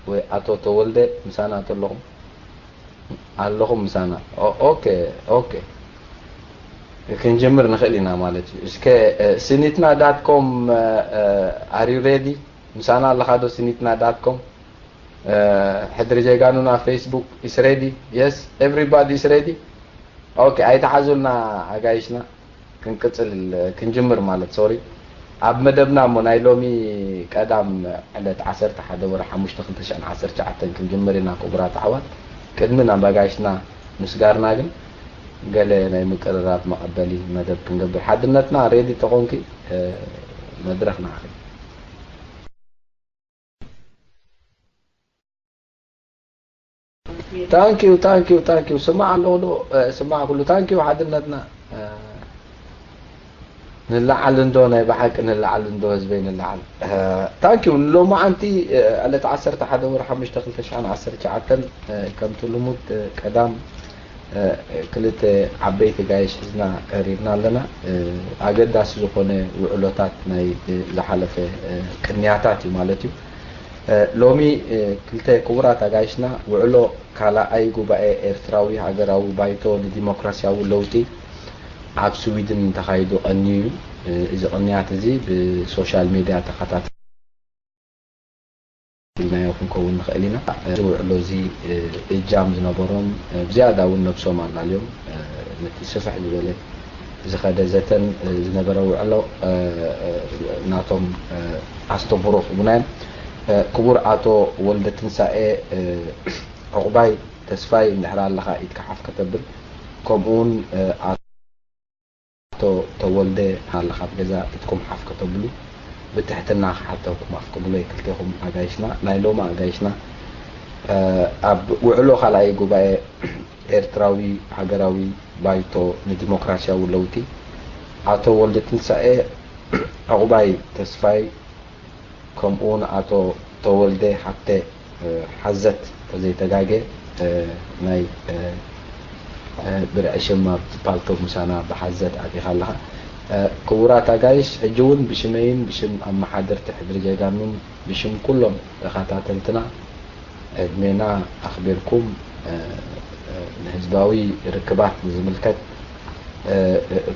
ወይ ኣቶ ተወልደ ምሳና ተለኹም ኣለኹም ምሳና። ኦኬ ኦኬ፣ ክንጅምር ንኽእል ኢና ማለት እዩ። እስከ ስኒትና ዳት ኮም፣ are you ready? ምሳና ኣለኻ ዶ? ስኒትና ዳት ኮም፣ ሕድሪ ጀጋኑና፣ ፌስቡክ is ready? Yes, everybody is ready? ኦኬ፣ ኣይተሓዙልና ኣጋይሽና። ክንቅጽል፣ ክንጅምር ማለት፣ ሶሪ። ኣብ መደብና እሞ ናይ ሎሚ ቀዳም ዕለት ዓሰርተ ሓደ ወርሒ ሓሙሽተ ክልተ ሽሕን ዓሰርተ ትሽዓተን ክንጅምር ኢና ክቡራት ኣሕዋት። ቅድሚ ናብ ኣጋይሽና ምስጋርና ግን ገለ ናይ ምቅርራብ መቐበሊ መደብ ክንገብር። ሓድነትና ሬዲ ተኾንኪ መድረኽ ንዓኺ። Thank you, thank you, thank you. ስማዕ ኣለኹ ዶ? ስማዕ ኩሉ። Thank you ሓድነትና። ንለዓል እንዶ፣ ናይ ብሓቂ ንለዓል እንዶ ህዝበይ ንለዓል። Thank you። ንሎማዓንቲ ዕለት ዓሰርተ ሓደ ወርሒ ሓሙሽተ ክልተ ሽሕን ዓሰርተ ትሽዓተን ከምቲ ልሙድ ቀዳም ክልተ ዓበይቲ ጋይሽ ሒዝና ቀሪብና ኣለና። ኣገዳሲ ዝኾነ ውዕሎታት ናይ ዝሓለፈ ቅንያታት እዩ ማለት እዩ። ሎሚ ክልተ ክቡራት ኣጋይሽና ውዕሎ ካልኣይ ጉባኤ ኤርትራዊ ሃገራዊ ባይቶ ንዲሞክራሲያዊ ለውጢ ኣብ ስዊድን ተኻይዱ ቀንዩ እዩ። እዚ ቅንያት እዚ ብሶሻል ሜድያ ተኸታተልናዮ ክንከውን ንኽእል ኢና። እዚ ውዕሎ እዚ እጃም ዝነበሮም ብዝያዳ እውን ነብሶም ኣላልዮም ነቲ ስፍሕ ዝበለ ዝኸደ ዘተን ዝነበረ ውዕሎ ናቶም ኣስተምህሮ ክህቡና እዮም። ክቡር ኣቶ ወልደ ትንሳኤ ዕቑባይ ተስፋይ እንድሕር ኣለኻ ኢድካ ሓፍ ከተብል፣ ከምኡ እውን ኣቶ ተወልደ ኣለኻ ኣብ ገዛ ኢድኩም ሓፍ ከተብሉ ብትሕትና ክሓተኩም ኣፍቅዱለይ። ክልቴኹም ኣጋይሽና፣ ናይ ሎሚ ኣጋይሽና ኣብ ውዕሎ ካልኣይ ጉባኤ ኤርትራዊ ሃገራዊ ባይቶ ንዲሞክራሲያዊ ለውጢ ኣቶ ወልደ ትንሳኤ ዕቑባይ ተስፋይ ከምኡ ንኣቶ ተወልደ ሃብተ ሓዘት ተዘይተጋገ ናይ ብርዒ ሽም ኣብ ፓልቶክ ምሳና ብሓዘት ኣቲኻ ኣለኻ። ክቡራት ኣጋይሽ፣ ሕጂ እውን ብሽመይን ብሽም ኣመሓደርቲ ሕድሪ ጀጋኑን ብሽም ኩሎም ተኸታተልትና ዕድሜና ኣኽቢርኩም ንህዝባዊ ርክባት ንዝምልከት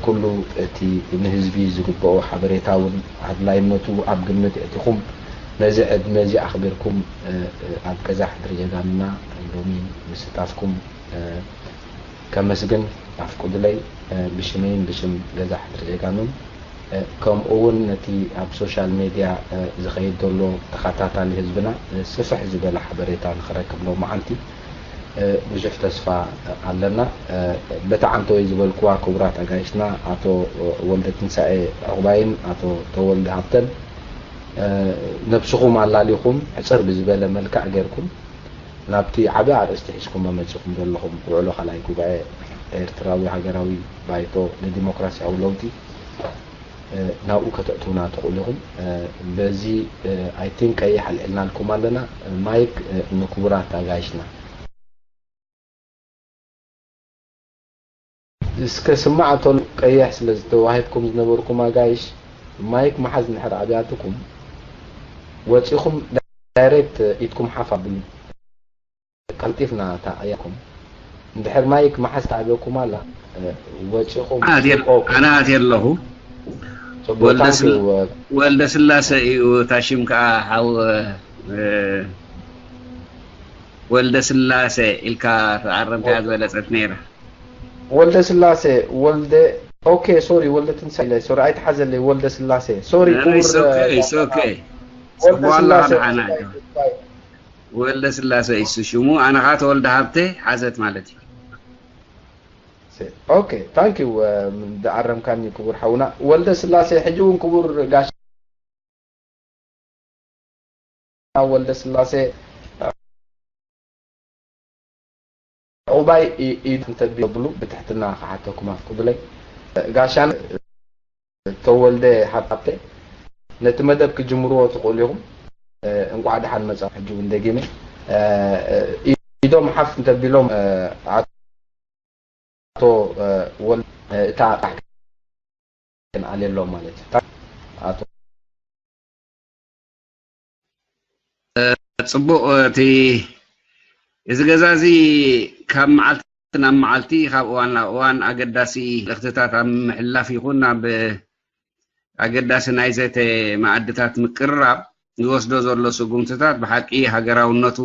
ኩሉ እቲ ንህዝቢ ዝግብኦ ሓበሬታ እውን ኣድላይነቱ ኣብ ግምት የእቲኹም ነዚ ዕድመ እዚ ኣኽቢርኩም ኣብ ገዛ ሕድሪ ጀጋኑና ሎሚ ምስታፍኩም ከመስግን ኣፍቁዱለይ። ብሽመይን ብሽም ገዛ ሕድሪ ጀጋኑን ከምኡ እውን ነቲ ኣብ ሶሻል ሜድያ ዝኸይድ ዘሎ ተኸታታሊ ህዝብና ስፍሕ ዝበለ ሓበሬታ ንኽረክብ ሎማዓንቲ ብዙሕ ተስፋ ኣለና። በቲ ዓንተወይ ዝበልኩዋ ክቡራት ኣጋይሽና ኣቶ ወልደ ትንሳኤ ዕቑባይን ኣቶ ተወልደ ሃብተን ነብስኹም ኣላሊኹም ሕጽር ብዝበለ መልክዕ ጌርኩም ናብቲ ዓቢ ኣርእስቲ ሒዝኩሞ መጺኹም ዘለኹም ውዕሎ ካልኣይ ጉባኤ ኤርትራዊ ሃገራዊ ባይቶ ንዲሞክራሲያዊ ለውጢ ናብኡ ከተእትውና ትኽእሉ ኢኹም። በዚ ኣይ ቲንክ ቀይሕ ኣልዒልናልኩም ኣለና። ማይክ ንክቡራት ኣጋይሽና። እስከ ስማዕ እቶም ቀይሕ ስለ ዝተዋሂብኩም ዝነበርኩም ኣጋይሽ፣ ማይክ መሓዝ እንድሕር ኣብያትኩም ወጺኹም ዳይሬክት ኢድኩም ሓፍ ኣብሉ። ቀልጢፍና እታ እያኩም። እንድሕር ማይክ መሓዝ ተኣብየኩም ኣላ፣ ወጺኹም ኣነ ኣትየ ኣለኹ። ጽቡቅ፣ ወልደ ታንክ ዩ። ስላ-፣ ወልደ ስላሰ እዩ እታ ሽም ከኣ ሓው፣ እ፣ ወልደ ስላሴ ኢልካ ተኣረምካያ ዝበለጸት ነይራ። ወልደ ስላሴ፣ ወልደ፣ ኦኬ፣ ሶሪ፣ ወልደ ትንሳኤ ኢለ፣ ሶሪ፣ ኣይተሓዘለይ፣ ወልደ ስላሴ፣ ሶሪ፣ ኖ፣ ኖ፣ ክቡር፣ it's okay, it's okay። ወልደ ጽቡቅ ኣለኻ ስላሴ፣ ንዓና። ወልደ ስላሴ እዩ ሽሙ፣ ኣነ ኸዓ ተወልደ ሃብተ ሓዘት ማለት እዩ። ኦኬ፣ ታንክ ዩ፣ እ፣ ዝኣረምካኒ ክቡር ሓውና ወልደ ስላሴ። ሕጂ እውን ክቡር ጋሽ ወልደ ስላሴ ዑባይ ኢ-፣ ኢድ እንተቢሉ ብትሕትና ክሓተኩም ኣፍቅዱለይ። ጋሻን ተወልደ ሃብተ ነቲ መደብ ክጅምርዎ ትኽእሉ ኢኹም። እ፣ እንቋዕ ደሓን መጻ። ሕጂ እውን ደጊመ፣ እ፣ እ፣ ኢዶም ሓፍ እንተቢሎም፣ እ፣ ኣቶ፣ እ፣ ወል-፣ እ፣ እታ ክንኣልየሎም ማለት እዩ። ኣቶ ጽቡቕ። እቲ እዚ ገዛ እዚ ካብ መዓልቲ ናብ መዓልቲ፣ ካብ እዋን ናብ እዋን ኣገዳሲ መልእኽትታት ኣብ ምሕላፍ ይኹን ኣብ ኣገዳሲ ናይ ዘተ መኣድታት ምቅርራብ ዝወስዶ ዘሎ ስጉምትታት ብሓቂ ሃገራውነቱ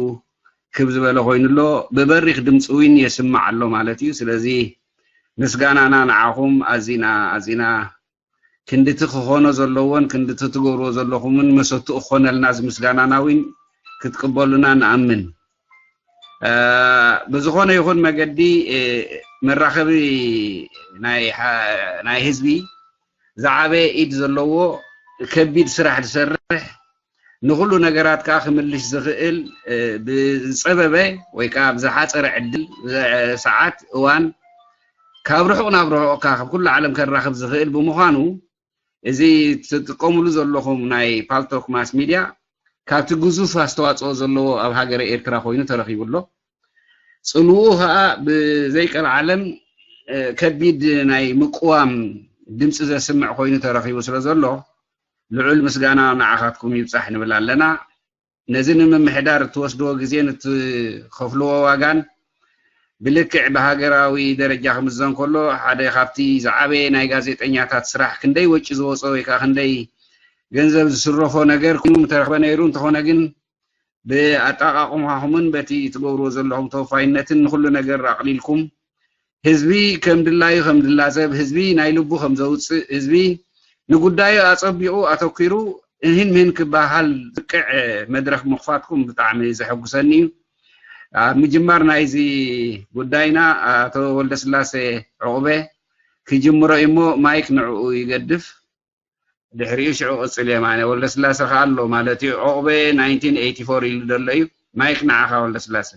ክብ ዝበለ ኮይኑ ኣሎ። ብበሪኽ ድምፂ እውን የስምዕ ኣሎ ማለት እዩ። ስለዚ ምስጋናና ንዓኹም ኣዚና ኣዚና ክንድቲ ክኾኖ ዘለዎን ክንድቲ ትገብርዎ ዘለኹምን መሰቱ እኾነልና፣ እዚ ምስጋናና እውን ክትቅበሉና ንኣምን። ብዝኾነ ይኹን መገዲ መራኸቢ ናይ ህዝቢ ዝዓበየ ኢድ ዘለዎ ከቢድ ስራሕ ዝሰርሕ፣ ንኹሉ ነገራት ከዓ ክምልሽ ዝኽእል ብዝፀበበ ወይ ከዓ ብዝሓፀረ ዕድል፣ ሰዓት፣ እዋን ካብ ርሑቕ ናብ ርሑቕ ካብ ኩሉ ዓለም ከራኽብ ዝኽእል ብምዃኑ፣ እዚ ትጥቀሙሉ ዘለኹም ናይ ፓልቶክ ማስ ሚድያ ካብቲ ግዙፍ ኣስተዋፅኦ ዘለዎ ኣብ ሃገረ ኤርትራ ኮይኑ ተረኺቡ ኣሎ። ፅልውኡ ከዓ ብዘይቀልዓለም ከቢድ ናይ ምቅዋም ድምፂ ዘስምዕ ኮይኑ ተረኺቡ ስለ ዘሎ፣ ልዑል ምስጋና ንዓኻትኩም ይብፃሕ ንብል ኣለና። ነዚ ንምምሕዳር እትወስድዎ ግዜን እትኸፍልዎ ዋጋን ብልክዕ ብሃገራዊ ደረጃ ክምዘን ከሎ፣ ሓደ ካብቲ ዝዓበየ ናይ ጋዜጠኛታት ስራሕ፣ ክንደይ ወጪ ዝወፀ ወይ ከዓ ክንደይ ገንዘብ ዝስረፎ ነገር ኮይኑ ምተረኽበ ነይሩ። እንተኾነ ግን ብኣጠቓቕማኹምን በቲ ትገብርዎ ዘለኹም ተወፋይነትን ንኹሉ ነገር ኣቕሊልኩም ህዝቢ ከም ድላዩ ከም ድላዘብ፣ ህዝቢ ናይ ልቡ ከም ዘውፅእ፣ ህዝቢ ንጉዳዩ ኣፀቢቑ ኣተኪሩ እህን ምህን ክበሃል ዝብቅዕ መድረኽ ምኽፋትኩም ብጣዕሚ ዘሐጉሰኒ እዩ። ኣብ ምጅማር ናይዚ ጉዳይና ኣቶ ወልደስላሴ ዑቕበ ክጅምሮ እዩ እሞ ማይክ ንዕኡ ይገድፍ። ድሕሪኡ ሽዑ ቅጽል የማነ ወልደስላሰ ከኣ ኣሎ ማለት እዩ። ዑቕበ ናይንቲን ኤይቲ ፎር ኢሉ ዘሎ እዩ። ማይክ ንዓኻ ወልደስላሰ።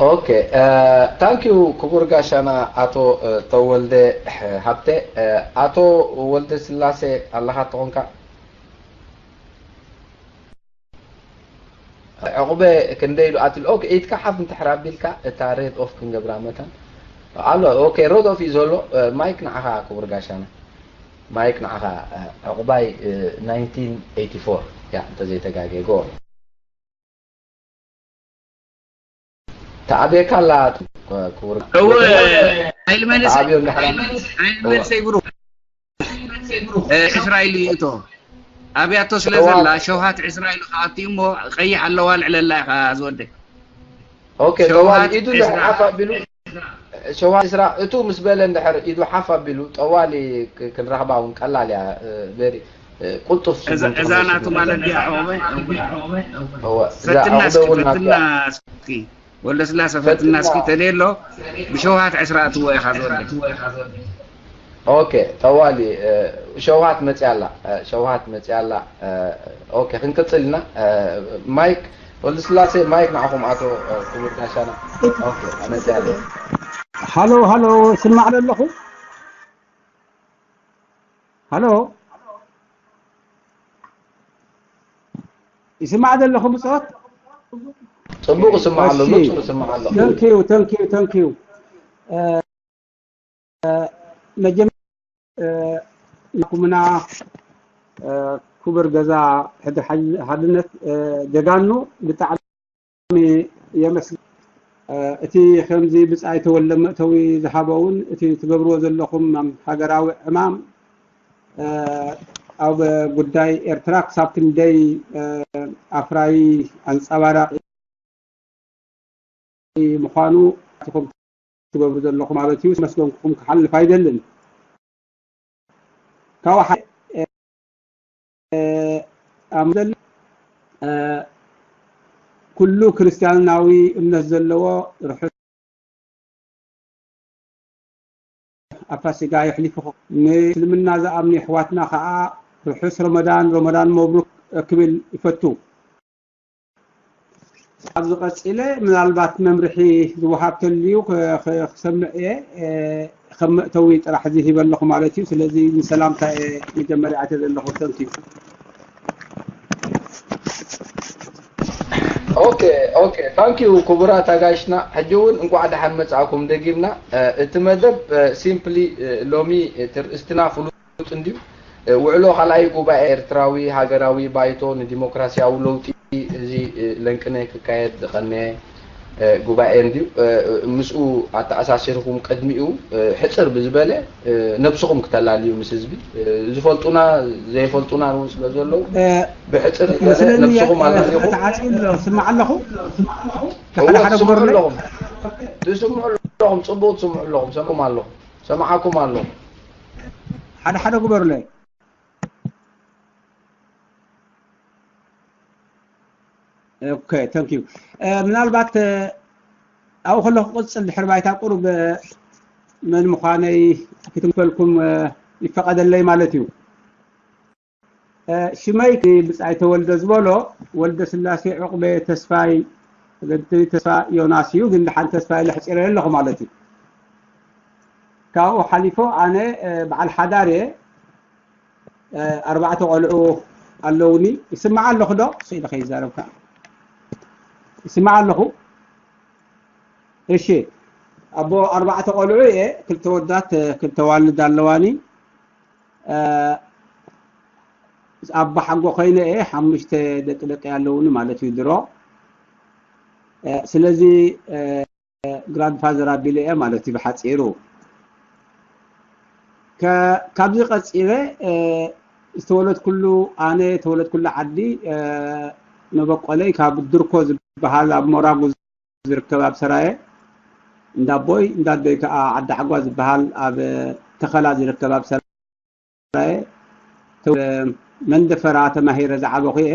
ኦኬ፣ ታንክ ዩ ክቡር ጋሻና ኣቶ ተወልደ ሃብተ። ኣቶ ወልደስላሴ ኣለኻ ትኾንካ? ዕቑበ ክንደይ ኢሉ ኣትሉ? ኦኬ፣ ኢድካ ሓፍ እንድሕር ኣቢልካ እታ ሬድ ኦፍ ክንገብራ መታን ኣሎ። ኦኬ፣ ሬድ ኦፍ እዩ ዘሎ። ማይክ ንዓኻ ክቡር ጋሻና፣ ማይክ ንዓኻ። ዕቑባይ ናይንቲን ኤይቲ ፎር እያ እንተዘይተጋግየ። ጎ ተዓብየካ ኣላ ክቡር። እወ፣ ሓይሊ መንእሰይ፣ ተዓብዮ እንድሕር ሓይሊ መንእሰይ ብሩኽ። እ፣ ዕስራ ኢሉ ይእቶ ኣብያቶ ስለ ዘላ ሸውሃት ዕስራ ኢሉ ክኣቱ እሞ ቀይሕ ኣለዋ ልዕለላ ኢኻ ዝወደ። ኦኬ፣ ሸውሃት ኢዱ እንድሕር ዕስራ። ሓፍ ኣቢሉ፣ ሸውሃት ዕስራ እቱ ምስ በለ እንድሕር ኢዱ ሓፍ ኣቢሉ ጠዋሊ ክ-፣ ክንረኽባ እውን ቀላል እያ። እ፣ ቬሪ፣ እ፣ ቁልጡፍ እዛ፣ ስጉምቲ እዛ ክወስድ ናቱ ማለት ድያ ዕቑበ? እወ፣ እዛ ፈትና ዕቑበ እስኪ፣ እውን ናቱ ፈትና እያ። እስኪ። ወልደስላሰ ፈትና እስኪ ተልየሎ ብሸውሃት ዕስራ እትዎ ኢኻ ዝወደ። ኦኬ፣ ጠዋሊ፣ እ፣ ሸውሃት መጽያ ኣላ፣ እ፣ ሸውሃት መጽያ ኣላ። እ፣ ኦኬ፣ ክንቅጽል ኢና። እ፣ ማይክ ወልደስላሴ፣ ማይክ ንዓኹም ኣቶ፣ እ፣ ክቡር ጋሻና። ኦኬ፣ መጽያ ኣላ። ሃሎ፣ ሃሎ፣ ይስማዕ ዶ ኣለኹ? ሃሎ፣ ይስማዕ ዶ ኣለኹ ብጾት? ጽቡቕ ይስማዕ ኣሎ፣ እሺ። ንጹር ይስማዕ ኣሎ። ተንኪዩ፣ ተንኪዩ፣ ተንኪዩ። እ፣ መጀመ-፣ እ፣ ናኩምና፣ እ፣ ክቡር ገዛ ሕድሪ ሓ-፣ ሓድነት፣ እ፣ ጀጋኑ ብጣዕሚ የመስግን። እ፣ እቲ ከምዚ ብጻይ ተወልደ መእተዊ ዝሃቦ እውን እቲ ትገብርዎ ዘለኹም ሃገራዊ ዕማም፣ እ፣ ኣብ ጉዳይ ኤርትራ ክሳብ ክንደይ፣ እ፣ ኣፍራዪ ኣንጸባራቒ ምዃኑ ንስኹም ትገብሩ ዘለኹም ማለት እዩ። መስገንኩም ክሓልፍ ኣይደልን። ካብኡ ሓደ፣ እ፣ እ፣ ኣብ ዘለ፣ እ፣ ኩሉ ክርስትያናዊ እምነት ዘለዎ ርሑስ ኣብ ፋሲጋ የሕሊፉ። ንእስልምና ዝኣምኑ የሕዋትና ከኣ ርሑስ ረመዳን፣ ረመዳን መብሩክ ክብል ይፈቱ። ኣብዚ ቀጺለ ምናልባት መምርሒ ዝወሃብ ተልዩ ክ-፣ ክ-፣ ክሰምዕ እየ። እ፣ ከም መእተዊ ጥራሕ እዚ ሂበ ኣለኹ ማለት እዩ። ስለዚ ንሰላምታ እየ መጀመርያ ኣትየ ዘለኹ። ተንኪዩ። ኦኬ፣ ኦኬ፣ ታንኪዩ ክቡራት ኣጋይሽና። ሕጂ እውን እንቋዕ ደሓን መጻእኩም ደጊምና። እ፣ እቲ መደብ፣ እ፣ ሲምፕሊ፣ እ፣ ሎሚ እቲ ርእስትና ፍሉጥ እንድዩ። ውዕሎ ካልኣይ ጉባኤ ኤርትራዊ ሃገራዊ ባይቶ ንዲሞክራሲያዊ ለውጢ፣ እዚ ለንቅነ ክካየድ ዝቐነየ ጉባኤ እንድዩ። ምስኡ ኣተኣሳሲርኩም ቅድሚኡ ሕጽር ብዝበለ ነብስኹም ክተላልዩ ምስ ህዝቢ፣ ዝፈልጡና ዘይፈልጡና እውን ስለ ዘለዉ፣ ብሕጽር ዝበለ ስለዚ ነብስኹም ኣላሊኹም። ተዓጽዩ ኣሎ። ስማዕ ኣለኹ። እወ፣ ሓደ ሓደ ትስምዑ ግበሩለይ። ኣለኹም። ትስምዑ ኣለኹም። ጽቡቕ ትስምዑ ኣለኹም። ሰምዑም ኣለኹም። ሰማዓኩም ኣለኹ። ሓደ ሓደ ግበሩለይ። ኦኬ፣ ታንክ ዩ። ምናልባት ኣብኡ ከለኹ ክቕጽል ድሕሪ ባይታ ቁሩብ መን ምዃነይ ክትምፈልኩም ይፈቐደለይ ማለት እዩ። ሽመይ ብጻይ ተወልደ ዝበሎ፣ ወልደ ስላሴ ዑቕበ ተስፋይ፣ ተስፋ ዮናስ እዩ፣ ግን ደሓን ተስፋ ኢለ ሕጺረ ኣለኹ ማለት እዩ። ካብኡ ሓሊፎ ኣነ በዓል ሓዳር እየ። ኣርባዕተ ቆልዑ ኣለውኒ። ይስማዕ ኣለኹ ዶ? ስኢለ ከይዛረብካ። ይስማዕ ኣለኹ። እሺ። ኣቦ ኣርባዕተ ቆልዑ እየ። ክልተ ወዳት፣ ክልተ ዋልድ ኣለዋኒ። ኣቦ ሓጎ ኮይነ እየ። ሓሙሽተ ደቂ ደቂ ኣለውኒ ማለት እዩ ድሮ። ስለዚ ግራንድፋዘር ኣቢለ እየ ማለት እዩ ብሓፂሩ። ከ-፣ ካብዚ ቀፂለ ዝተወለድኩሉ፣ ኣነ ዝተወለድኩሉ ዓዲ መበቆለይ ካብ ድርኮ ዝበሃል ኣብ ሞራጉ ዝርከብ ኣብ ሰራየ፣ እንዳቦይ እንዳዶይ ከዓ ዓዲ ሓጓ ዝበሃል ኣብ ተኸላ ዝርከብ ኣብ ሰራየ፣ መንደፈራ ተማሂረ ዝዓበኹ እየ።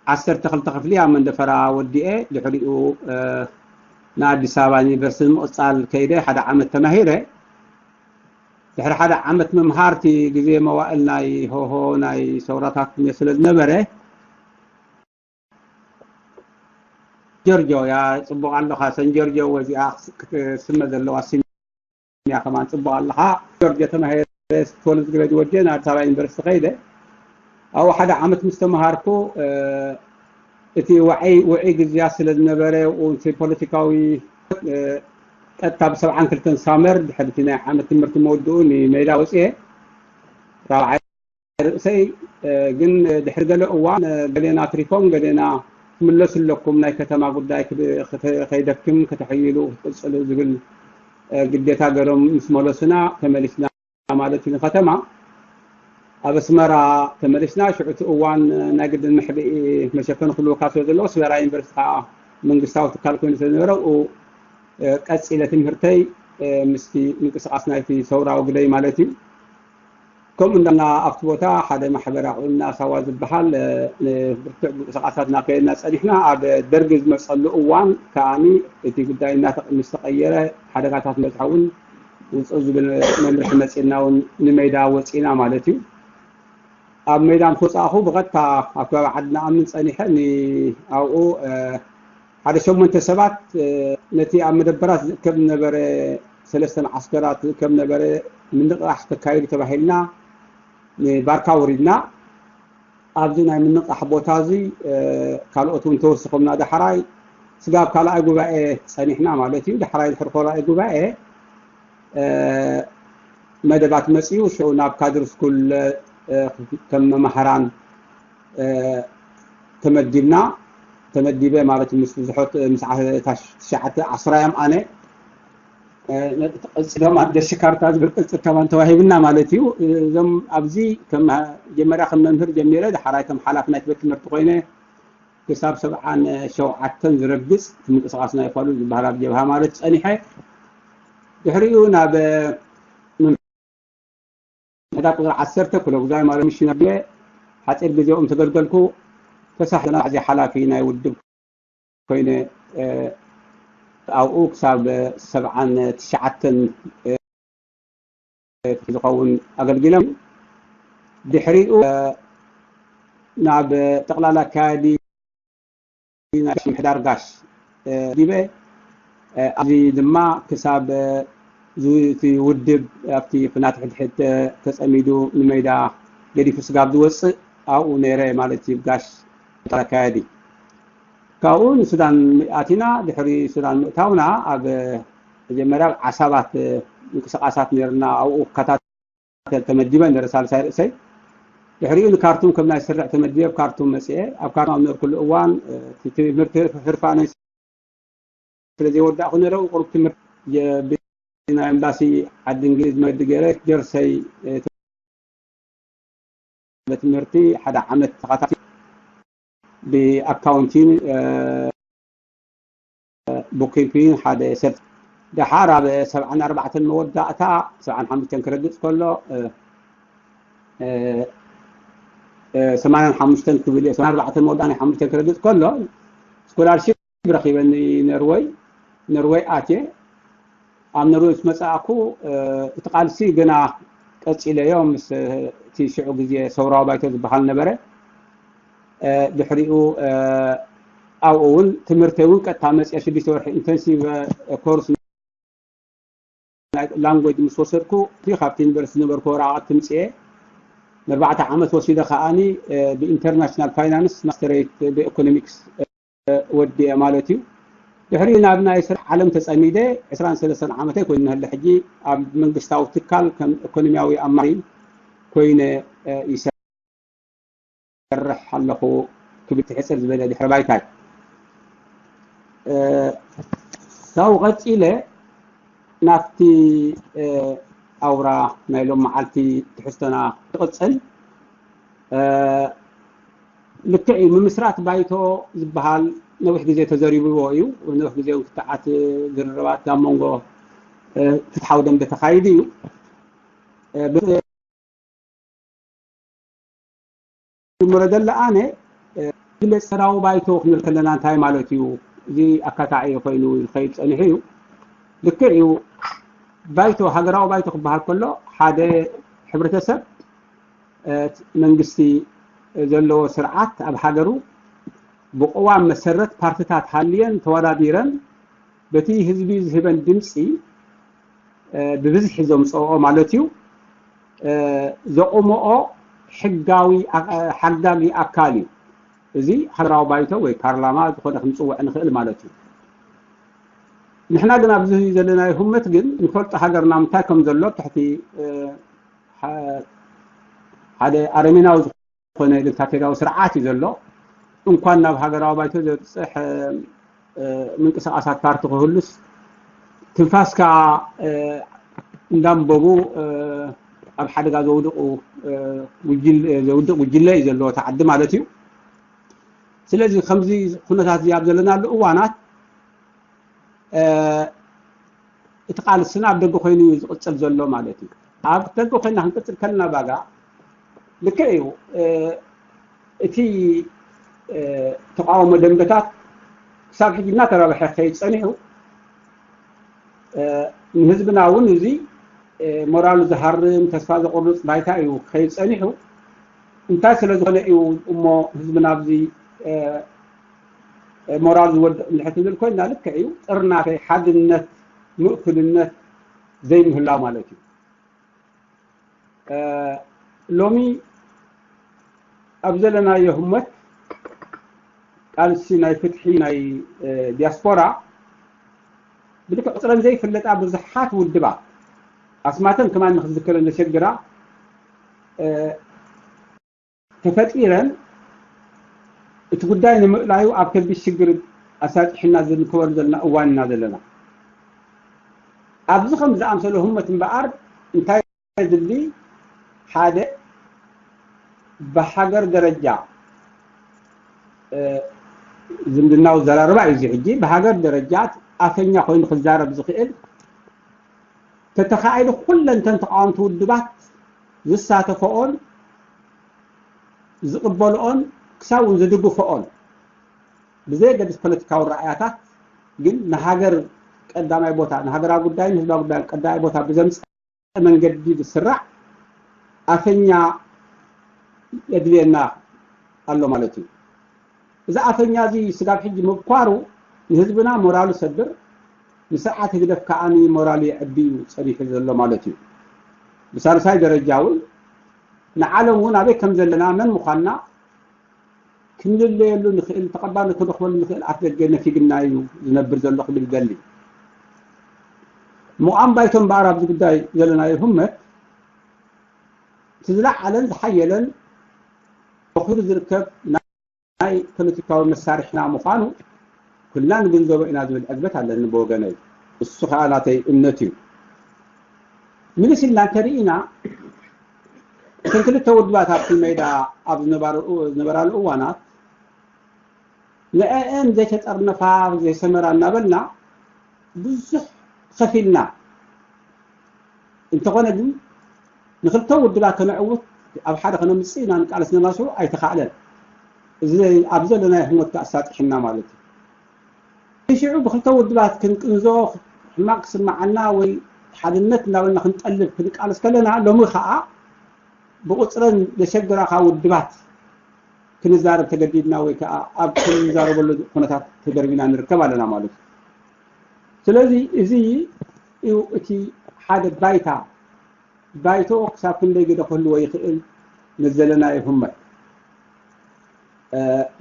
ዓሰርተ ክልተ ክፍሊ ኣብ መንደፈራ ወዲኤ፣ ድሕሪኡ ንኣዲስ ኣበባ ዩኒቨርሲቲ ንምቕፃል ከይደ ሓደ ዓመት ተማሂረ። ድሕሪ ሓደ ዓመት ምምሃር፣ እቲ ግዜ መዋእል ናይ ሆሆ ናይ ሰውራታት ግዜ ስለ ዝነበረ፣ ጆርጆ፣ ያ ጽቡቕ ኣለኻ። ሰን ጆርጆ፣ ወዚኣ ክትስመ ዘለዋ ስም እያ ከማን። ጽቡቕ ኣለኻ። ጆርጆ ተማሂረ፣ ኮሌጅ ግሬድ ወዲኤ ናብ ኣዲስ ኣበባ ዩኒቨርሲቲ ከይደ። ኣብኡ ሓደ ዓመት ምስ ተመሃርኩ፣ እቲ ውዑይ፣ ውዑይ ግዜያት ስለ ዝነበረ፣ እቲ ፖለቲካዊ፣ ቀጥታ ብሰብዓን ክልተን ሳመር፣ ድሕሪ እቲ ናይ ዓመት ትምህርቲ መወድኡ ንሜዳ ወጺኤ። ራብዓይ ርእሰይ፣ ግን ድሕሪ ገለ እዋን፣ ገሌና ኣትሪፎም፣ ገሌና ትምለሱ ኣለኩም፣ ናይ ከተማ ጉዳይ ክድ-፣ ክተ-፣ ከይደክም፣ ከተሕይሉ፣ ክትቅጽሉ ዝብል ግዴታ ገይሮም ምስ መለሱና፣ ተመሊስና ማለት እዩ ንከተማ። ኣብ ኣስመራ ተመሊስና። ሽዑ እቲ እዋን ናይ ግድን መሕብኢ መሸፈኒ ክህልወካ ስለ ዘለዎ፣ ኣስመራ ዩኒቨርሲቲ ከዓ መንግስታዊ ትካል ኮይኑ ስለ ዝነበረ፣ ኣብኡ ቀጺለ ትምህርተይ ምስቲ ምንቅስቃስ ናይቲ ሰውራዊ ግደይ ማለት እዩ። ከምኡ እንዳና ኣብቲ ቦታ ሓደ ማሕበር ኣቑምና ሳዋ ዝበሃል፣ ንብርቱዕ ምንቅስቃሳት እናካየድና ጸኒሕና። ኣብ ደርጊ ዝመጸሉ እዋን ከኣኒ እቲ ጉዳይ እናተ-፣ ምስ ተቐየረ፣ ሓደጋታት ዝበዝሖ እውን ውጽእ ዝብል መምርሒ መጺእና እውን ንሜዳ ወጺእና ማለት እዩ። ኣብ ሜዳ ምስ ወጻእኹ ብቐጥታ ኣብ ከባቢ ዓዲ ንኣምን ጸኒሐ፣ ን-፣ ኣብኡ ሓደ ሸሞንተ ሰባት ነቲ ኣብ መደበራት ዝእከብ ዝነበረ፣ ሰለስተ መዓስከራት ዝእከብ ነበረ፣ ምንቕቓሕ ተካይዱ ተባሂልና ንባርካ ወሪድና። ኣብዚ ናይ ምንቕቓሕ ቦታ እዚ ካልኦት እውን ተወሲኾምና። ዳሕራይ ስጋብ ካልኣይ ጉባኤ ጸኒሕና ማለት እዩ። ዳሕራይ ድሕሪ ካልኣይ ጉባኤ መደባት መጺኡ፣ ሽዑ ናብ ካድር ስኩል ከም መማህራን ተመዲብና። ተመዲበ ማለት ምስ ብዙሖት፣ ምስ ዓ-፣ እታ ትሽዓተ ዓስራ እዮም ኣነ። ነቲ ቅጽል ከማን ደሺ ካርታ ዝብል ቅጽል ከማን ተዋሂብና ማለት እዩ። እዞም ኣብዚ ከም መጀመርያ ከም መምህር ጀሚረ፣ ዳሕራይ ከም ሓላፊ ናይ ቤት ትምህርቲ ኮይነ ክሳብ ሰብዓን ሸውዓተን ዝረግጽ እቲ ምንቅስቃስ ናይ ፋሉል ዝበሃል ኣብ ጀብሃ ማለት ጸኒሐ። ድሕሪኡ ናብ ምምሕዳር ቁጽሪ ዓሰርተ ክፍለ ግዛይ ማለት ሚሽነር ድየ ሓጺር ግዜኦም ተገልገልኩ። ፈሳሕ ናዕዚ ሓላፊ ናይ ውድብ ኮይነ፣ እ፣ ኣብኡ ክሳብ ሰብዓን ትሽዓተን፣ እ፣ ዝኸውን ኣገልጊሎም። ድሕሪኡ፣ እ፣ ናብ ጠቕላላ ኣካያዲ ናይ ምምሕዳር ጋሽ፣ እ፣ ዲበ፣ እ፣ ኣብዚ ድማ ክሳብ፣ እ፣ ዙ-፣ እቲ ውድብ ኣብቲ ኩናት ሕድሕድ ተ-፣ ተጸሚዱ ንሜዳ ገዲፉ ስጋብ ዝወጽእ ኣብኡ ነይረ ማለት እዩ። ጋሽ ኣካያዲ። ካብኡ ንሱዳን ኣቲና። ድሕሪ ሱዳን ምእታውና ኣብ መጀመርያ ኣብ ዓሳባት ምንቅስቃሳት ነይርና። ኣብኡ ክከታተል ተመዲበ ነረ ሳልሳይ ርእሰይ። ድሕሪኡ ንካርቱም ከም ናይ ስርዕ ተመዲበ ኣብ ካርቱም መፅኤ። ኣብ ካርቱም ኣብ ነበርኩሉ እዋን እቲ ትምህርቲ ህርፋነይ ስለ ዘይወዳእኩ ነረ ቁሩብ ትምህርቲ ናይ ኤምባሲ ዓዲ እንግሊዝ መዲ ገይረ ጀርሰይ ትምህርቲ ሓደ ዓመት ተኸታቲለ ብኣካውንቲን ቡክኪፒንግ ሓደ ሰብ ደሓር ኣብ ሰብዓን ኣርባዕተን መወዳእታ ሰብዓን ሓሙሽተን ክረግፅ ከሎ ሰማንያን ሓሙሽተን ክብል እየ ሰብዓን ኣርባዕተን መወዳእታ ናይ ሓሙሽተን ክረግፅ ከሎ ስኮላርሺፕ ረኺበኒ ነርወይ ነርወይ ኣትየ ኣብ ነርወይ ምስ መፃእኩ እቲ ቃልሲ ግና ቀፂለዮ ምስ እቲ ሽዑ ግዜ ሰውራዊ ባይቶ ዝበሃል ነበረ ድሕሪኡ ኣብኡ እውን ትምህርተይ እውን ቀጥታ መፅየ ሽዱሽተ ወርሒ ኢንተንሲቭ ኮርስ ናይ ላንጉጅ ምስ ወሰድኩ እቲ ካብቲ ዩኒቨርሲቲ ዝነበርኩ ወረቓቕቲ ምፅየ ንኣርባዕተ ዓመት ወሲደ ከዓኒ ብኢንተርናሽናል ፋይናንስ ማስተሬት ብኢኮኖሚክስ ወዲኤ ማለት እዩ። ድሕሪኡ ናብ ናይ ስራሕ ዓለም ተፀሚደ ዕስራን ሰለስተን ዓመተይ ኮይኑ ንህለ ሕጂ ኣብ መንግስታዊ ትካል ከም ኢኮኖሚያዊ ኣማሪ ኮይነ ይሰርሕ ኣለኹ ክብል ትሕፅር ዝበለ ድሕሪ ባይታይ ካብኡ ቀፂለ ናብቲ ኣውራ ናይ ሎም መዓልቲ ትሕዝቶና ትቕፅል ልክዕ እዩ ምምስራት ባይቶ ዝበሃል ነዊሕ ግዜ ተዘሪብዎ እዩ ነዊሕ ግዜ እውን ክትዓት ዝርርባት ኣብ መንጎ ፍትሓዊ ደንበ ተኻይዱ እዩ ጅምሮ ዘለ ኣነ ግለፀራዊ ባይቶ ክንብል ከለና እንታይ ማለት እዩ እዚ ኣካታዒ ኮይኑ ዝኸይድ ፀኒሑ እዩ ልክዕ እዩ ባይቶ ሃገራዊ ባይቶ ክበሃል ከሎ ሓደ ሕብረተሰብ መንግስቲ ዘለዎ ስርዓት ኣብ ሃገሩ ብቅዋም መሰረት ፓርትታት ሃልየን ተወዳዲረን በቲ ህዝቢ ዝህበን ድምፂ ብብዝሒ ዘምፀኦ ማለት እዩ ዘቆመኦ ሕጋዊ ሓጋጊ ኣካል እዩ እዚ ሃገራዊ ባይቶ ወይ ፓርላማ ዝኾነ ክንፅውዕ ንኽእል ማለት እዩ ንሕና ግን ኣብዚ ዘለናዮ ህመት ግን ንፈልጦ ሃገርና ምንታይ ከም ዘሎ ትሕቲ ሓደ ኣረሜናዊ ዝኾነ ዲክታቶርያዊ ስርዓት እዩ ዘሎ እንኳን ናብ ሃገራዊ ባይቶ ዘብፅሕ ምንቅስቃሳት ፓርቲ ክህሉስ ትንፋስካ እንዳንበቡ ኣብ ሓደጋ ዘውድቁ ዘውድቅ ጉጅለ እዩ ዘለዎ ተዓዲ ማለት እዩ ስለዚ ከምዚ ኩነታት እዚ ኣብ ዘለናሉ እዋናት እቲ ቃልስና ኣብ ደገ ኮይኑ እዩ ዝቕፅል ዘሎ ማለት እዩ ኣብ ደገ ኮይና ክንቅፅል ከለና ባጋ ልክዕ እዩ እቲ ተቃውሞ ደንበታት ክሳብ ሕጂ እናተራብሐ ከይድ ፀኒሑ ንህዝብና እውን እዚ ሞራሉ ዝሃርም ተስፋ ዘቁርፅ ባይታ እዩ ክኸይድ ፀኒሑ እንታይ ስለ ዝኾነ እዩ እሞ ህዝብና ኣብዚ ሞራል ዝወድቕ እንድሕር ትብል ኮይና ልክዕ እዩ ጥርናፈ ሓድነት ምእኩልነት ዘይምህላው ማለት እዩ ሎሚ ኣብ ዘለናዮ ህሞት ቃልሲ ናይ ፍትሒ ናይ ዲያስፖራ ብልክዕ ቁፅረን ዘይፍለጣ ብዙሓት ውድባት ኣስማተን ከማን ንክዝከረን ዘሸግራ ተፈጢረን እቲ ጉዳይ ንምእላዩ ኣብ ከቢድ ሽግር ኣሳጢሕና ዝንከበሉ ዘለና እዋን ኢና ዘለና ኣብዚ ከም ዝኣምሰለ ህሞት እምበኣር እንታይ ዝሊ ሓደ ብሃገር ደረጃ ዝምድናዊ ዘራርባ እዩ ሕጂ ብሃገር ደረጃ ኣፈኛ ኮይኑ ክዛረብ ዝኽእል ተተኻኢሉ ኩለንተን ተቃወምቲ ውድባት ዝሳተፈኦን ዝቕበልኦን ክሳብ እውን ዝድግፈኦን ብዘየገድስ ፖለቲካዊ ረኣያታት ግን ንሃገር ቀዳማይ ቦታ ንሃገራዊ ጉዳይን ህዝባዊ ጉዳይን ቀዳማይ ቦታ ብዘምፀ መንገዲ ዝስራዕ ኣፈኛ የድልየና ኣሎ ማለት እዩ። እዚ ኣፈኛ እዚ ስጋብ ሕጂ ምብኳሩ ንህዝብና ሞራሉ ሰብር፣ ንስርዓት ህግደፍ ከኣ ሞራሉ የዕቢ እዩ ጸኒሑ ዘሎ ማለት እዩ። ብሳልሳይ ደረጃ እውን ንዓለም እውን ኣበይ ከም ዘለና መን ምዃንና ክንልለየሉ ንኽእል፣ ተቐባልነት ክንረኽበሉ ንኽእል ኣፍደገ ነፊግና እዩ ዝነብር ዘሎ ክብል ይደሊ። ምዃን ባይቶ እምበኣር ኣብዚ ጉዳይ ዘለናዮ ህመት ዝለዓለን ዝሓየለን ተኾይኑ ዝርከብ ናይ ፖለቲካዊ መሳርሕና ምዃኑ ኩልና ንግንዘቦ ኢና ዝብል ዕግበት ኣለኒ ብወገነይ። እሱ ከዓ ናተይ እምነት እዩ። ምልስ ኢልና እንተርኢና፣ እተን ክልተ ውድባት ኣብቲ ሜዳ ኣብ ዝነበራሉ እዋናት ንዐአን ዘይተጠርነፋ ዘይሰመራ እናበልና ብዙሕ ከፊልና። እንተኾነ ግን ንክልተ ውድባት ከነዕውት ኣብ ሓደ ከነምፅእ ኢና ንቃለስ ነናስሑ ኣይተኻእለን። እዚ ኣብ ዘለናዮ ህሞት ኣሳጢሕና ማለት እዩ። ሽዑ ብክልተ ውድባት ክንቅንዞ፣ ሕማቕ ክስምዓና ወይ ሓድነት እናበልና ክንጠልብ ክንቃለስ ከለና፣ ሎሚ ከዓ ብቁፅረን ዘሸግራኻ ውድባት ክንዛረብ ተገዲድና ወይ ከዓ ኣብ ክንዛረበሉ ኩነታት ተደርቢና ንርከብ ኣለና ማለት እዩ። ስለዚ እዚ እዩ እቲ ሓደ ባይታ፣ ባይቶ ክሳብ ክንደይ ግደ ክህልዎ ይኽእል ንዘለናዮ ህመት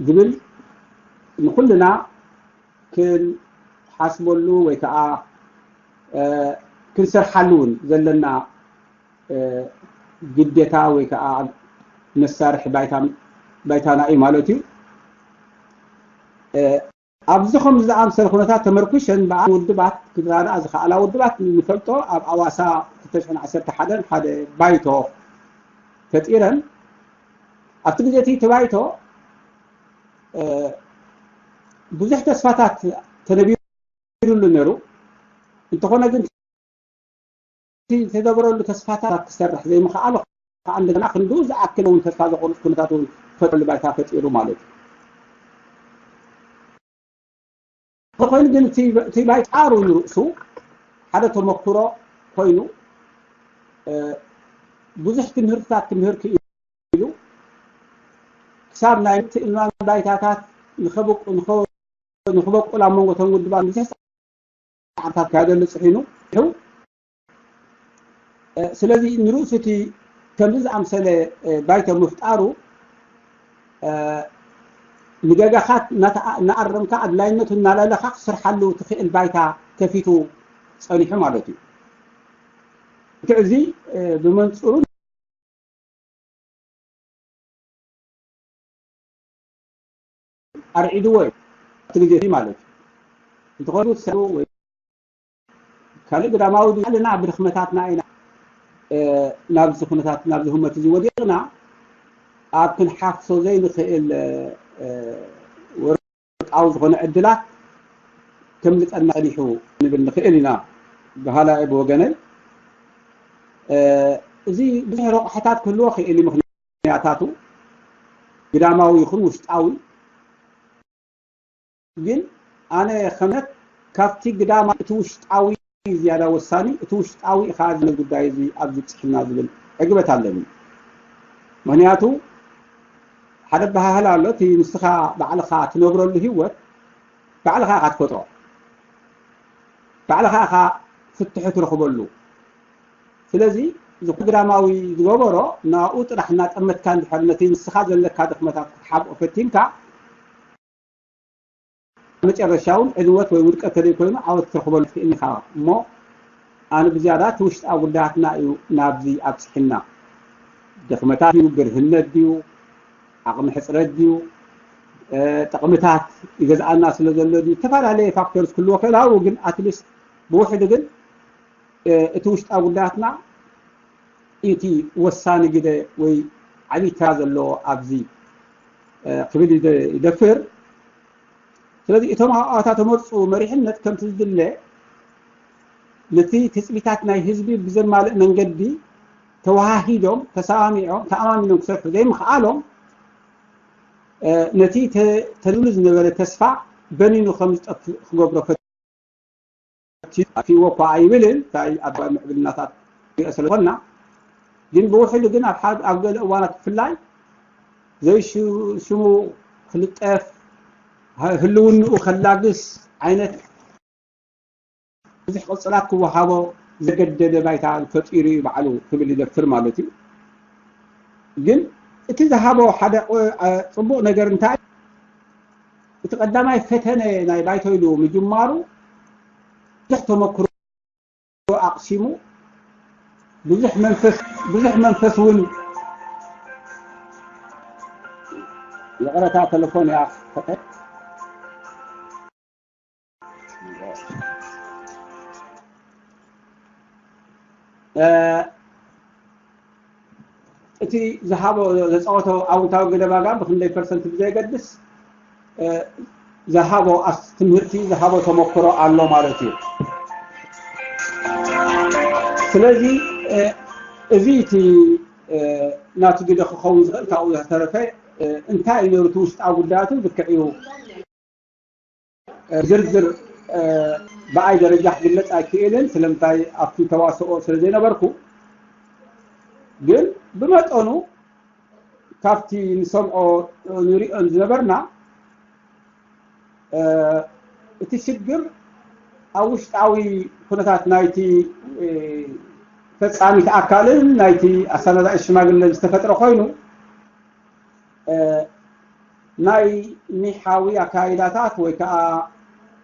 ዝብል ንኩልና ክንሓስበሉ ወይ ከዓ ክንሰርሓሉ እውን ዘለና ግዴታ ወይ ከዓ መሳርሒ ባይታና እዩ ማለት እዩ። ኣብዚ ከም ዝኣምሰለ ኩነታት ተመርኩሸን ብኣ ውድባት ክረዳኣ ዝኸኣላ ውድባት ንፈልጦ ኣብ ኣዋሳ ክልተ ሽሕን ዓሰርተ ሓደን ሓደ ባይቶ ፈጢረን ኣብቲ ግዜ እቲ ባይቶ ብዙሕ ተስፋታት ተነቢሩሉ ነይሩ። እንተኾነ ግን እቲ ዝተገበረሉ ተስፋታት ክሰርሕ ዘይምኽኣሉ ከዓ እንደገና ክንድኡ ዝኣክል እውን ተስፋ ዘቆርፅ ኩነታት እውን ፈጥረሉ ባይታ ፈጢሩ ማለት እዩ። እንተኾይኑ ግን እቲ ባይታ ሩ ንርእሱ ሓደ ተመክሮ ኮይኑ ብዙሕ ትምህርትታት ክምህር ክኢሉ ክሳብ ናይ ምትእምማን ባይታታት ንኽበቁል ኣብ መንጎ ተን ውድባት ብዙሕ ፃዕርታት ካየደሉ ፅሒኑ። ስለዚ ንርእሱ እቲ ከምዚ ዝኣምሰለ ባይቶ ምፍጣሩ ንገጋኻት እናኣረምካ ኣድላይነቱ እናለለኻ ክስርሓሉ ትኽእል ባይታ ከፊቱ ፀኒሑ ማለት እዩ። እቲ እዚ ብመንፅሩ ኣርዒድዎ እዩ እቲ ግዜ ማለት እዩ። እንተኾኑ ሰሩ ወይ ካልእ ግዳማዊ ኣለና ብድኽመታትና ኢና ናብዚ ኩነታት ናብዚ ህመት እዚ ወዲቕና ኣብ ክንሓፍሶ ዘይንኽእል ወርቃዊ ዝኾነ ዕድላት ከም ዝፀና ጸኒሑ ንብል ንኽእል ኢና በሃላ እየ ብወገነይ። እዚ ብዙሕ ረቑሕታት ክህልዎ ክእል እዩ ምኽንያታቱ ግዳማዊ ይኹን ውሽጣዊ። ግን ኣነ ከመት ካብቲ ግዳማ እቲ ውሽጣዊ ዝያዳ ወሳኒ እቲ ውሽጣዊ ኢኻ እዚ ጉዳይ እዚ ኣብዚ ብፅሕና ዝብል ዕግበት ኣለኒ። ምክንያቱ ሓደ ኣበሃህላ ኣሎ፣ እቲ ንስኻ ባዕልኻ ትነብረሉ ህይወት ባዕልኻ ኢኻ ትፈጥሮ፣ ባዕልኻ ኢኻ ፍትሒ ትረኽበሉ። ስለዚ እዚ ግዳማዊ ዝገበሮ ናብኡ ጥራሕ እናጠመትካ እንድሕር ነቲ ንስኻ ዘለካ ድኽመታት ክትሓብኦ ፈቲንካ መጨረሻ እውን ዕንወት ወይ ውድቀት ተደይ ኮይኑ ዓወት ክትረኽበሉ ትኽእል ኢኻ እሞ ኣነ ብዝያዳ እቲ ውሽጣዊ ጉዳያትና እዩ ናብዚ ኣብፅሕና። ድኽመታት ድዩ፣ ግርህነት ድዩ፣ ዓቕሚ ሕፅረት ድዩ፣ ጥቕምታት ይገዝኣና ስለ ዘሎ ድዩ፣ ዝተፈላለየ ፋክተርስ ክህልዎ ክእል ኣብኡ ግን ኣትሊስት ብውሕዱ ግን እቲ ውሽጣዊ ጉዳያትና እቲ ወሳኒ ግደ ወይ ዓብዪ ተራ ዘለዎ ኣብዚ ክብል ይደፍር። ስለዚ እቶም ኣብኣታ ተመርፁ መሪሕነት ከምቲ ዝድለ ነቲ ትፅቢታት ናይ ህዝቢ ብዘማልእ መንገዲ ተወሃሂዶም ተሰማሚዖም ተኣማሚኖም ክሰርሑ ዘይምኽኣሎም ነቲ ተልሉ ዝነበረ ተስፋ በኒኑ ከም ዝጠፍእ ክገብሮ ኣትይዎ እኳ ኣይብልን፣ እንታይ ኣብ ምዕብልናታት ሪኦ ስለዝኾንና። ግን ብውሕዱ ግን ኣብ ገለ እዋናት ብፍላይ ዘይሽሙ ክልጠፍ ህልውንኡ ከላግስ ዓይነት ብዙሕ ቅፅላት ክወሃቦ ዘገደደ ባይታ ፈጢሩ እዩ ባዕሉ ክብል ይደፍር ማለት እዩ። ግን እቲ ዝሃቦ ሓደ ፅቡቕ ነገር እንታይ እቲ ቀዳማይ ፈተነ ናይ ባይቶ ኢሉ ምጅማሩ ብዙሕ ተመክሮ ኣቕሲሙ ብዙሕ መንፈስ እውን ይቕረታ፣ ተለፎን እያ። እ፣ እቲ ዝሃቦ፣ ዘፃወቶ ኣውንታዊ ግደ ዋጋ ብክንደይ ፐርሰንት ብዘየገድስ፣ እ፣ ዝሃቦ ኣስ-፣ ትምህርቲ፣ ዝሃቦ ተመክሮ ኣሎ ማለት እዩ። ስለዚ፣ እ፣ እዚ እቲ፣ እ፣ ናቱ ግደ ክኸውን ዝኽእል። ካብኡ ዝተረፈ፣ እ፣ እንታይ እዩ ነይሩ እቲ ውሽጣዊ ጉዳያቱ ልክዕ እዩ። እ፣ ዝርዝር፣ እ፣ ብኣይ ደረጃ ክግለጽ ኣይክእልን፣ ስለምንታይ ኣብቲ ተዋስኦ ስለ ዘይነበርኩ። ግን ብመጠኑ ካብቲ ንሰምዖ፣ እ፣ ንሪኦን ዝነበርና፣ እ፣ እቲ ሽግር ኣብ ውሽጣዊ ኩነታት ናይቲ፣ እ፣ ፈጻሚት ኣካልን ናይቲ ኣሰናዳኢ ሽማግለን ዝተፈጥረ ኮይኑ፣ እ፣ ናይ ሚሓዊ ኣካይዳታት ወይ ከዓ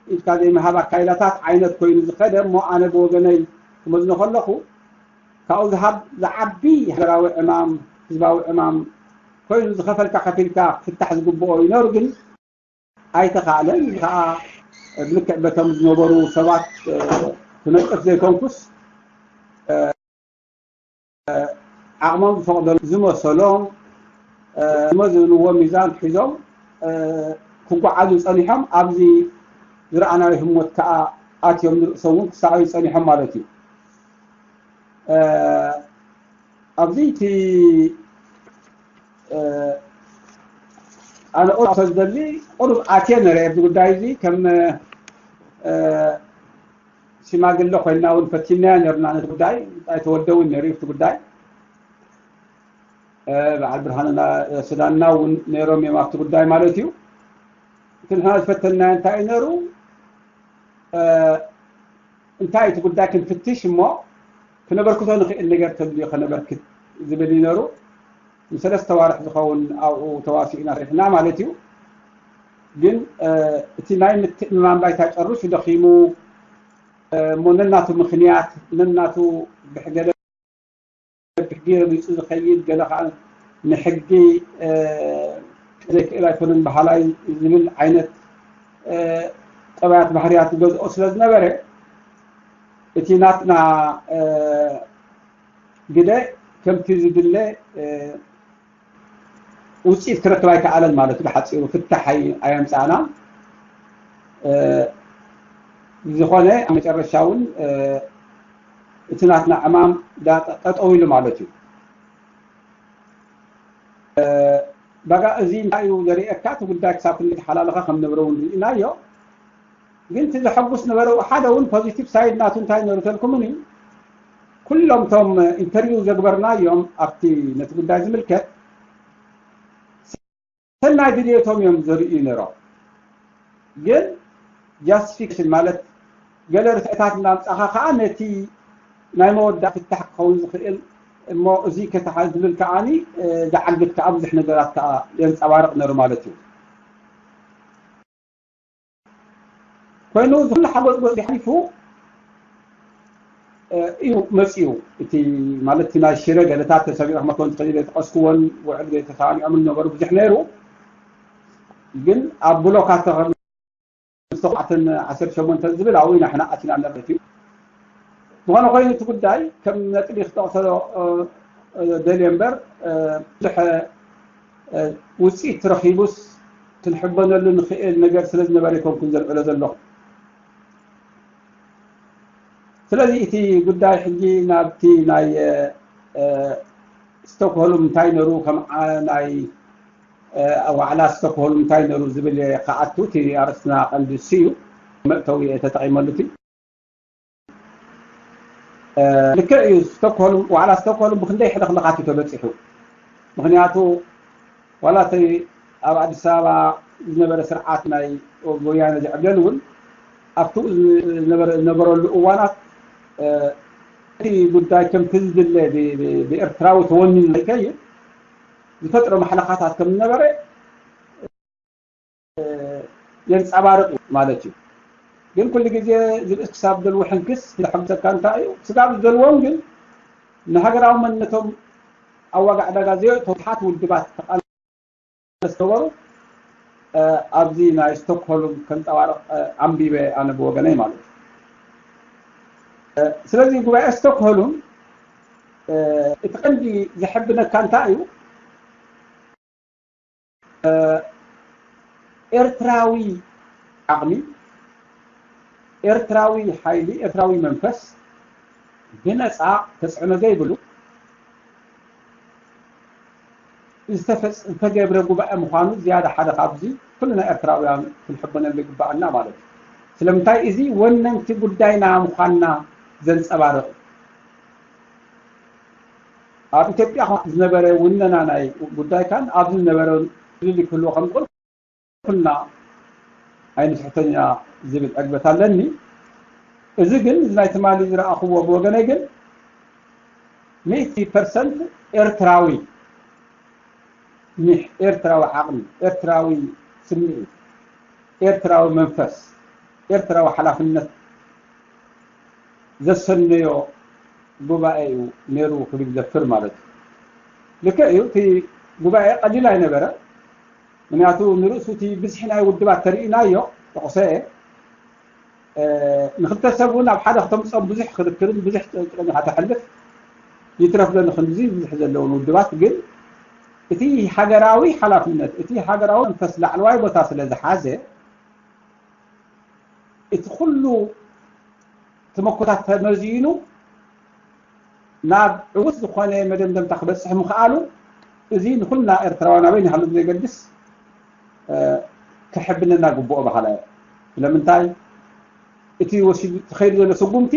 ኢድካ ዘይምሃብ ኣካይዳታት ዓይነት ኮይኑ ዝኸደ እሞ፣ ኣነ ብወገነይ ክመዝኖ ከለኹ፣ ካብኡ ዝሃብ-፣ ዝዓቢ ሃገራዊ ዕማም፣ ህዝባዊ ዕማም ኮይኑ ዝኸፈልካ ከፊልካ ክፍታሕ ዝግብኦ እዩ ነይሩ፣ ግን ኣይተኻእለን። እዚ ከዓ ብልክዕ በቶም ዝነበሩ ሰባት፣ እ፣ ክነቅፍ ዘይኮንኩስ፣ እ፣ ዓቕሞም ዝፈቕደሉ ዝመሰሎም፣ እ፣ ዝመዘንዎ ሚዛን ሒዞም፣ እ፣ ክጓዓዙ ጸኒሖም። ኣብዚ ዝረኣናዮ ህሞት ከዓ ኣትዮም ንርእሶም እውን ክሰዓዩ ጸኒሖም ማለት እዩ። እ፣ ኣብዚ እቲ፣ እ፣ ኣነ ቁሩብ ክወስዶ ዝደሊ፣ ቁሩብ ኣትየ ነይረ ኣብዚ ጉዳይ እዚ ከም፣ እ፣ ሽማግለ ኮይንና እውን ፈቲናዮ ነርና ነቲ ጉዳይ። ኣይተወልደ እውን ነይሩ እቲ ጉዳይ። እ፣ በዓል ብርሃንና፣ እ፣ ስዳንና እውን ነይሮም እዮም ኣብቲ ጉዳይ ማለት እዩ። እቲ ንሕና ዝፈተናዮ እንታይ እዩ ነይሩ? እ፣ እንታይ እቲ ጉዳይ ክንፍትሽ እሞ ክነበርክቶ ንኽእል ነገር ተድልዮ ከነበርክት ዝብል እዩ ነይሩ። ንሰለስተ ዋርሕ ዝኸውን ኣብኡ ተዋሲእና ሰሪሕና ማለት እዩ። ግን፣ እ፣ እቲ ናይ ምትእምማን ባይታ ጨርሹ ደኺሙ፣ እ፣ እሞ ነናቱ ምኽንያት፣ ነናቱ ብሕገ ብሕጊ ረጊጹ ዝኸይድ፣ ገለ ኸዓ ንሕጊ፣ እ፣ ዘይክእል ኣይኮነን በሃላይ ዝብል ዓይነት፣ እ፣ ጠባያት ባህርያት ዝገዝኦ ስለ ዝነበረ፣ እቲ ናትና፣ እ፣ ግደ ከምቲ ዝድለ፣ እ፣ ውፅኢት ክረክብ ኣይከኣለን ማለት እዩ። ብሓፂሩ ፍታሕ ኣይ-፣ ኣየምፃእናን። እ፣ ዝኾነ ኣብ መጨረሻ እውን፣ እ፣ እቲ ናትና ዕማም ዳ-፣ ጠጠው ኢሉ ማለት እዩ። እ፣ በቃ እዚ እንታይ እዩ ዘርእየካ? እቲ ጉዳይ ክሳብ ክንደይ ተሓላለኸ ከም ንብረ እውን ርኢናዮ። ግን እቲ ዘሐጉስ ነበረ ሓደ እውን ፖዚቲቭ ሳይድ ናቱ እንታይ ነሩ ተልኩምኒ፣ ኩሎም እቶም ኢንተርቪው ዘግበርናዮም ኣብቲ ነቲ ጉዳይ ዝምልከት ሰናይ ድልየቶም እዮም ዘርእዩ ነሮም። ግን ጃስቲፊኬሽን ማለት ገለ ርትዕታት እናምጻኻ ከዓ ነቲ ናይ መወዳእ ፍታሕ ክኸውን ዝኽእል እሞ እዚ ከተሓ ዝብል ከዓኒ፣ እ፣ ዝዓግት ከዓ ብዙሕ ነገራት ከዓ የንጸባርቕ ነሩ ማለት እዩ። ኮይኑ እዚ ኩሉ ሓጎጽጎጽ ሓሊፉ፣ እ፣ እዩ መጺኡ። እቲ ማለት እቲ ናይ ሽረ ገለታት ተሰሚዑ ክመኮን ዝኽእል ዘይጠቐስኩዎን ውዕል ዘይተሰማሚዖምን ነበሩ ብዙሕ ነይሩ። ግን ኣብ ብሎካት ተቐሚጡ ተባዕተን ዓሰርተ ሸሞንተ ዝብል ኣብኡ ኢና ሕና ኣቲና ማለት እዩ። ዝኾነ ኮይኑ እቲ ጉዳይ ከም ነጥቢ ክጠቕሶ፣ እ፣ እ፣ ደልየ እምበር፣ እ፣ ብዙሕ፣ እ፣ ውፅኢት ረኺቡስ ክንሕበነሉ ንኽእል ነገር ስለ ዝነበረ ኣይኮንኩን ዘልዕሎ ዘለኹ። ስለዚ እቲ ጉዳይ ሕጂ ናብቲ ናይ፣ እ፣ እ፣ ስቶክሆልም እንታይ ነሩ ከም ዓ-፣ ናይ፣ እ፣ ዋዕላ ስቶክሆልም እንታይ ነሩ ዝብል ክኣቱ እቲ ኣርእስትና ቀንዲ እሱ እዩ። መእተዊ እየ ተጠቒመሉ እቲ። እ፣ ልክዕ እዩ። ስቶክሆልም፣ ዋዕላ ስቶክሆልም ብክንደይ ሕልኽልኻት እዩ ተበፂሑ። ምክንያቱ ዋላ እቲ ኣብ ኣዲስ ኣበባ ዝነበረ ስርዓት ናይ ወያነ ዝዕብለል እውን ኣብቲ ዝነበረ፣ ዝነበረሉ እዋናት፣ እ፣ እቲ ጉዳይ ከምቲ ዝድለ ብ-፣ ብ-፣ ብኤርትራዊ ተወኒኑ ዘይከይድ ዝፈጥሮ ማሕለኻታት ከም ዝነበረ የንጸባርቕ እዩ ማለት እዩ። ግን ኩሉ ግዜ ዝብእስ ክሳብ ደልዎ ሕንክስ ዘሐጉሰካ እንታይ እዩ? ስጋብ ዝደልዎም ግን ንሃገራዊ መንነቶም ኣብ ዋጋ ዕዳጋ ዘየእተዉ ብዙሓት ውድባት ተቓለስቲ ነበሩ። ኣብዚ ናይ ስቶክሆልም ከንፀባርቕ ኣንቢበ ኣነ ብወገነይ ማለት እዩ። ስለዚ ጉባኤ ስቶክሆልም እቲ ቀንዲ ዘሐብነካ እንታይ እዩ? ኤርትራዊ ዓቕሚ፣ ኤርትራዊ ሓይሊ፣ ኤርትራዊ መንፈስ ብነፃ ተፅዕኖ ዘይብሉ ዝተገብረ ጉባኤ ምዃኑ ዝያዳ ሓደ ካብዚ ኩልና ኤርትራውያን ክንሕበነሉ ይግባኣና ማለት እዩ። ስለምንታይ? እዚ ወነንቲ ጉዳይና ምዃንና ዘንፀባርቕ እዩ። ኣብ ኢትዮጵያ ዝነበረ ውነና ናይ ጉዳይካን ኣብዚ ዝነበረ ፍልልይ ክህልዎ ከም ዝኽእል ኩልና ኣይንስሕቶን ኢና ዝብል ዕግበት ኣለኒ። እዚ ግን እዚ ናይ ትማሊ ዝረኣኽዎ ብወገነይ ግን ሚእቲ ፐርሰንት ኤርትራዊ ኒሕ፣ ኤርትራዊ ዓቕሚ፣ ኤርትራዊ ስምዒት፣ ኤርትራዊ መንፈስ፣ ኤርትራዊ ሓላፍነት ዘሰነዮ ጉባኤ እዩ ነይሩ ክብል ይደፍር ማለት እዩ። ልክዕ እዩ፣ እቲ ጉባኤ ቀሊል ኣይነበረ። ምክንያቱ ንርእሱ እቲ ብዝሒ ናይ ውድባት ተርእናዮ ጠቕሰ እየ። ንክልተ ሰብ እውን ኣብ ሓደ ክተምፅኦም ብዙሕ ክርክርን ብዙሕ ጭቅጭቅን ኢኻ ተሕልፍ። ይትረፍ ዶ ንክንድዚ ብዙሕ ዘለውን ውድባት ግን እቲ ሃገራዊ ሓላፍነት፣ እቲ ሃገራዊ መንፈስ ላዕለዋይ ቦታ ስለ ዝሓዘ እቲ ኩሉ ተመኮታት ተመዚኑ ናብ ዕዉት ዝኾነ መደምደምታ ክበፅሕ ምኽኣሉ እዚ ንኩልና ኤርትራውያን ኣበይ ንሃሉ ብዘይገድስ ክሕብነና ግብኦ በሃላይ። ስለምንታይ እቲ ወሲዱ ተኸይዱ ዘሎ ስጉምቲ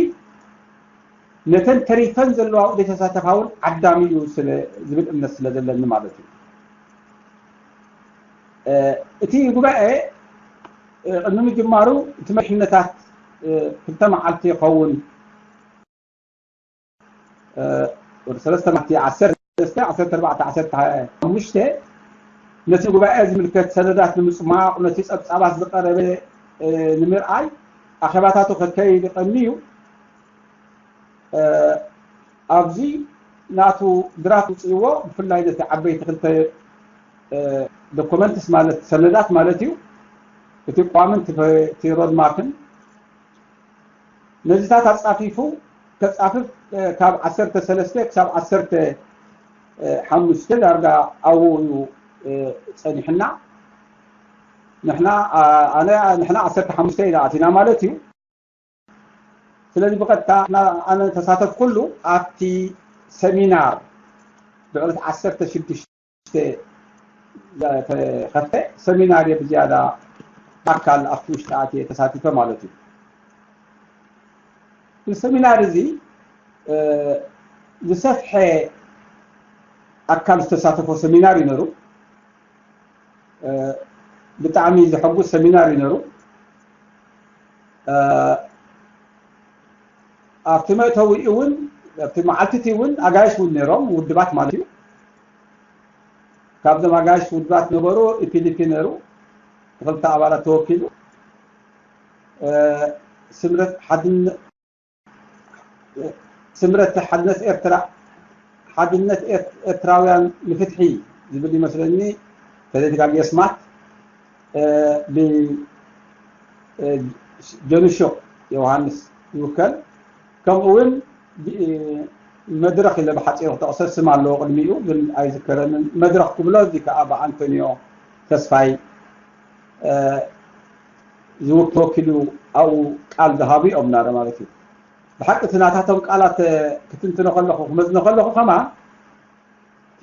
ነተን ተሪፈን ዘለዋ ዘይተሳተፋ እውን ዓዳሚ እዩ ስለ ዝብል እምነት ስለ ዘለኒ ማለት እዩ። እቲ ጉባኤ ቅድሚ ምጅማሩ እቲ መሪሕነታት ክልተ መዓልቲ ይኸውን ወዲ ሰለስተ መዓልቲ ዓሰርተ ሰለስተ ዓሰርተ ኣርባዕተ ዓሰርተ ሓሙሽተ ነቲ ጉባኤ ዝምልከት ሰነዳት ንምፅማቕ ነቲ ፀብፃባት ዝቀረበ ንምርኣይ ኣኼባታቱ ከካይድ ቀንዩ ኣብዚ ናቱ ድራፍት ውፅእዎ ብፍላይ ነቲ ዓበይቲ ክልተ ዶኮመንትስ ማለት ሰነዳት ማለት እዩ እቲ ቋምን እቲ ሮድማፕን ነዚታት ኣፃፊፉ ከፃፍፍ ካብ ዓሰርተ ሰለስተ ክሳብ ዓሰርተ ሓሙሽተ ዳርጋ ኣብኡ እዩ ፀኒሕና ንሕና ኣነ ንሕና ዓሰርተ ሓሙሽተ ኢና ኣቲና ማለት እዩ ስለዚ ብቐጥታ ኣነ ተሳተፍኩሉ ኣብቲ ሰሚናር ብዕለት ዓሰርተ ሽዱሽተ ዝተኸፍተ ሰሚናር እየ ብዝያዳ ኣካል ኣብቲ ውሽጢ ኣትየ ተሳቲፈ ማለት እዩ። እዚ ሰሚናር እዚ ዝሰፍሐ ኣካል ዝተሳተፎ ሰሚናር እዩ ነሩ። ብጣዕሚ ዘሐጉስ ሰሚናር እዩ ነሩ። ኣብቲ መእተዊ እውን ኣብቲ መዓልቲ እቲ እውን ኣጋይሽ እውን ነይሮም ውድባት ማለት እዩ። ካብዞም ኣጋይሽ ውድባት ነበሩ ኢፒዲፒ ነሩ ክልተ ኣባላት ተወኪሉ ስምረት ሓድነት ስምረት ሓድነት ኤርትራ ሓድነት ኤርትራውያን ንፍትሒ ዝብል ይመስለኒ ተዘይተጋግየ ስማት ብጀንሾ ዮሃንስ ይውከል ከምኡ እውን መድረኽ ኢለ ብሓፂሩ ክጠቕሰ ስም ኣለዎ ቅድሚኡ ግን ኣይዝከረንን መድረኽ ክብሎ እዚ ከዓ ብኣንቶኒዮ ተስፋይ ዝውክ ተወኪሉ ኣብኡ ቃል ዝሃቡ እዮም ናረ ማለት እዩ ብሓቂ እቲ ናታቶም ቃላት ክትንትኖ ከለኹ ክመዝኖ ከለኹ ከማ እቲ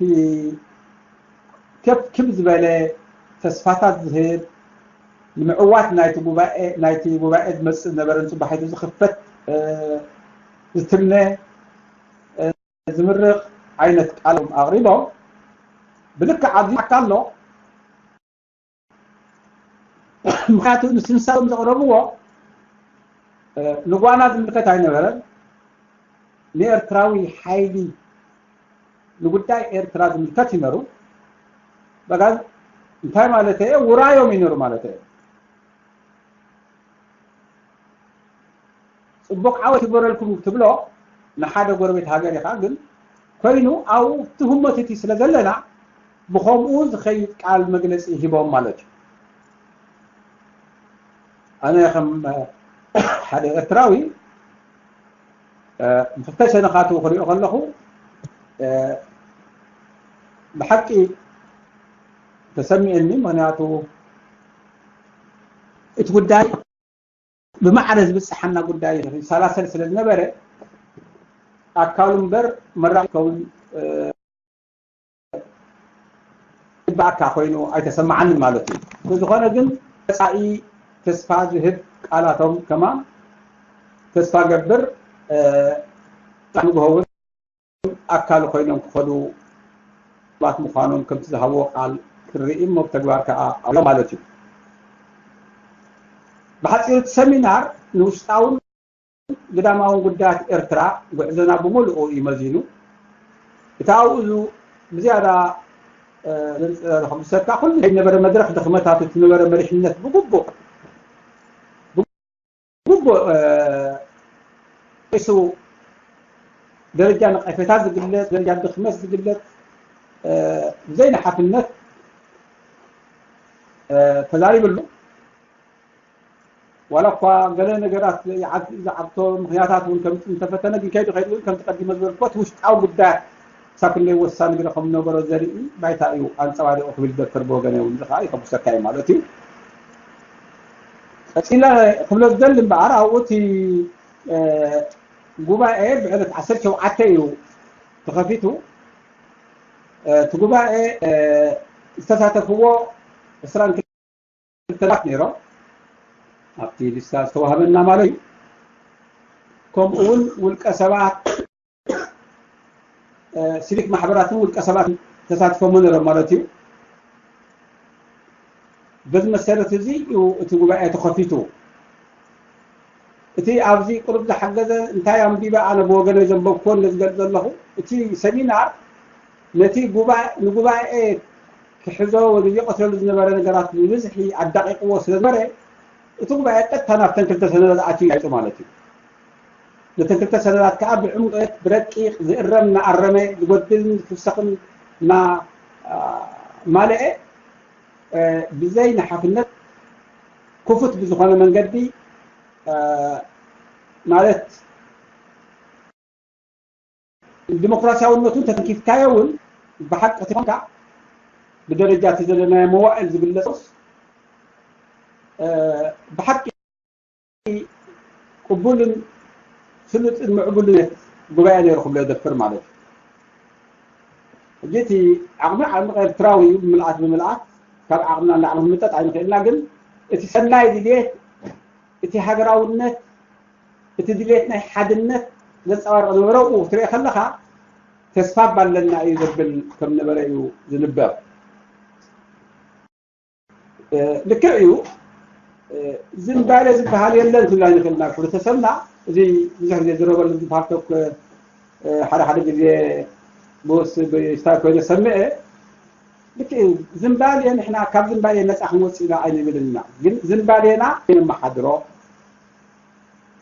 ከብ ክብ ዝበለ ተስፋታት ዝህብ ንምዕዋት ናይቲ ጉባኤ ናይቲ ጉባኤ ዝመፅእ ነበረን ፅባሒቱ ዝኽፈት ዝትምነ ዝምርቕ ዓይነት ቃሎም ኣቕሪቦም ብልክዕ ኣብዚ ኣካሎ ምክንያቱ ንስንሳቶም ዘቕረብዎ ንጓና ዝምልከት ኣይነበረን ንኤርትራዊ ሓይሊ ንጉዳይ ኤርትራ ዝምልከት ይነሩ በጋዝ እንታይ ማለት እየ ውራዮም ይነሩ ማለት እየ ፅቡቅ ዓወት ይግበረልኩም ትብሎ ንሓደ ጎረቤት ሃገር ኢኻ ግን ኮይኑ ኣብኡ ትህመት እቲ ስለ ዘለና ብኸምኡ ዝኸይድ ቃል መግለፂ ሂቦም ማለት እዩ ኣነ ከም ሓደ ኤርትራዊ፣ እ፣ ንክልተ ሸነኻቱ ክሪኦ ከለኹ፣ እ፣ ብሓቂ ተሰሚዕኒ። ምክንያቱ እቲ ጉዳይ ብማዕረ ዝበፅሓና ጉዳይ ይሰላሰል ስለ ዝነበረ፣ ኣካሉ እምበር መራሒ ክኸውን፣ እ፣ ይግባኣካ ኮይኑ ኣይተሰማዓንን ማለት እዩ። ብዝኾነ ግን መጻኢ ተስፋ ዝህብ ቃላቶም ከማን ተስፋ ገብር፣ እ፣ ንግሆ እውን ኣካል ኮይኖም ክኸዱ ሰባት ምዃኖም ከምቲ ዝሃብዎ ቃል ክንርኢ እሞ ብተግባር ከኣ ኣሎ ማለት እዩ። ብሓጺሩ እቲ ሰሚናር ንውሽጣውን ግዳማውን ጉዳያት ኤርትራ ጉዕዞና ብምሉኡ እዩ መዚኑ። እቲ ኣብኡ ዙ-፣ ብዝያዳ፣ እ፣ ዘንጸ-፣ ዘሐጉሰካ ኩሉ ዝነበረ መድረኽ ድኽመታት እቲ ነበረ መሪሕነት ብግቡእ፣ ብግቡእ፣ እ፣ ቂሱ ደረጃ ነቐፌታ ዝግለጽ፣ ደረጃ ድኽመት ዝግለጽ፣ እ፣ ብዘይናሓፍነት፣ እ፣ ተዛሪብሉ። ዋላ እኳ ገለ ነገራት ይዓግ-፣ ዝዓግቶ ምኽንያታት እውን ከምጽእ እንተፈተነ፣ ግን ከይዱ ከይዱ እውን ከምቲ ቀዲመ ዝበልኩዎ እቲ ውሽጣዊ ጉዳያት ክሳብ ክንደይ ወሳኒ ግደ ከም ዝነበሮ ዘርኢ ባይታ እዩ ኣንጸባሪቑ ክብል ይደፍር ብወገነ እውን። እዚ ከኣ የሐጉሰካ እዩ ማለት እዩ። ቀጺለ ክብሎ ዝደሊ እምበኣር ኣብኡ እቲ፣ እ፣ ጉባኤ ብዕለት ዓሰርተ ሸውዓተ እዩ ተኸፊቱ። እ፣ እቲ ጉባኤ፣ እ፣ ዝተሳተፍዎ ዕስራን ክልተ ሰባት ነይሮም፣ ኣብቲ ሊስታ ዝተዋህበና ማለት እዩ። ከምኡ እውን ውልቀ ሰባት፣ እ፣ ሲቪክ ማሕበራትን ውልቀ ሰባት ተሳትፎም ነይሮም ማለት እዩ። በዚ መሰረት እዚ እዩ እቲ ጉባኤ ተኸፊቱ። እቲ ኣብዚ ቁሩብ ዝሓገዘ እንታይ ኣንቢበ ኣነ ብወገነይ ዘንበብኩዎ ነዚ ዝገልጽ ዘለኹ፣ እቲ ሰሚናር ነቲ ጉባ-፣ ንጉባኤ ክሕዞ ወይ ግዜ ቀትረሉ ዝነበረ ነገራት ብብዝሒ ኣዳቂቕዎ ስለ ዝነበረ፣ እቲ ጉባኤ ቀጥታ ናብተን ክልተ ሰነዳት ኣትዩ ይሓይጹ ማለት እዩ። ነተን ክልተ ሰነዳት ከኣ ብዕምቀት፣ ብረቂቕ፣ ዝእረም እናኣረመ፣ ዝጎድል ክውሰኽን እና፣ አ፣ ማልአ፣ እ፣ ብዘይ ንሓፍነት ክፉት ብዝኾነ መንገዲ፣ እ፣ ማለት ዲሞክራሲያውነቱ እንተተንኪፍካዮ እውን ብሓቂ ተኾንካ ብደረጃ እቲ ዘለናዮ መዋእል ዝግለጽስ፣ እ፣ ብሓቂ ቅቡልን ስሉጥን ምዕቡልን ጉባኤ ነይሩ ክብሎ ይደፍር ማለት እዩ። ሕጂ እቲ ዓቕሚ ዓቕሚ ኤርትራዊ እዩ፣ ብምልኣት ብምልኣት ካብ ዓቕምና ንላዕሊ ክንምጠጥ ኣይንኽእልና፣ ግን እቲ ሰናይ ድልየት፣ እቲ ሃገራውነት፣ እቲ ድልየት ናይ ሓድነት ዘንጸባርቕ ዝነበረ ኣብኡ ክትሪኦ ከለኻ ተስፋ ባለና እዩ ዘብል ከም ነበረ እዩ ዝንበብ። እ፣ ልክዕ እዩ። እ፣ ዝንባሌ ዝበሃል የለን ክብላ ንኽእል ናብ ሕብረተሰብና። እዚ ብዙሕ ግዜ ዝረበሉ ዝፓልቶክ፣ እ፣ ሓደ ሓደ ግዜ ብወስ ብስታይ ኮይነ ሰምዐ። ልክዕ እዩ። ዝንባሌ ንሕና ካብ ዝንባሌ ነፃ ክንወፅእ ኢና ኣይንብልን ኢና። ግን ዝንባሌና ከነመሓድሮ፣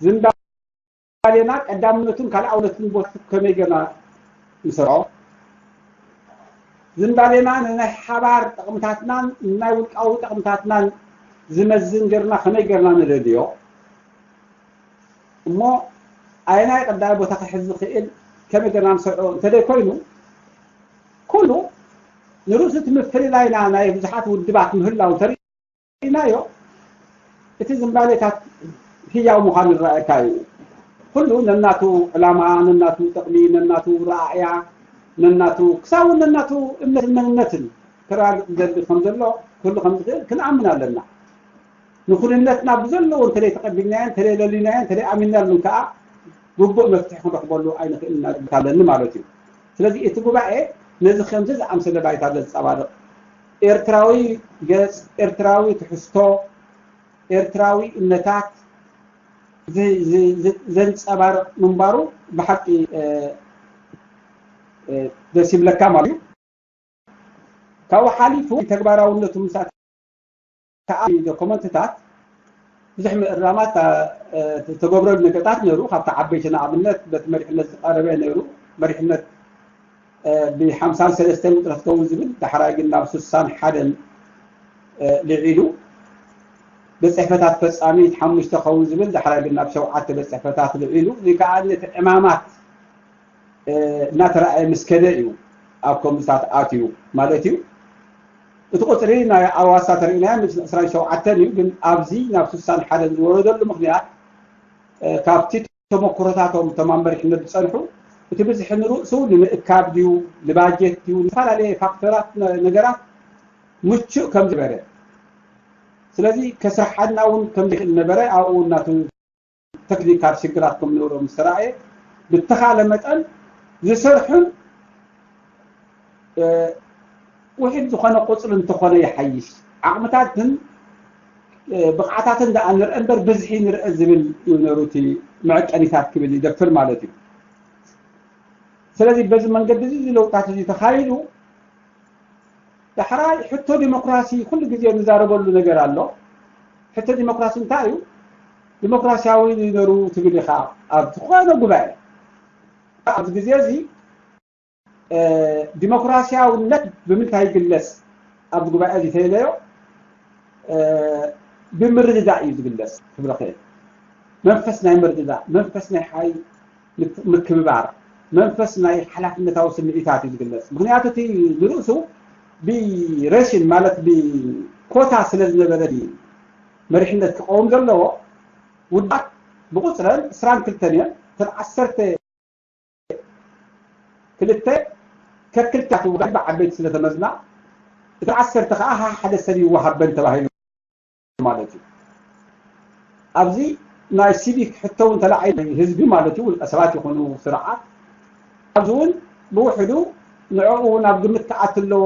ዝንባሌና ቀዳምነቱን ካልኣውነቱን ቦታ ከመይ ጌርና ንሰርዖ፣ ዝንባሌና ንናይ ሓባር ጥቕምታትናን ንናይ ውልቃዊ ጥቕምታትናን ዝመዝን ጌርና ከመይ ጌርና ንደልዮ፣ እሞ ኣየናይ ቀዳማይ ቦታ ክሕዝ ዝኽእል ከመይ ጌርና ንሰርዖ እንተደይ ኮይኑ፣ ኩሉ ንርእሱ እቲ ምፍልላይና ናይ ብዙሓት ውድባት ምህላው እንተርኢ ኢልናዮ፣ እቲ ዝንባሌታት ህያው ምዃኑ ዝረኣየካ እዩ። ኩሉ ነናቱ ዕላማ፣ ነናቱ ጥቕሚ፣ ነናቱ ረኣእያ፣ ነናቱ ክሳብ እውን ነናቱ እምነትን መንነትን ከረጋግጽ ዝደሊ ከም ዘሎ ክህሉ ከም ዝኽእል ክንኣምን ኣለና። ንኹንነትና ብዘለዎ እንተደይ ተቐቢልናዮ፣ እንተደይ ለሊናዮ፣ እንተደይ ኣሚንናሉን ከኣ ግቡእ መፍትሒ ክንረኽበሉ ኣይንኽእልን ኢና ዝብል ኣለኒ ማለት እዩ። ስለዚ እቲ ጉባኤ ነዚ ከምዚ ዝኣምሰለ ባይታ ዘንጸባርቕ ኤርትራዊ ገጽ፣ ኤርትራዊ ትሕዝቶ፣ ኤርትራዊ እምነታት ዝ-፣ ዝ-፣ ዝ-፣ ዘንጸባርቕ ምንባሩ ብሓቂ፣ እ፣ እ፣ ደስ ይብለካ ማለት እዩ። ካብኡ ሓሊፉ ተግባራውነቱ ምስ ኣተኣ ዶኩመንትታት ብዙሕ ምእራማት፣ እ፣ ዝተገብረሉ ነገርታት ነይሩ። ካብቲ ዓበይቲ ንኣብነት በቲ መሪሕነት ዝቐረበ ነይሩ። መሪሕነት፣ እ፣ ብ ሓምሳን ሰለስተን ውጥረት ክኸውን ዝብል፣ ዳሕራይ ግን ናብ ስሳን ሓደን፣ እ፣ ልዒሉ። ቤት ፅሕፈታት ፈፃሚ ሓሙሽተ ኸውን ዝብል፣ ዳሕራይ ግን ናብ ሸውዓተ ቤት ፅሕፈታት ልዒሉ። እዚ ከዓ እቲ ዕማማት እናተረኣየ ምስ ከደ እዩ ኣብ ከምኡታት ኣትዩ ማለት እዩ። እቲ ቁፅሪ ናይ ኣዋሳ ተርእናዮ ዕስራን ሸውዓተን እዩ፣ ግን ኣብዚ ናብ ስሳን ሓደን ዝወረደሉ ምክንያት ካብቲ ተመክሮታቶም እቶም ኣብ መሪሕነት ዝፀንሑ፣ እቲ ብዝሒ ንርእሱ ንምእካብ ድዩ ንባጀት ድዩ ንዝፈላለየ ፋክተራት ነገራት ምቹእ ከም ዝበረ፣ ስለዚ ከስርሓና እውን ከም ዘይክእል ነበረ። ኣብኡ እናቱ ተክኒካል ሽግራት ከም ዝነበሮ ምስ ተራእየ፣ ብተኻለ መጠን ዝሰርሑን ውሕድ ዝኾነ ቁፅሪ እንተኾነ ይሓይሽ፣ ዓቕምታትን ብቕዓታትን ደኣ ንርአ እምበር ብዝሒ ንርአ ዝብል እዩ ነሩ እቲ መዐቀኒታት ክብል ይደፍር ማለት እዩ። ስለዚ በዚ መንገዲ እዚ ለውጣት እዚ ተኻይዱ፣ ዳሕራይ ሕቶ ዲሞክራሲ ኩሉ ግዜ ንዛረበሉ ነገር ኣሎ። ሕቶ ዲሞክራሲ እንታይ እዩ? ዲሞክራሲያዊ ይነሩ ትብል ኢኻ ኣብ ዝኾነ ጉባኤ። ኣብዚ ግዜ እዚ ዲሞክራሲያውነት ብምንታይ ይግለጽ? ኣብዚ ጉባኤ እዚ ተይለዮ ብምርድዳእ እዩ ዝግለጽ ክብሎ ክእል። መንፈስ ናይ ምርድዳእ፣ መንፈስ ናይ ሓይ ምክብባር፣ መንፈስ ናይ ሓላፍነታዊ ስምዒታት እዩ ዝግለጽ። ምክንያቱ እቲ ንርእሱ ብሬሽን ማለት ብኮታ ስለ ዝነበረ መሪሕነት ክቐውም ዘለዎ ውዳት ብቁፅረን ዕስራን ክልተን እየን። እተን ዓሰርተ ክልተ ከክልተ ውዳት ብዓበይቲ ስለ ተመዝና፣ እቲ ዓሰርተ ከዓ ሓደ ሰብ ይወሃበን ተባሂሉ ማለት እዩ። ኣብዚ ናይ ሲቪክ ሕቶ እውን ተላዒሉ ህዝቢ ማለት እዩ፣ ውልቀ ሰባት ይኹኑ ስርዓት፣ ኣብዚ እውን ብውሕዱ ንዕኡ እውን ኣብ ግምት ክኣቱ ኣለዎ፣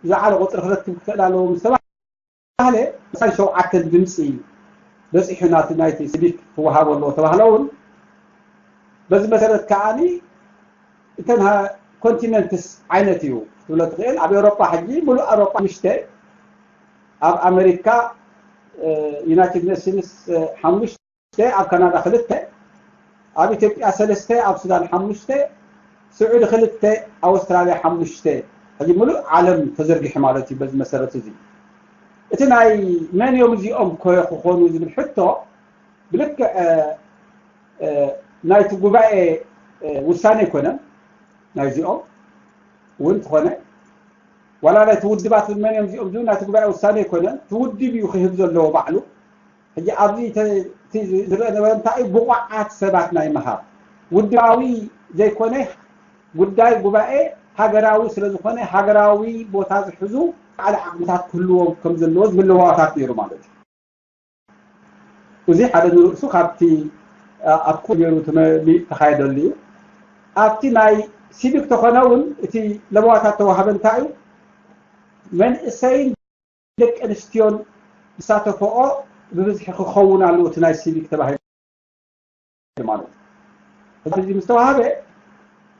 ዝዓለ ቁፅሪ ክረክብ ክኽእል ኣለዎ ምስ ተባህለ፣ ዕስራን ሸውዓተን ድምፂ በፂሑ ናቲ ናይቲ ሲቪክ ክወሃቦ ኣለዎ ተባህለ እውን በዚ መሰረት ከዓኒ እተን ኮንቲነንትስ ዓይነት እዩ ክትብሎ ትኽእል። ኣብ ኤውሮጳ ሕጂ ሙሉእ ኤውሮጳ ሓሙሽተ፣ ኣብ ኣሜሪካ ዩናይትድ ኔሽንስ ሓሙሽተ፣ ኣብ ካናዳ ክልተ፣ ኣብ ኢትዮጵያ ሰለስተ፣ ኣብ ሱዳን ሓሙሽተ፣ ስዑዲ ክልተ፣ ኣውስትራልያ ሓሙሽተ። ሕጂ ሙሉእ ዓለም ተዘርጊሑ ማለት እዩ። በዚ መሰረት እዚ እቲ ናይ መን እዮም እዚኦም ኮ ክኾኑ ዝብል ሕቶ ብልክዕ ናይቲ ጉባኤ ውሳኔ ኣይኮነን። ናይዚኦም እውን ትኾነ ዋላ ናይቲ ውድባት እውን መን እዮም እዚኦም ዝብል ናይቲ ጉባኤ ውሳኔ ኣይኮነን። እቲ ውድብ እዩ ክህብ ዘለዎ ባዕሉ። ሕጂ ኣብዚ ዝረአ ነበረ እንታይ እዩ? ብቑዓት ሰባት ናይ ምሃብ ውድባዊ ዘይኮነ ጉዳይ ጉባኤ ሃገራዊ ስለ ዝኾነ ሃገራዊ ቦታ ዝሕዙ ካልእ ዓቕምታት ክህልዎም ከም ዘለዎ ዝብል ለዋዋታት ነይሩ ማለት እዩ። እዚ ሓደ ንርእሱ ካብቲ ኣብ ኩ ገይሩ ተኻየደሉ እዩ። ኣብቲ ናይ ሲቪክ ተኾነ እውን እቲ ለበዋታት ተዋህበ እንታይ እዩ? መንእሰይን ደቂ ኣንስትዮን ዝሳተፈኦ ብብዝሒ ክኸውን ኣለዎ እቲ ናይ ሲቪክ ተባሂሉ ማለት እዩ። እዚ ምስ ተዋህበ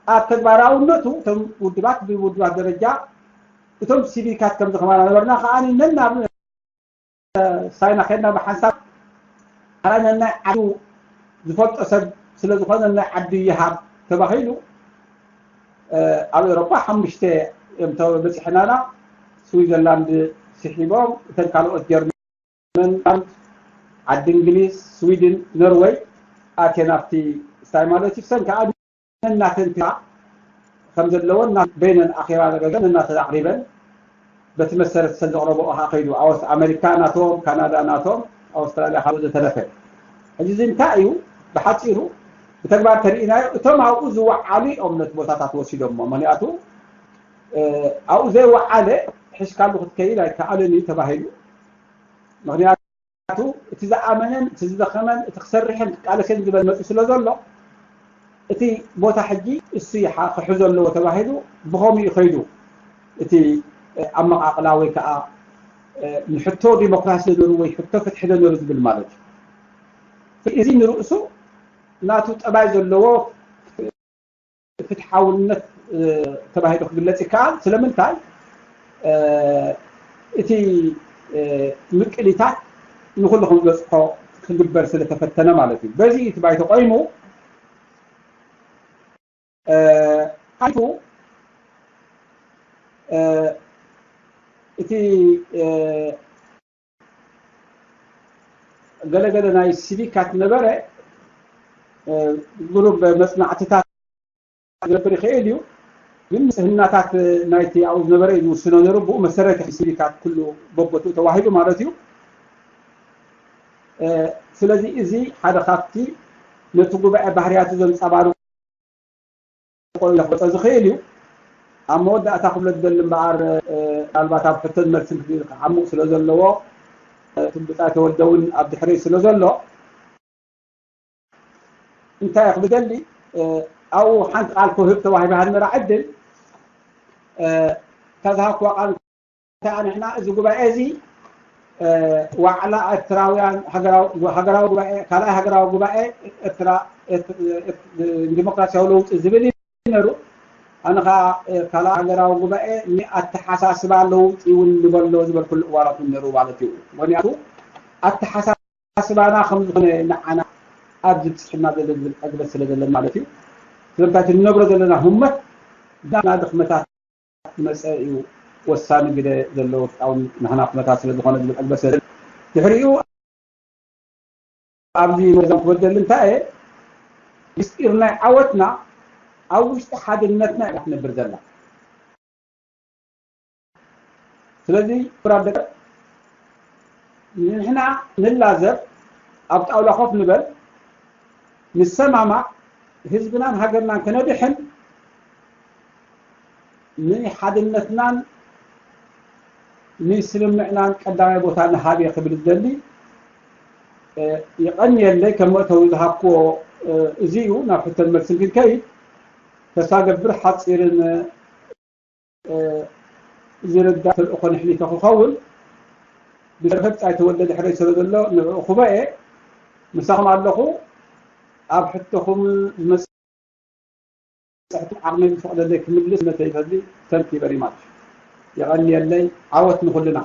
ኣብ ተግባራውነቱ እቶም ውድባት ብውድባት ደረጃ እቶም ሲቪካት ከም ዝኸማና ነበርና ከዓኒ ነናብ ሳይና ከድና ብሓንሳብ ሓራ ነናይ ዓዱ ዝፈልጦ ሰብ ስለ ዝኾነ ናይ ዓዱ ይሃብ ተባሂሉ ኣብ ኤውሮጳ ሓሙሽተ እዮም በፂሕናና። ስዊዘርላንድ ስሒቦም እተን ካልኦት ጀርመን፣ ዓዲ እንግሊዝ፣ ስዊድን፣ ኖርወይ ኣትየን ኣብቲ ስታይ ማለት እዩ። ሰን ከዓ ነናተን ፒራ ከም ዘለወን በይነን ኣኼባ ገገን ነናተን ኣቕሪበን በቲ መሰረት ሰን ዘቕረበኦ ከዓ ከይዱ ኣወስ ኣሜሪካ ናቶም ካናዳ ናቶም ኣውስትራልያ ካብ ዘተረፈ ሕጂ እዚ እንታይ እዩ ብሓፂሩ ብተግባር ተርእናዮ እቶም ኣብኡ ዝወዓሉ እዮም ነቲ ቦታታት ወሲዶሞ ምክንያቱ ኣብኡ ዘይወዓለ ሕሽካሉ ክትከይድ ኣይከኣልን እዩ ተባሂሉ ምክንያቱ እቲ ዝኣመነን እቲ ዝደኸመን እቲ ክሰርሕን ክቃለስን ዝበል መፅኡ ስለ ዘሎ እቲ ቦታ ሕጂ እሱ ይሓ ክሕዞ ኣለዎ ተባሂሉ ብኸምኡ እዩ ከይዱ እቲ ኣመቓቕላ ወይ ከዓ ንሕቶ ዲሞክራሲ ደነሩ ወይ ሕቶ ፍትሒ ደነሩ ዝብል ማለት እዩ እዚ ንርእሱ ናቱ ጠባይ ዘለዎ ፍትሓውነት ተባሂሉ ክግለጽ ይከኣል ስለምንታይ እቲ ምቅሊታት ንኩሉ ክንበፅሖ ክግበር ስለተፈተነ ማለት እዩ በዚ እቲ ባይተ ቆይሙ ሓሊፉ እቲ ገለገለ ናይ ሲቪካት ነበረ። ግሩብ መጽናዕትታት ክገብር ይኽእል እዩ። ግን ንጽህናታት ናይቲ ኣብኡ ዝነበረ እዩ ዝውስኖ ነይሩ። ብኡ መሰረት እዩ ሲቪካት ኩሉ በቦትኡ ተዋሂቡ ማለት እዩ። ስለዚ እዚ ሓደ ካብቲ ነቲ ጉባኤ ባህርያቱ ዘንጸባርቑ ቆሎ ክወፀ ዝኽእል እዩ። ኣብ መወዳእታ ክብሎ ዝደሊ እምበኣር፣ ምናልባት ኣብ ሕቶን መልስን ክዓሙቕ ስለ ዘለዎ፣ ትብጻይ ተወልደ እውን ኣብ ድሕረይ ስለ ዘሎ፣ እንታይ ክብል ደሊ፣ ኣብኡ ሓንቲ ቃል ክህብ ተዋሂባ ሃልመራ ዕድል፣ እታ ዝሃብክዋ ቃል እንታይ ንሕና እዚ ጉባኤ እዚ፣ ዋዕላ ኤርትራውያን ሃገራዊ ጉባኤ፣ ካልኣይ ሃገራዊ ጉባኤ ኤርትራ፣ ዲሞክራሲያዊ ለውጢ ዝብል እዩ ነይሩ። ኣነ ኸዓ፣ ካልኣይ ሃገራዊ ጉባኤ ንኣተሓሳስባ ለውጢ እውን ንበሎ ዝበልኩሉ እዋናት እውን ነይሩ ማለት እዩ። ምኽንያቱ ኣተሓሳስባና ከም ዝኾነ ንዓና ኣብዚ ብፅሕና ዘሎ ዝብል ዕግበት ስለ ዘለና ማለት እዩ። ስለምንታይ እቲ ንነብሮ ዘለና ህሞት ናና ድኽመታት መጸ እዩ ወሳኒ ግደ ዘለዎ ውሽጣዊ ናህና ኩነታት ስለ ዝኾነ ዝብል ዕግበት ስለ ድሕሪኡ ኣብዚ መዛም ክበደል እንታይ እየ ምስጢር ናይ ዓወትና ኣብ ውሽጢ ሓድነትና እያ ትነብር ዘላ። ስለዚ ክቡራት ደቂ ንሕና ንላዘብ ኣብ ጣውላ ኮፍ ንበል ንሰማማዕ ህዝብናን ሃገርናን ከነድሕን ንሓድነትናን ንስምምዕናን ቀዳማይ ቦታ ንሃብ እየ ክብል ዝደሊ። የቐንየለይ ከም መእተዊ ዝሃብክዎ እዚ እዩ። ናብ ሕቶን መልስን ክንከይድ ተስፋ ገብር ሓፂርን ዝርዳእ ተልእኾ ንሕሊፈ ክኸውን ብዘርህብ ፃይ ተወልደ ድሕረይ ስለ ዘሎ ንዕኡ ክበኤ ምሳኹም ኣለኹ። ኣብ ሕቶኹም ዝመፅሕቲ ዓቕሚ ዝፈቕደለይ ክምልስ ነተይ ፈድሊ። Thank you very much። የቐንየለይ። ዓወት ንኹልና።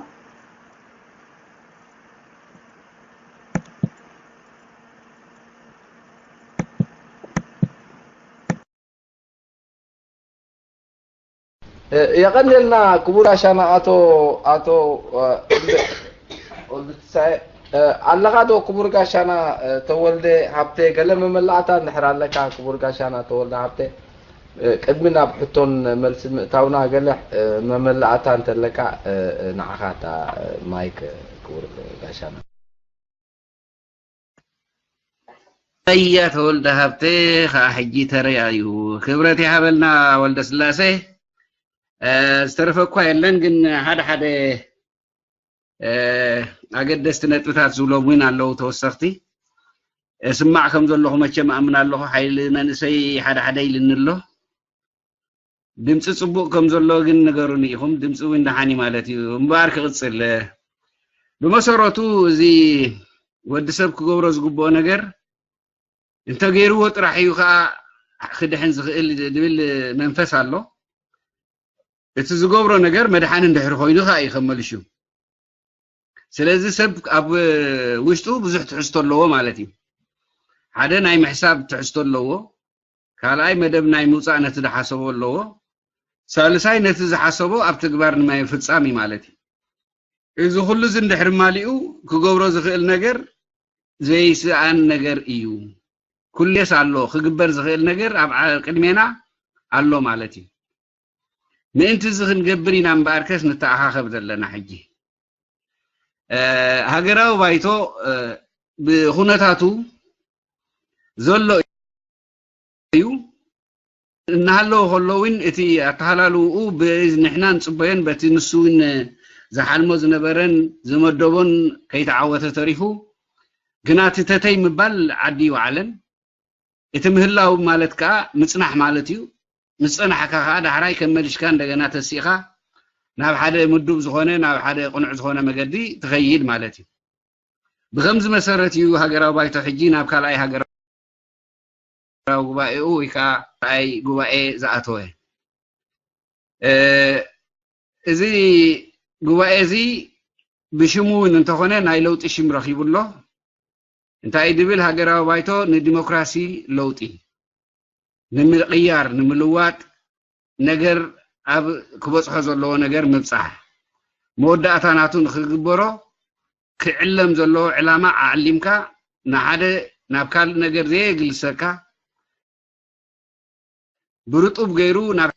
የቐንየልና ክቡር ጋሻና ኣቶ ኣቶ ወልድትሳኤ። ኣለኻ ዶ ክቡር ጋሻና ተወልደ ሃብተ? ገለ መመላእታ እንድሕር ኣለካ ክቡር ጋሻና ተወልደ ሃብተ? ቅድሚ ናብ ሕቶን መልሲ ምእታውና ገለ መመላእታ እንተለካ ንዓኻ እታ ማይክ ክቡር ጋሻና። ኣያ ተወልደ ሃብተ ከዓ ሕጂ ተረይ እዩ። ክብረት ይሃበልና ወልደ ስላሴ። ዝተረፈ እኳ የለን፣ ግን ሓደ ሓደ ኣገደስቲ ነጥብታት ዝብሎም እውን ኣለዉ ተወሰኽቲ። እስማዕ ከም ዘለኹ መቸም ኣምን ኣለኹ። ሓይሊ መንእሰይ ሓደ ሓደ ኢልኒ ኣሎ። ድምፂ ፅቡቕ ከም ዘሎ ግን ንገሩኒ ኢኹም። ድምፂ እውን ደሓን እዩ ማለት እዩ። እምበኣር ክቕፅል፣ ብመሰረቱ እዚ ወዲ ሰብ ክገብሮ ዝግብኦ ነገር እንተገይርዎ ጥራሕ እዩ ከዓ ክድሕን ዝኽእል ዝብል መንፈስ ኣሎ። እቲ ዝገብሮ ነገር መድሓኒ እንድሕር ኮይኑ ከዓ እዩ ከመልሹ። ስለዚ ሰብ ኣብ ውሽጡ ብዙሕ ትሕዝቶ ኣለዎ ማለት እዩ። ሓደ ናይ ምሕሳብ ትሕዝቶ ኣለዎ። ካልኣይ መደብ ናይ ምውፃእ ነቲ ዝሓሰቦ ኣለዎ። ሳልሳይ ነቲ ዝሓሰቦ ኣብ ተግባር ንምፍፃም እዩ ማለት እዩ። እዚ ኩሉ እዚ እንድሕር ማሊኡ ክገብሮ ዝኽእል ነገር ዘይስኣን ነገር እዩ። ኩሌስ ኣሎ ክግበር ዝኽእል ነገር ኣብ ቅድሜና ኣሎ ማለት እዩ። ምእንቲ እዚ ክንገብር ኢና እምበኣርከስ ንተኣኻኸብ ዘለና ሕጂ። ሃገራዊ ባይቶ ብኹነታቱ ዘሎ እዩ። እናሃለወ ከሎ እውን እቲ ኣተሃላልውኡ ንሕና ንፅበዮን በቲ ንሱ እውን ዝሓልሞ ዝነበረን ዝመደቦን ከይተዓወተ ተሪፉ ግና እቲ ተተይ ምባል ዓዲ ይወዓለን። እቲ ምህላው ማለት ከዓ ምፅናሕ ማለት እዩ። ምስ ፀናሕካ ከዓ ዳሕራይ ከመሊሽካ እንደገና ተሲእኻ ናብ ሓደ ምዱብ ዝኾነ ናብ ሓደ ቅኑዕ ዝኾነ መገዲ ትኸይድ ማለት እዩ። ብኸምዚ መሰረት እዩ ሃገራዊ ባይቶ ሕጂ ናብ ካልኣይ ሃገራዊ ጉባኤኡ ወይ ከዓ ካልኣይ ጉባኤ ዝኣተወ። እዚ ጉባኤ እዚ ብሽሙ እውን እንተኾነ ናይ ለውጢ ሽም ረኺቡ ኣሎ። እንታይ ድብል ሃገራዊ ባይቶ ንዲሞክራሲ ለውጢ ንምቕያር ንምልዋጥ ነገር ኣብ ክበፅሖ ዘለዎ ነገር ምብፃሕ መወዳእታ ናቱ ንክግበሮ ክዕለም ዘለዎ ዕላማ ኣዕሊምካ ንሓደ ናብ ካልእ ነገር ዘየግልሰካ ብርጡብ ገይሩ ናብ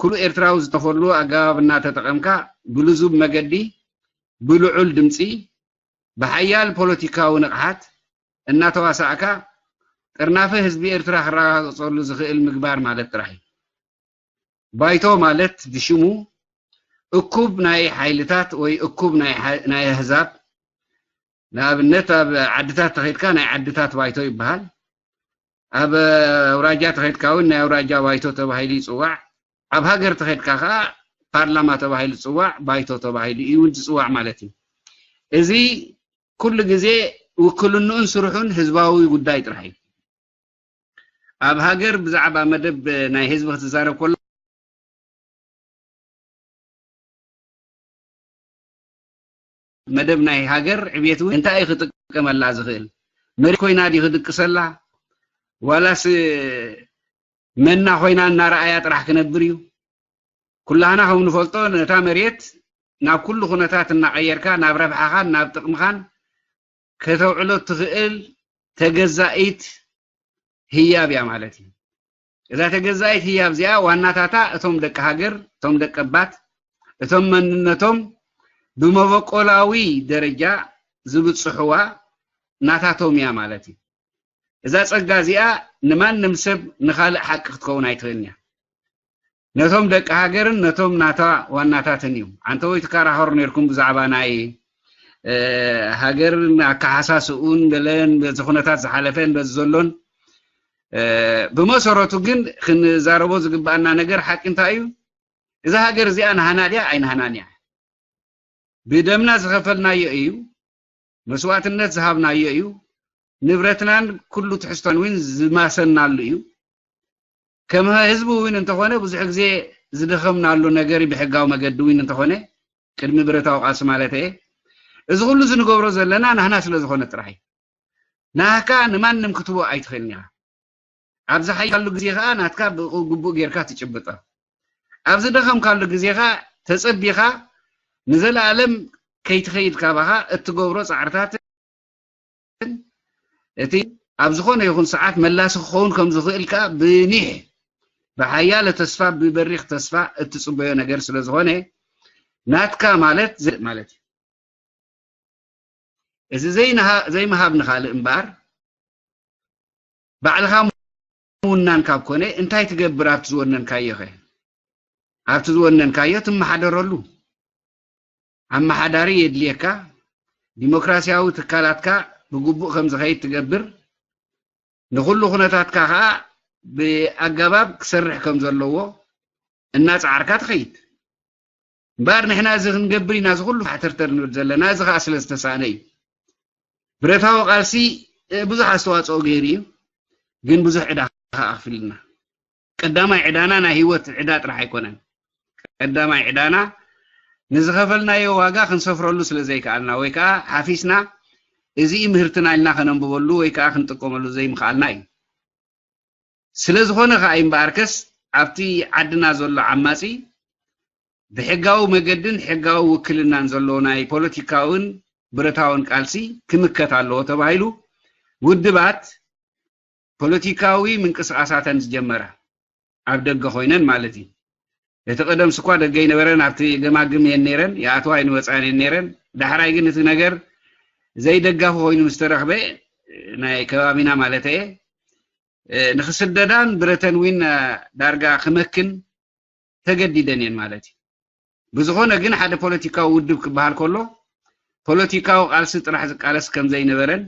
ኩሉ ኤርትራዊ ዝተፈሉ ኣገባብ እናተጠቐምካ ብልዙብ መገዲ ብልዑል ድምፂ ብሓያል ፖለቲካዊ ንቕሓት እናተዋሳእካ ጥርናፈ ህዝቢ ኤርትራ ክረጋገፀሉ ዝኽእል ምግባር ማለት ጥራሕ እዩ። ባይቶ ማለት ብሽሙ እኩብ ናይ ሓይልታት ወይ እኩብ ናይ ሓ- ናይ ኣህዛብ ንኣብነት ኣብ ዓድታት ተኸድካ ናይ ዓድታት ባይቶ ይበሃል። ኣብ ኣውራጃ ተኸድካ እውን ናይ ኣውራጃ ባይቶ ተባሂሉ ይፅዋዕ። ኣብ ሃገር ተኸድካ ከዓ ፓርላማ ተባሂሉ ዝፅዋዕ ባይቶ ተባሂሉ እዩ እውን ዝፅዋዕ ማለት እዩ። እዚ ኩሉ ግዜ ውክልንኡን ስርሑን ህዝባዊ ጉዳይ ጥራሕ እዩ። ኣብ ሃገር ብዛዕባ መደብ ናይ ህዝቢ ክትዛረብ ከሎ መደብ ናይ ሃገር ዕብየት እውን እንታይ እዩ ክጥቀመላ ዝኽእል? መሬት ኮይና ድዩ ክድቅሰላ ዋላስ መና ኮይና እናረኣያ ጥራሕ ክነብር እዩ? ኩላህና ከም ንፈልጦ ነታ መሬት ናብ ኩሉ ኩነታት እናቐየርካ ናብ ረብሓኻን ናብ ጥቕምኻን ከተውዕሎ እትኽእል ተገዛኢት ህያብ እያ ማለት እዩ። እዛ ተገዛኢት ህያብ እዚኣ ዋናታታ እቶም ደቂ ሃገር፣ እቶም ደቂ ኣባት፣ እቶም መንነቶም ብመበቆላዊ ደረጃ ዝብፅሕዋ ናታቶም እያ ማለት እዩ። እዛ ፀጋ እዚኣ ንማንም ሰብ ንኻልእ ሓቂ ክትከውን ኣይትኽእልን እያ። ነቶም ደቂ ሃገርን ነቶም ናታ ዋናታትን እዩ። ኣንተ ወይ ትከራኸሩ ነርኩም ብዛዕባ ናይ ሃገርን ኣከሓሳስኡን ገለን በዚ ኩነታት ዝሓለፈን በዚ ዘሎን ብመሰረቱ ግን ክንዛረቦ ዝግባኣና ነገር ሓቂ እንታይ እዩ? እዛ ሃገር እዚኣ ንሃና ድያ ኣይንሃናን እያ? ብደምና ዝኸፈልናዮ እዩ። መስዋእትነት ዝሃብናዮ እዩ። ንብረትናን ኩሉ ትሕዝቶን እውን ዝማሰናሉ እዩ። ከም ህዝቢ እውን እንተኾነ ብዙሕ ግዜ ዝደኸምናሉ ነገር ብሕጋዊ መገዲ እውን እንተኾነ ቅድሚ ብረታዊ ቃልሲ ማለት እየ። እዚ ኩሉ ዝንገብሮ ዘለና ናህና ስለ ዝኾነ ጥራሕ እዩ። ናህካ ንማንም ክትቦ ኣይትኽእልን ኢኻ። ኣብ ዝሓየሉ ግዜ ኸዓ ናትካ ብግቡእ ጌርካ ትጭብጦ። ኣብ ዝደኸምካሉ ግዜ ኸዓ ተጸቢኻ ንዘለኣለም ከይትኸይድ ካባኻ እትገብሮ ጻዕርታትን እቲ ኣብ ዝኾነ ይኹን ሰዓት መላሲ ክኸውን ከም ዝኽእል ከኣ ብኒሕ ብሓያለ ተስፋ ብበሪኽ ተስፋ እትጽበዮ ነገር ስለ ዝኾነ ናትካ ማለት ማለት እዩ። እዚ ዘይምሃብ ንኻልእ እምበኣር ባዕልኻ ምውናን ካብ ኮነ እንታይ ትገብር ኣብቲ ዝወነንካዮ ኸ? ኣብቲ ዝወነንካዮ ትመሓደረሉ ኣመሓዳሪ የድልየካ። ዲሞክራሲያዊ ትካላትካ ብግቡእ ከም ዝኸይድ ትገብር። ንኹሉ ኩነታትካ ኸኣ ብኣገባብ ክሰርሕ ከም ዘለዎ እናጻዕርካ ትኸይድ። እምበኣር ንሕና እዚ ክንገብር ኢና እዚ ኩሉ ሓተርተር ንብል ዘለና። እዚ ኸኣ ስለ ዝተሳእነ እዩ። ብረታዊ ቃልሲ ብዙሕ ኣስተዋፅኦ ገይሩ እዩ፣ ግን ብዙሕ ዕዳ ኸዓ ኣኽፊልና። ቀዳማይ ዕዳና ናይ ህይወት ዕዳ ጥራሕ ኣይኮነን። ቀዳማይ ዕዳና ንዝኸፈልናዮ ዋጋ ክንሰፍረሉ ስለ ዘይከኣልና ወይ ከዓ ሓፊስና እዚ ምህርትና ኢልና ከነንብበሉ ወይ ከዓ ክንጥቀመሉ ዘይምኽኣልና እዩ። ስለ ዝኾነ ከዓ እምበኣርከስ ኣብቲ ዓድና ዘሎ ዓማፂ ብሕጋዊ መገድን ሕጋዊ ውክልናን ዘለዎ ናይ ፖለቲካውን ብረታውን ቃልሲ ክምከት ኣለዎ ተባሂሉ ውድባት ፖለቲካዊ ምንቅስቃሳተን ዝጀመራ ኣብ ደገ ኮይነን ማለት እዩ። እቲ ቀደም ስኳ ደገ ይነበረን ኣብቲ ገማግም እየን ነይረን ይኣትዋ ይንወፃን እየን ነይረን። ዳሕራይ ግን እቲ ነገር ዘይደጋፊ ኮይኑ ምስ ተረኽበ ናይ ከባቢና ማለት እየ ንክስደዳን ብረተን ዊን ዳርጋ ክመክን ተገዲደን እየን ማለት እዩ። ብዝኾነ ግን ሓደ ፖለቲካዊ ውድብ ክበሃል ከሎ ፖለቲካዊ ቃልሲ ጥራሕ ዝቃለስ ከም ዘይነበረን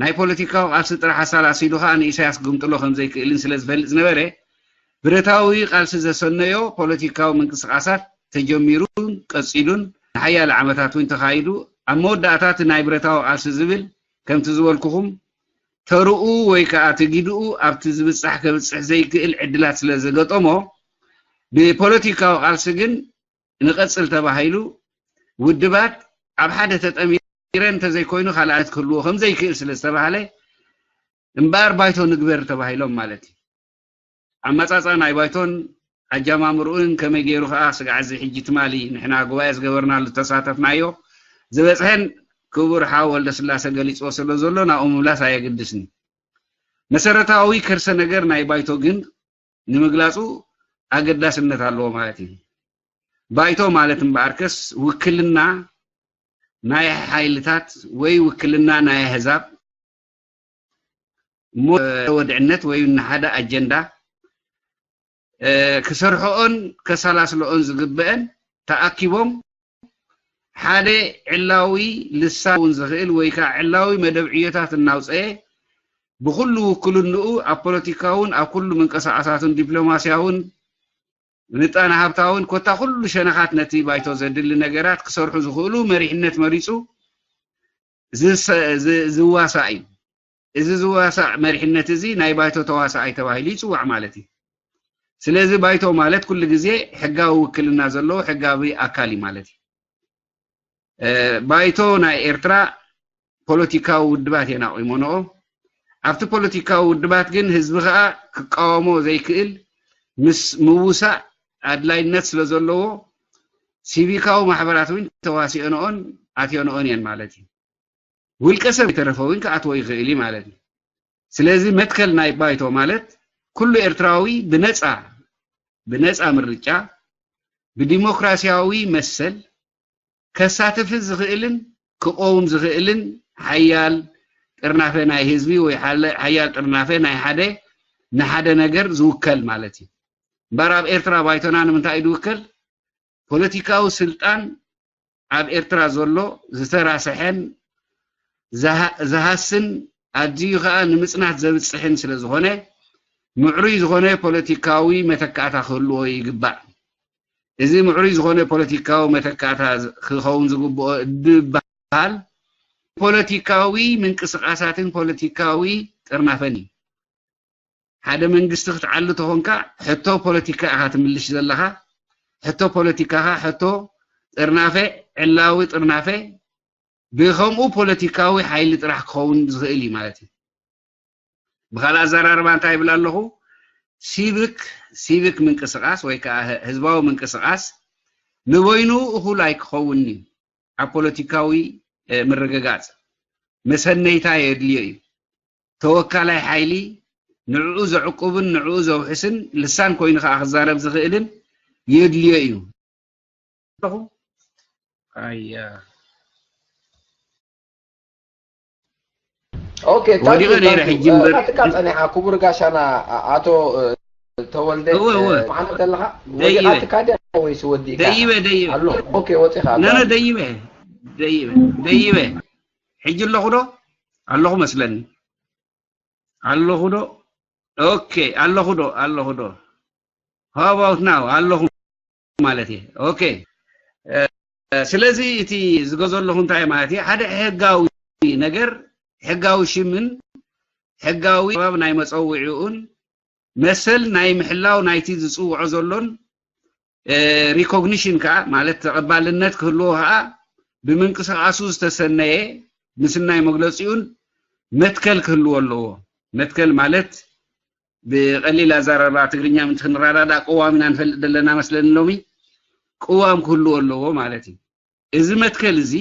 ናይ ፖለቲካዊ ቃልሲ ጥራሕ ኣሳላሲሉ ከዓ ንኢሳያስ ክግምጥሎ ከም ዘይክእልን ስለ ዝፈልጥ ዝነበረ ብረታዊ ቃልሲ ዘሰነዮ ፖለቲካዊ ምንቅስቃሳት ተጀሚሩን ቀፂሉን ንሓያለ ዓመታት እውን ተኻይዱ ኣብ መወዳእታ እቲ ናይ ብረታዊ ቃልሲ ዝብል ከምቲ ዝበልኩኹም ተርኡ ወይ ከዓ እቲ ጊድኡ ኣብቲ ዝብፃሕ ከብፅሕ ዘይክእል ዕድላት ስለ ዘገጠሞ ብፖለቲካዊ ቃልሲ ግን ንቐፅል ተባሂሉ ውድባት ኣብ ሓደ ተጠሚረን እንተዘይኮይኑ ካልኣት ክህልዎ ከም ዘይክእል ስለ ዝተባህለ እምበኣር ባይቶ ንግበር ተባሂሎም ማለት እዩ። ኣመፃፃ ናይ ባይቶን ኣጀማምርኡን ከመይ ገይሩ ከዓ ስጋዕ እዚ ሕጂ ትማሊ ንሕና ጉባኤ ዝገበርናሉ ተሳተፍናዮ ዝበፅሐን ክቡር ሓው ወልደስላሰ ገሊፅዎ ስለ ዘሎ ናብኡ ምምላስ ኣየግድስን። መሰረታዊ ከርሰ ነገር ናይ ባይቶ ግን ንምግላፁ ኣገዳስነት ኣለዎ ማለት እዩ። ባይቶ ማለት እምበኣርከስ ውክልና ናይ ሓይልታት ወይ ውክልና ናይ ኣህዛብ እሞ ወድዕነት ወይ ንሓደ ኣጀንዳ ክሰርሕኦን ከሰላስልኦን ዝግበአን ተኣኪቦም ሓደ ዕላዊ ልሳን እውን ዝኽእል ወይ ከዓ ዕላዊ መደብ ዕዮታት እናውፀኤ ብኩሉ ውክልንኡ ኣብ ፖለቲካውን ኣብ ኩሉ ምንቅስቃሳቱን ዲፕሎማስያውን ምጣነ ሃብታውን ኮታ ኩሉ ሸነኻት ነቲ ባይቶ ዘድሊ ነገራት ክሰርሑ ዝኽእሉ መሪሕነት መሪፁ ዝዋሳእ እዩ። እዚ ዝዋሳእ መሪሕነት እዚ ናይ ባይቶ ተዋሳኣይ ተባሂሉ ይፅዋዕ ማለት እዩ። ስለዚ ባይቶ ማለት ኩሉ ግዜ ሕጋዊ ውክልና ዘለዎ ሕጋዊ ኣካል እዩ ማለት እዩ። ባይቶ ናይ ኤርትራ ፖለቲካዊ ውድባት እየን ኣቑሞንኦ። ኣብቲ ፖለቲካዊ ውድባት ግን ህዝቢ ከዓ ክቃወሞ ዘይክእል ምስ ምውሳእ ኣድላይነት ስለ ዘለዎ ሲቪካዊ ማሕበራት እውን ተዋሲኦንኦን ኣትዮንኦን እየን ማለት እዩ። ውልቀ ሰብ የተረፈ እውን ክኣትዎ ይኽእል እዩ ማለት እዩ። ስለዚ መትከል ናይ ባይቶ ማለት ኩሉ ኤርትራዊ ብነፃ ብነፃ ምርጫ ብዲሞክራሲያዊ መሰል ከሳትፍ ዝኽእልን ክቆውም ዝኽእልን ሓያል ጥርናፈ ናይ ህዝቢ ወይ ሓያል ጥርናፈ ናይ ሓደ ንሓደ ነገር ዝውከል ማለት እዩ። እምበር ኣብ ኤርትራ ባይቶና ንምንታይ እዩ ዝውከል? ፖለቲካዊ ስልጣን ኣብ ኤርትራ ዘሎ ዝተራሰሐን ዝሃስን ኣዝዩ ከዓ ንምፅናት ዘብፅሕን ስለ ዝኾነ ምዕሩይ ዝኾነ ፖለቲካዊ መተካእታ ክህልዎ ይግባእ። እዚ ምዕሩይ ዝኾነ ፖለቲካዊ መተካእታ ክኸውን ዝግብኦ ዝበሃል ፖለቲካዊ ምንቅስቃሳትን ፖለቲካዊ ጥርናፈን እዩ። ሓደ መንግስቲ ክትዓሉ ተኾንካ ሕቶ ፖለቲካ ኢኻ ትምልሽ ዘለኻ። ሕቶ ፖለቲካኻ ሕቶ ጥርናፈ ዕላዊ ጥርናፈ ብኸምኡ ፖለቲካዊ ሓይሊ ጥራሕ ክኸውን ዝኽእል እዩ ማለት እዩ። ብኻልእ ኣዘራርባ እንታይ ይብል ኣለኹ? ሲቪክ ሲቪክ ምንቅስቃስ ወይ ከዓ ህዝባዊ ምንቅስቃስ ንበይኑ እኹል ኣይክኸውን እዩ። ኣብ ፖለቲካዊ ምርግጋፅ መሰነይታ የድልዮ እዩ። ተወካላይ ሓይሊ ንዕኡ ዘዕቁብን ንዕኡ ዘውሕስን ልሳን ኮይኑ ከዓ ክዛረብ ዝኽእልን የድልዮ እዩ። ኣለኹ። ኣያ ኦኬ ወዲቐ ነይረ። ሕጂ እምበር ኣትካ ጸኒሓ ክቡር ጋሻና ኣቶ ተወልደ እወ እወ ማዓነ ዘለኻ ወዲቓትካ ድያ ወይስ ወዲእካ ደይበ ደይበ ኣሎ? ኦኬ ወፂኻ ነነ ደይበ ደይበ ደይበ ሕጂ ኣለኹ ዶ ኣለኹ መስለኒ ኣለኹ ዶ ኦኬ ኣለኹ ዶ ኣለኹ ዶ how about now ኣለኹ ማለት እየ። ኦኬ ስለዚ እቲ ዝገዘለኹ እንታይ ማለት እዩ? ሓደ ሕጋዊ ነገር ሕጋዊ ሽምን ሕጋዊ ኣገባብ ናይ መፀውዒኡን መሰል ናይ ምሕላው ናይቲ ዝፅውዖ ዘሎን recognition ከዓ ማለት ተቐባልነት ክህልዎ ከዓ ብምንቅስቃሱ ዝተሰነየ ምስናይ መግለፂኡን መትከል ክህልዎ ኣለዎ። መትከል ማለት ብቐሊል ኣዘራርባ ትግርኛ ምእንቲ ክንረዳዳእ ቅዋም ኢና ንፈልጥ ዘለና መስለኒ ሎሚ ቅዋም ክህልዎ ኣለዎ ማለት እዩ። እዚ መትከል እዚ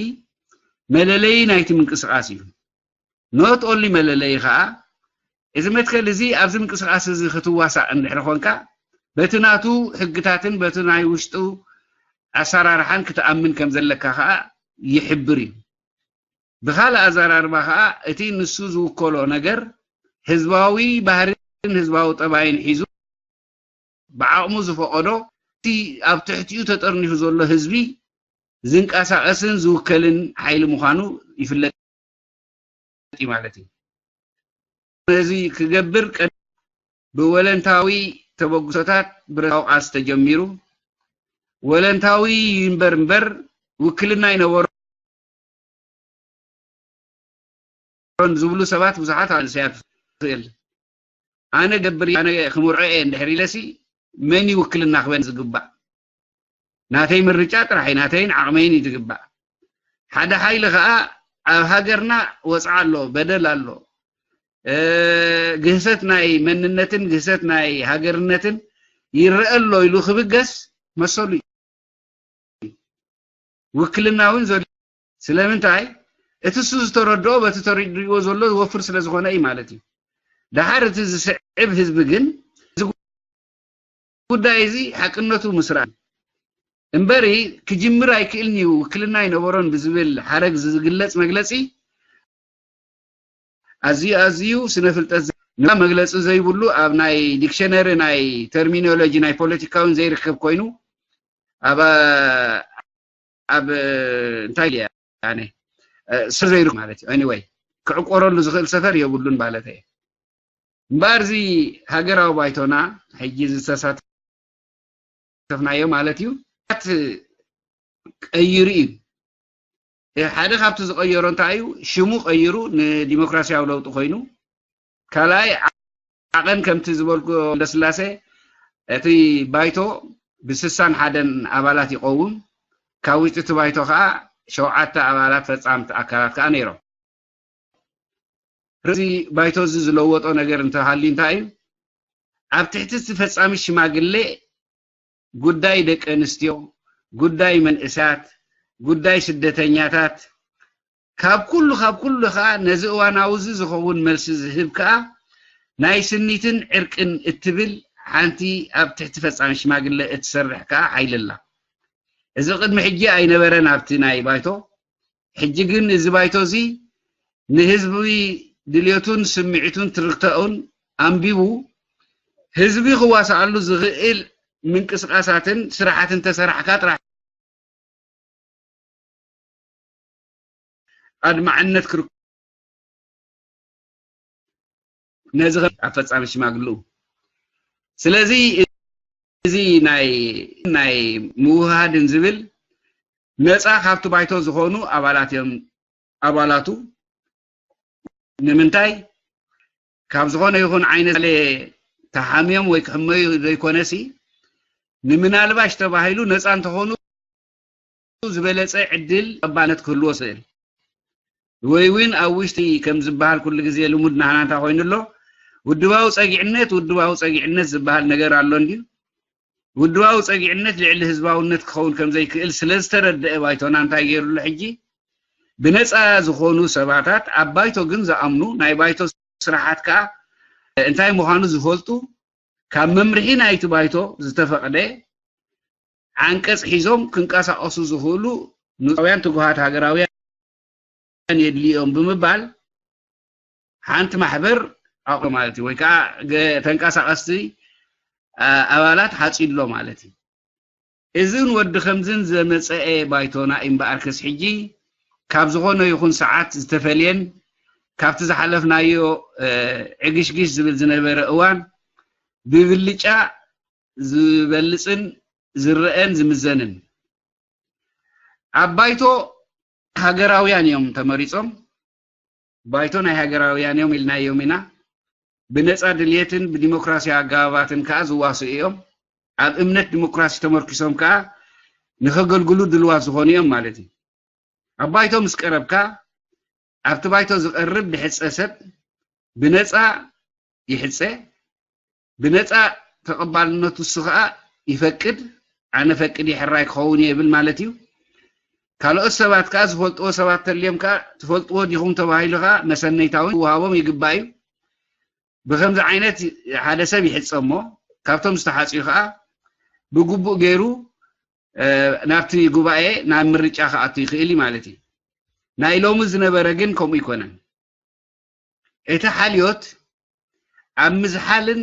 መለለዪ ናይቲ ምንቅስቃስ እዩ። Not only መለለዪ ከዓ እዚ መትከል እዚ ኣብዚ ምንቅስቃስ እዚ ክትዋሳእ እንድሕሪ ኮንካ በቲ ናቱ ሕግታትን በቲ ናይ ውሽጡ ኣሰራርሓን ክትኣምን ከም ዘለካ ከዓ ይሕብር እዩ። ብኻልእ ኣዘራርባ ከዓ እቲ ንሱ ዝውከሎ ነገር ህዝባዊ ባህሪን ህዝባዊ ጠባይን ሒዙ ብዓቕሙ ዝፈቐዶ እቲ ኣብ ትሕቲኡ ተጠርኒፉ ዘሎ ህዝቢ ዝንቀሳቐስን ዝውከልን ሓይሊ ምዃኑ ይፍለጥ እዩ ማለት እዩ። ነዚ ክገብር ቀደም ብወለንታዊ ተበግሶታት ብረታዊ ቃልሲ ተጀሚሩ። ወለንታዊ ይንበር እምበር ውክልና ይነበሮ ዝብሉ ሰባት ብዙሓት ኣንስያት ትኽእል ኣነ ገብር ኣነ ክምርዖ እየ እንድሕር ኢለሲ መን ይውክልና ክበን ዝግባእ ናተይ ምርጫ ጥራሕ እዩ ናተይን ዓቕመይን እዩ ዝግባእ ሓደ ሓይሊ ከዓ ኣብ ሃገርና ወፅዓ ኣሎ በደል ኣሎ ግህሰት ናይ መንነትን ግህሰት ናይ ሃገርነትን ይረአ ኣሎ ኢሉ ክብገስ መሰሉ እዩ ውክልና እውን ዘሎ ስለምንታይ እቲ እሱ ዝተረድኦ በቲ ተረድእዎ ዘሎ ዝወፍር ስለ ዝኾነ እዩ ማለት እዩ። ደሓር እቲ ዝስዕብ ህዝቢ ግን እዚ ጉዳይ እዚ ሓቅነቱ ምስራእ እምበሪ ክጅምር ኣይክእልን እዩ፣ ውክልና ኣይነበሮን ብዝብል ሓረግ ዝግለጽ መግለጺ ኣዝዩ ኣዝዩ ስነ ፍልጠት ዘ- መግለጺ ዘይብሉ ኣብ ናይ ዲክሸነሪ ናይ ተርሚኖሎጂ ናይ ፖለቲካውን ዘይርከብ ኮይኑ ኣብ ኣብ እንታይ ኢለ ኣነ ስር ዘይሩ ማለት እዩ። Anyway ክዕቆረሉ ዝኽእል ሰፈር የብሉን ማለት እየ። እምበኣር እዚ ሃገራዊ ባይቶና ሕጂ ዝተሳተፍናዮ ማለት እዩ ቀይሩ እዩ። ሓደ ካብቲ ዝቐየሮ እንታይ እዩ? ሽሙ ቀይሩ ንዲሞክራሲያዊ ለውጢ ኮይኑ፣ ካልኣይ ዓቐን ከምቲ ዝበልኩ ወልደስላሴ እቲ ባይቶ ብስሳን ሓደን ኣባላት ይቐውም። ካብ ውሽጢ እቲ ባይቶ ከዓ ሸውዓተ ኣባላት ፈጻምቲ ኣካላት ከዓ ነይሮም። እዚ ባይቶ እዚ ዝለወጦ ነገር እንተሃልዩ እንታይ እዩ? ኣብ ትሕቲ እቲ ፈጻሚ ሽማግሌ ጉዳይ ደቂ ኣንስትዮ፣ ጉዳይ መንእሳት፣ ጉዳይ ስደተኛታት፣ ካብ ኩሉ ካብ ኩሉ ከዓ ነዚ እዋናዊ እዚ ዝኸውን መልሲ ዝህብ ከዓ ናይ ስኒትን ዕርቅን እትብል ሓንቲ ኣብ ትሕቲ ፈጻሚ ሽማግለ እትሰርሕ ከዓ ሓይሊ ኣላ። እዚ ቅድሚ ሕጂ ኣይነበረን ኣብቲ ናይ ባይቶ። ሕጂ ግን እዚ ባይቶ እዚ ንህዝቢ ድልየቱን ስምዒቱን ትርክተኡን ኣንቢቡ ህዝቢ ክዋሳኣሉ ዝኽእል ምንቅስቃሳትን ስራሓትን ተሰራሕካ ጥራሕ ኣድማዕነት ክር ነዚ ኣፈጻሚ ሽማግልኡ ስለዚ እዚ ናይ ናይ ምውሃድን ዝብል ነፃ ካብቲ ባይቶ ዝኾኑ ኣባላት እዮም ኣባላቱ ንምንታይ ካብ ዝኾነ ይኹን ዓይነት ተሓምዮም ወይ ክሕመዩ ዘይኮነሲ ንምናልባሽ ተባሂሉ ነፃ እንተኾኑ ዝበለፀ ዕድል ቀባነት ክህልዎ ስእል ወይ እውን ኣብ ውሽጢ ከም ዝበሃል ኩሉ ግዜ ልሙድ ናህና እንታይ ኮይኑ ኣሎ ውድባዊ ፀጊዕነት ውድባዊ ፀጊዕነት ዝበሃል ነገር ኣሎ እንድዩ ውድባዊ ጸጊዕነት ልዕሊ ህዝባውነት ክኸውን ከም ዘይክእል ስለ ዝተረደአ ባይቶና እንታይ ገይሩሉ ሕጂ ብነጻ ዝኾኑ ሰባታት ኣብ ባይቶ ግን ዝኣምኑ ናይ ባይቶ ስራሓት ከኣ እንታይ ምዃኑ ዝፈልጡ ካብ መምርሒ ናይቲ ባይቶ ዝተፈቕደ ዓንቀጽ ሒዞም ክንቀሳቐሱ ዝኽእሉ ንጹራውያን ትጉሃት ሃገራውያን የድልዮም ብምባል ሓንቲ ማሕበር ኣቑ ማለት እዩ ወይ ከዓ ተንቀሳቐስቲ ኣባላት ሓፂሎ ማለት እዩ። እዝን ወዲ ከምዝን ዘመፀአ ባይቶና እምበኣርከስ ሕጂ ካብ ዝኾነ ይኹን ሰዓት ዝተፈልየን ካብቲ ዝሓለፍናዮ ዕግሽግሽ ዝብል ዝነበረ እዋን ብብልጫ ዝበልፅን ዝረአን ዝምዘንን ኣብ ባይቶ ሃገራውያን እዮም ተመሪፆም። ባይቶ ናይ ሃገራውያን እዮም ኢልናዮም ኢና። ብነፃ ድልየትን ብዲሞክራሲያዊ ኣገባባትን ከዓ ዝዋስኡ እዮም። ኣብ እምነት ዲሞክራሲ ተመርኪሶም ከዓ ንኸገልግሉ ድልዋት ዝኾኑ እዮም ማለት እዩ። ኣብ ባይቶ ምስ ቀረብካ ኣብቲ ባይቶ ዝቐርብ ድሕፀ ሰብ ብነፃ ይሕፀ፣ ብነፃ ተቐባልነቱ እሱ ከዓ ይፈቅድ፣ ኣነ ፈቅድ ይሕራይ ክኸውን እየ ይብል ማለት እዩ። ካልኦት ሰባት ከዓ ዝፈልጥዎ ሰባት ተልዮም ከዓ ትፈልጥዎ ዲኹም ተባሂሉ ከዓ መሰነይታውን ክወሃቦም ይግባእ እዩ። ብከምዚ ዓይነት ሓደ ሰብ ይሕፀ እሞ ካብቶም ዝተሓፅዩ ከዓ ብግቡእ ገይሩ ናብቲ ጉባኤ ናብ ምርጫ ክኣቱ ይኽእል እዩ ማለት እዩ። ናይ ሎሚ ዝነበረ ግን ከምኡ ይኮነን። እቲ ሓልዮት ኣብ ምዝሓልን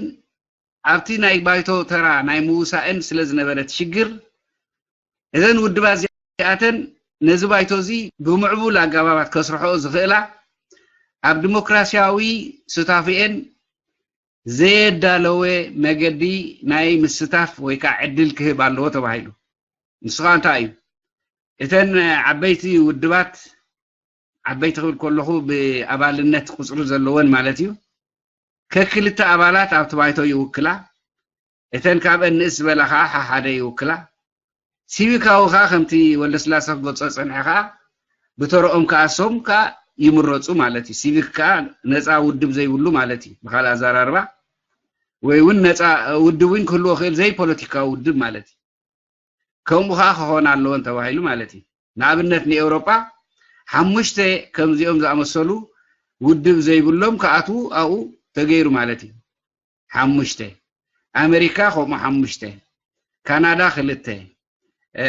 ኣብቲ ናይ ባይቶ ተራ ናይ ምውሳእን ስለ ዝነበረ እቲ ሽግር እዘን ውድባት እዚኣተን ነዚ ባይቶ እዚ ብምዕቡል ኣገባባት ከስርሐኦ ዝኽእላ ኣብ ዲሞክራሲያዊ ሱታፌኤን ዘየዳለወ መገዲ ናይ ምስታፍ ወይ ከዓ ዕድል ክህብ ኣለዎ ተባሂሉ። ንሱ ከዓ እንታይ እዩ? እተን ዓበይቲ ውድባት ዓበይቲ ክብል ከለኹ ብኣባልነት ቁፅሪ ዘለወን ማለት እዩ። ከክልተ ኣባላት ኣብቲ ባይቶ ይውክላ። እተን ካብአን ንእስ ዝበላ ከዓ ሓሓደ ይውክላ። ሲቪካዊ ከዓ ከምቲ ወልደስላሰ ክገልፆ ዝፀንሐ ከዓ ብተረኦም ከዓ እሶም ከዓ ይምረፁ ማለት እዩ። ሲቪክ ከዓ ነፃ ውድብ ዘይብሉ ማለት እዩ። ብካልእ ኣዘራርባ ወይ እውን ነፃ ውድብ እውን ክህልዎ ክእል ዘይፖለቲካዊ ውድብ ማለት እዩ። ከምኡ ከዓ ክኾን ኣለዎን ተባሂሉ ማለት እዩ። ንኣብነት ንኤውሮጳ ሓሙሽተ ከምዚኦም ዝኣመሰሉ ውድብ ዘይብሎም ክኣትዉ ኣብኡ ተገይሩ ማለት እዩ። ሓሙሽተ። ኣመሪካ ከምኡ ሓሙሽተ። ካናዳ ክልተ። እ፣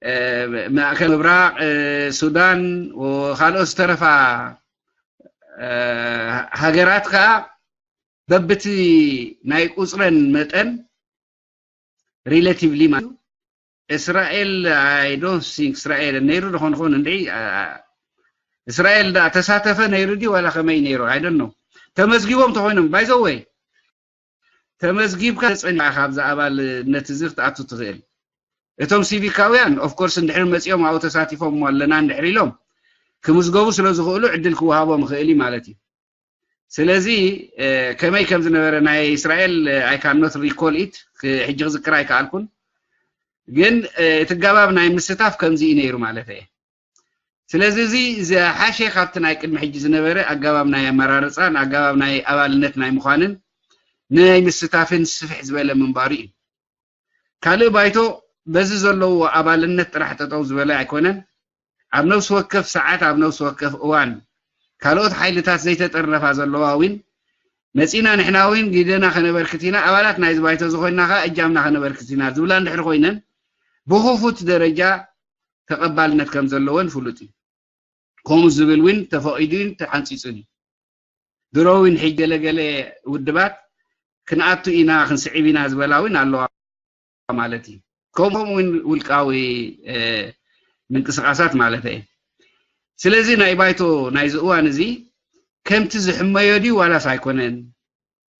እ፣ ማእከል ምብራቕ፣ እ፣ ሱዳን፣ ወ-፣ ካልኦት ዝተረፋ፣ እ፣ ሃገራት ከኣ በብቲ ናይ ቁጽረን መጠን ሪሌቲቭሊ ማለት እዩ። እስራኤል፣ I don't think እስራኤል ነይሩ ዝኾን ኾን እንድዒ፣ እ፣ እስራኤል ዳ ተሳተፈ ነይሩ ድዩ ዋላ ከመይ ነይሩ? I don't know። ተመዝጊቦም ተኾይኖም፣ by the way፣ ተመዝጊብካ ተጸኒዕካ ካብዛ ኣባልነት እዚ ክትኣቱ ትኽእል። እቶም ሲቪካውያን፣ of course፣ እንድሕር መጺኦም ኣብኡ ተሳቲፎም ኣለና እንድሕር ኢሎም ክምዝገቡ ስለ ዝኽእሉ ዕድል ክወሃቦም ይኽእል እዩ ማለት እዩ። ስለዚ፣ እ፣ ከመይ ከም ዝነበረ ናይ እስራኤል፣ እ፣ I cannot recall it፣ ክ-፣ ሕጂ ክዝክር ኣይከኣልኩን። ግን፣ እ፣ እቲ ኣገባብ ናይ ምስታፍ ከምዚ እዩ ነይሩ ማለት እየ። ስለዚ እዚ ዝሓሸ ካብቲ ናይ ቅድሚ ሕጂ ዝነበረ ኣገባብ ናይ ኣመራርጻን ኣገባብ ናይ ኣባልነት ናይ ምዃንን ናይ ምስታፍን ስፍሕ ዝበለ ምንባሩ እዩ። ካልእ ባይቶ በዚ ዘለዎ ኣባልነት ጥራሕ ጠጠው ዝበለ ኣይኮነን። ኣብ ነፍሲ ወከፍ ሰዓት፣ ኣብ ነፍሲ ወከፍ እዋን ካልኦት ሓይልታት ዘይተጠርነፋ ዘለዋ እውን መጺና ንሕና እውን ግደና ከነበርክት ኢና፣ ኣባላት ናይዚ ባይቶ ዝኾንና ከኣ እጃምና ከነበርክት ኢና ዝብላ እንድሕር ኮይነን ብኽፉት ደረጃ ተቐባልነት ከም ዘለወን ፍሉጥ እዩ። ከምኡ ዝብል እውን ተፈቒዱ እዩ፣ ተሓንጺጹ እዩ። ድሮ እውን ሕጂ ገለገለ ውድባት ክንኣቱ ኢና፣ ክንስዕብ ኢና ዝበላ እውን ኣለዋ ማለት እዩ። ከምኡ እውን ውልቃዊ፣ እ፣ ምንቅስቓሳት ማለት እየ። ስለዚ ናይ ባይቶ ናይዚ እዋን እዚ ከምቲ ዝሕመዮ ድዩ ዋላስ ኣይኮነን?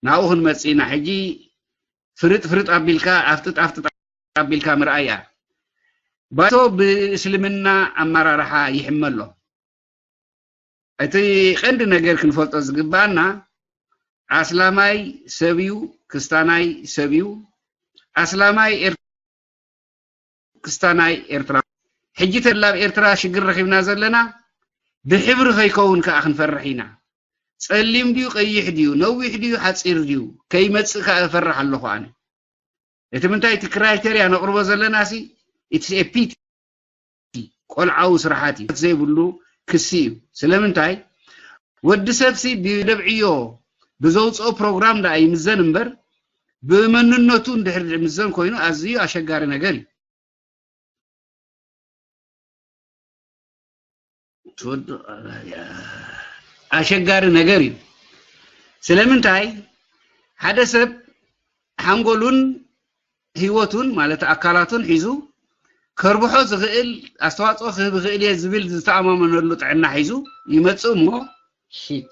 ናብኡ ክንመጽእ ኢና። ሕጂ ፍርጥ ፍርጥ ኣቢልካ፣ ኣፍጥጥ ኣፍጥጥ ኣቢልካ ምርኣይ እያ። ባይቶ ብእስልምና ኣመራርሓ ይሕመ ኣሎ። እቲ ቀንዲ ነገር ክንፈልጦ ዝግባኣና፣ ኣስላማይ ሰብ እዩ፣ ክስታናይ ሰብ እዩ። ኣስላማይ ኤር-፣ ክስታናይ ኤርትራ። ሕጂ ተላ ኣብ ኤርትራ ሽግር ረኺብና ዘለና፣ ብሕብሪ ከይከውን ከኣ ክንፈርሕ ኢና። ጸሊም ድዩ፣ ቀይሕ ድዩ፣ ነዊሕ ድዩ፣ ሓጺር ድዩ፣ ከይመጽእ ከኣ እፈርሕ ኣለኹ ኣነ። እቲ ምንታይ፣ እቲ ክራይቴርያ ነቕርቦ ዘለና ሲ፣ it's a pity። ቆልዓዊ ስራሓት እዩ። ዘይብሉ ክሲ እዩ። ስለምንታይ? ወዲ ሰብሲ ብደብዕዮ ብዘውፅኦ ፕሮግራም ደኣ ይምዘን እምበር፣ ብመንነቱ እንድሕር ዝምዘን ኮይኑ ኣዝዩ ኣሸጋሪ ነገር እዩ። ትወዱ-፣ ኣሸጋሪ ነገር እዩ። ስለምንታይ? ሓደ ሰብ ሓንጎሉን ህይወቱን፣ ማለት ኣካላቱን ሒዙ ከርብሖ ዝኽእል፣ ኣስተዋፅኦ ክህብ ይኽእል እየ ዝብል ዝተኣማመነሉ ጥዕና ሒዙ ይመጽእ እሞ፣ ሺት፣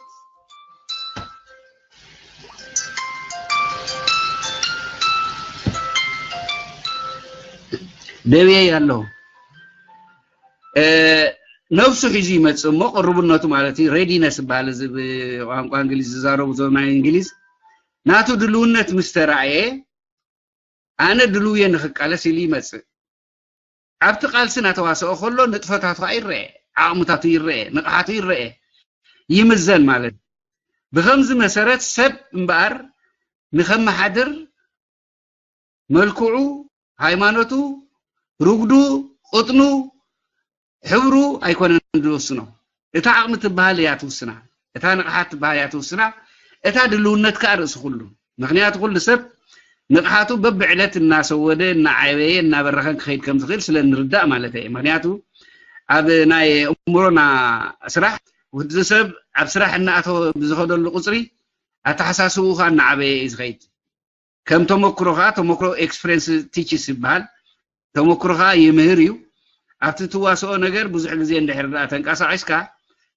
ደብየ ኣለኹ። እ፣ ነብሱ ሒዙ ይመጽእ እሞ ቅርቡነቱ ማለት እዩ፣ ሬዲነስ ይበሃል እዚ ብቋንቋ እንግሊዝ ዝዛረቡ ዞም ናይ እንግሊዝ፣ ናቱ ድልውነት ምስ ተራእየ፣ ኣነ ድልው እየ ንኽቃለስ ኢሉ ይመጽእ። ኣብቲ ቃልሲ እናተዋሰኦ ከሎ ንጥፈታቱ ከዓ ይረአ፣ ዓቕምታቱ ይረአ፣ ንቕሓቱ ይረአ፣ ይምዘን ማለት እዩ። ብኸምዚ መሰረት ሰብ እምበኣር ንኸመሓድር መልክዑ፣ ሃይማኖቱ፣ ርጉዱ፣ ቅጥኑ፣ ሕብሩ ኣይኮነን ዝውስኖ። እታ ዓቕሚ ትበሃል እያ ትውስና። እታ ንቕሓት ትበሃል እያ ትውስና። እታ ድልውነት ከኣ ርእሲ ኩሉ። ምኽንያቱ ኩሉ ሰብ ንቕሓቱ በብዕለት እናሰወደ፣ እናዓበየ፣ እናበረኸን ክኸይድ ከም ዝኽእል ስለ ንርዳእ ማለት እየ። ምኽንያቱ ኣብ ናይ እምሮና ስራሕ፣ ወዲ ሰብ ኣብ ስራሕ እናኣተወ ብዝኸደሉ ቁጽሪ ኣተሓሳስብኡ ከኣ እናዓበየ እዩ ዝኸይድ። ከም ተመክሮ ከኣ፣ ተመክሮ ኤክስፕሬንስ ቲችስ ይበሃል። ተመክሮ ከኣ ይምህር እዩ። ኣብቲ ትዋስኦ ነገር ብዙሕ ግዜ እንድሕር ደኣ ተንቀሳቒስካ፣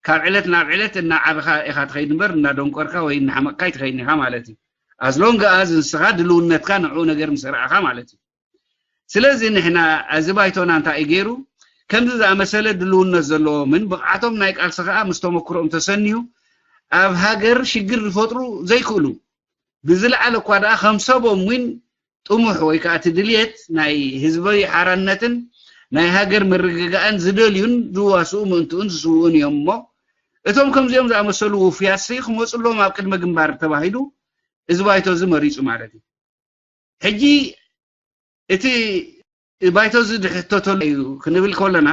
ካብ ዕለት ናብ ዕለት እናዓበኻ ኢኻ ትኸይድ እምበር፣ እናደንቆርካ ወይ እናሓመቕካ ኣይትኸይድን ኢኻ ማለት እዩ። ኣዝሎንግ ኣዝ ንስኻ ድልውነትካ ንዕኡ ነገር ምስ ኣርኣኻ ማለት እዩ። ስለዚ ንሕና እዚ ባይቶና እንታይ እዩ ገይሩ? ከምዚ ዝኣመሰለ ድልውነት ዘለዎምን ብቕዓቶም ናይ ቃልሲ ከኣ ምስ ተመክሮኦም ተሰንዩ ኣብ ሃገር ሽግር ዝፈጥሩ ዘይክእሉ፣ ብዝለዓለ እኳ ደኣ ከም ሰቦም እውን ጥሙሕ ወይ ከኣ እቲ ድልየት ናይ ህዝባዊ ሓራነትን ናይ ሃገር ምርግጋእን ዝደልዩን ዝዋስኡ ምእንትኡን ዝስውኡን እዮም እሞ፣ እቶም ከምዚኦም ዝኣመሰሉ ውፉያትሲ ክመጹ ኣለዎም ኣብ ቅድመ ግንባር ተባሂሉ እዚ ባይቶ እዚ መሪጹ ማለት እዩ። ሕጂ እቲ ባይቶ እዚ ዝሕተተሉ እዩ ክንብል ከለና፣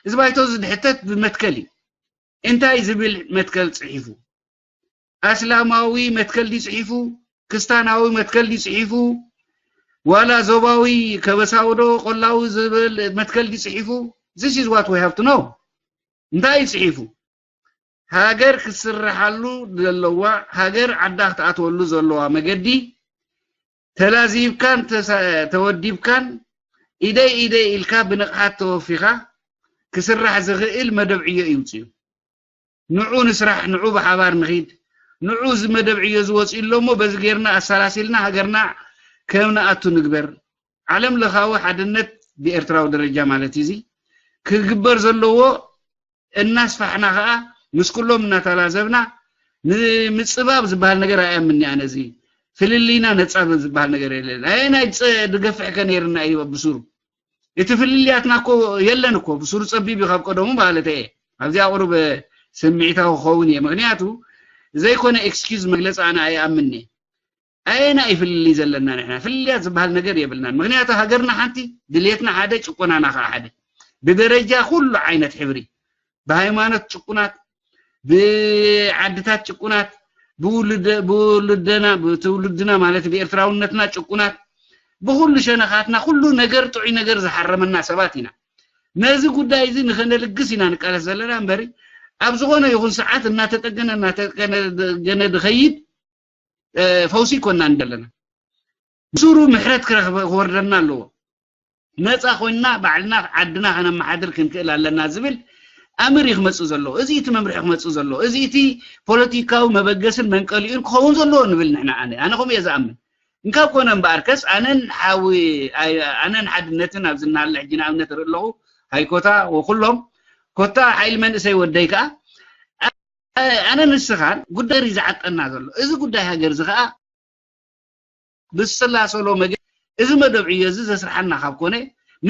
እዚ ባይቶ እዚ ዝሕተት ብመትከል እዩ። እንታይ ዝብል መትከል ጽሒፉ? ኣስላማዊ መትከል ድዩ ጽሒፉ? ክስታናዊ መትከል ድዩ ጽሒፉ? ዋላ ዞባዊ ከበሳዊ ዶ ቆላዊ ዝብል መትከል ድዩ ጽሒፉ? This is what we have to know። እንታይ እዩ ጽሒፉ? ሃገር ክስርሓሉ ዘለዋ፣ ሃገር ዓዳ ክትኣትወሉ ዘለዋ መገዲ ተላዚብካን ተሳ- ተወዲብካን ኢደይ ኢደይ ኢልካ ብንቕሓት ተወፊኻ ክስራሕ ዝኽእል መደብ ዕዮ ይውፅኡ። ንዑ ንስራሕ፣ ንዑ ብሓባር ንኺድ፣ ንዑ እዚ መደብ ዕዮ ዝወፅኡ ኣሎ እሞ በዚ ጌርና ኣሰላሲልና ሃገርና ከም ንኣቱ ንግበር። ዓለም ለኻዊ ሓድነት ብኤርትራዊ ደረጃ ማለት እዚ ክግበር ዘለዎ እናስፋሕና ኸዓ ምስ ኩሎም እናተላዘብና ንምፅባብ ዝበሃል ነገር ኣይኣምንኒ ኣነ። እዚ ፍልልይና ነፃብብ ዝበሃል ነገር የለን። ኣየናይ ዝፀ- ዝገፍሕ ከ ነይርና እዩ ብሱሩ? እቲ ፍልልያትና እኮ የለን እኮ፣ ብሱሩ ፀቢብ እዩ ካብ ቀደሙ ማለት እየ። ኣብዚኣ ቁሩብ ስምዒታዊ ክኸውን እየ፣ ምክንያቱ ዘይኮነ ኤክስኪዝ መግለፂ ኣነ ኣይኣምንኒ። ኣየና እዩ ፍልልይ ዘለና ንሕና? ፍልልያት ዝበሃል ነገር የብልናን። ምክንያቱ ሃገርና ሓንቲ፣ ድልየትና ሓደ፣ ጭቆናና ከዓ ሓደ። ብደረጃ ኩሉ ዓይነት ሕብሪ፣ ብሃይማኖት ጭቁናት፣ ብዓድታት ጭቁናት፣ ብውልደ- ብውልደና ብትውልድና ማለት ብኤርትራውነትና ጭቁናት፣ ብኩሉ ሸነኻትና ኩሉ ነገር ጥዑይ ነገር ዝሓረመና ሰባት ኢና። ነዚ ጉዳይ እዚ ንኸነልግስ ኢና ንቃለስ ዘለና እምበሪ ኣብ ዝኾነ ይኹን ሰዓት እናተጠገነ እናተጠገነ ዝኸይድ ፈውሲ ይኮንና ዘለና። ብሱሩ ምሕረት ክረኽበ ክወርደና ኣለዎ። ነፃ ኮይንና ባዕልና ዓድና ከነመሓድር ክንክእል ኣለና ዝብል ኣምር እዩ ክመፅእ ዘለዎ። እዚ እቲ መምርሒ ክመፅእ ዘለዎ። እዚ እቲ ፖለቲካዊ መበገስን መንቀሊኡን ክኸውን ዘለዎ ንብል ንሕና። ኣነ ኣነ ከምኡ እየ ዝኣምን። እንካብ ኮነ እምበኣርከስ ኣነን ሓዊ ኣይ- ኣነን ሓድነትን ኣብዚ እናሃለ ሕጂ ንኣብነት ርኢ ኣለኹ ሃይኮታ ወኩሎም ኮታ ሓይሊ መንእሰይ ወደይ ከዓ ኣነ ንስኻን ጉዳይ እዩ ዝዓጠና ዘሎ። እዚ ጉዳይ ሃገር እዚ ከዓ ብስላሰሎ መገ እዚ መደብ ዕዮ እዚ ዘስርሓና ካብ ኮነ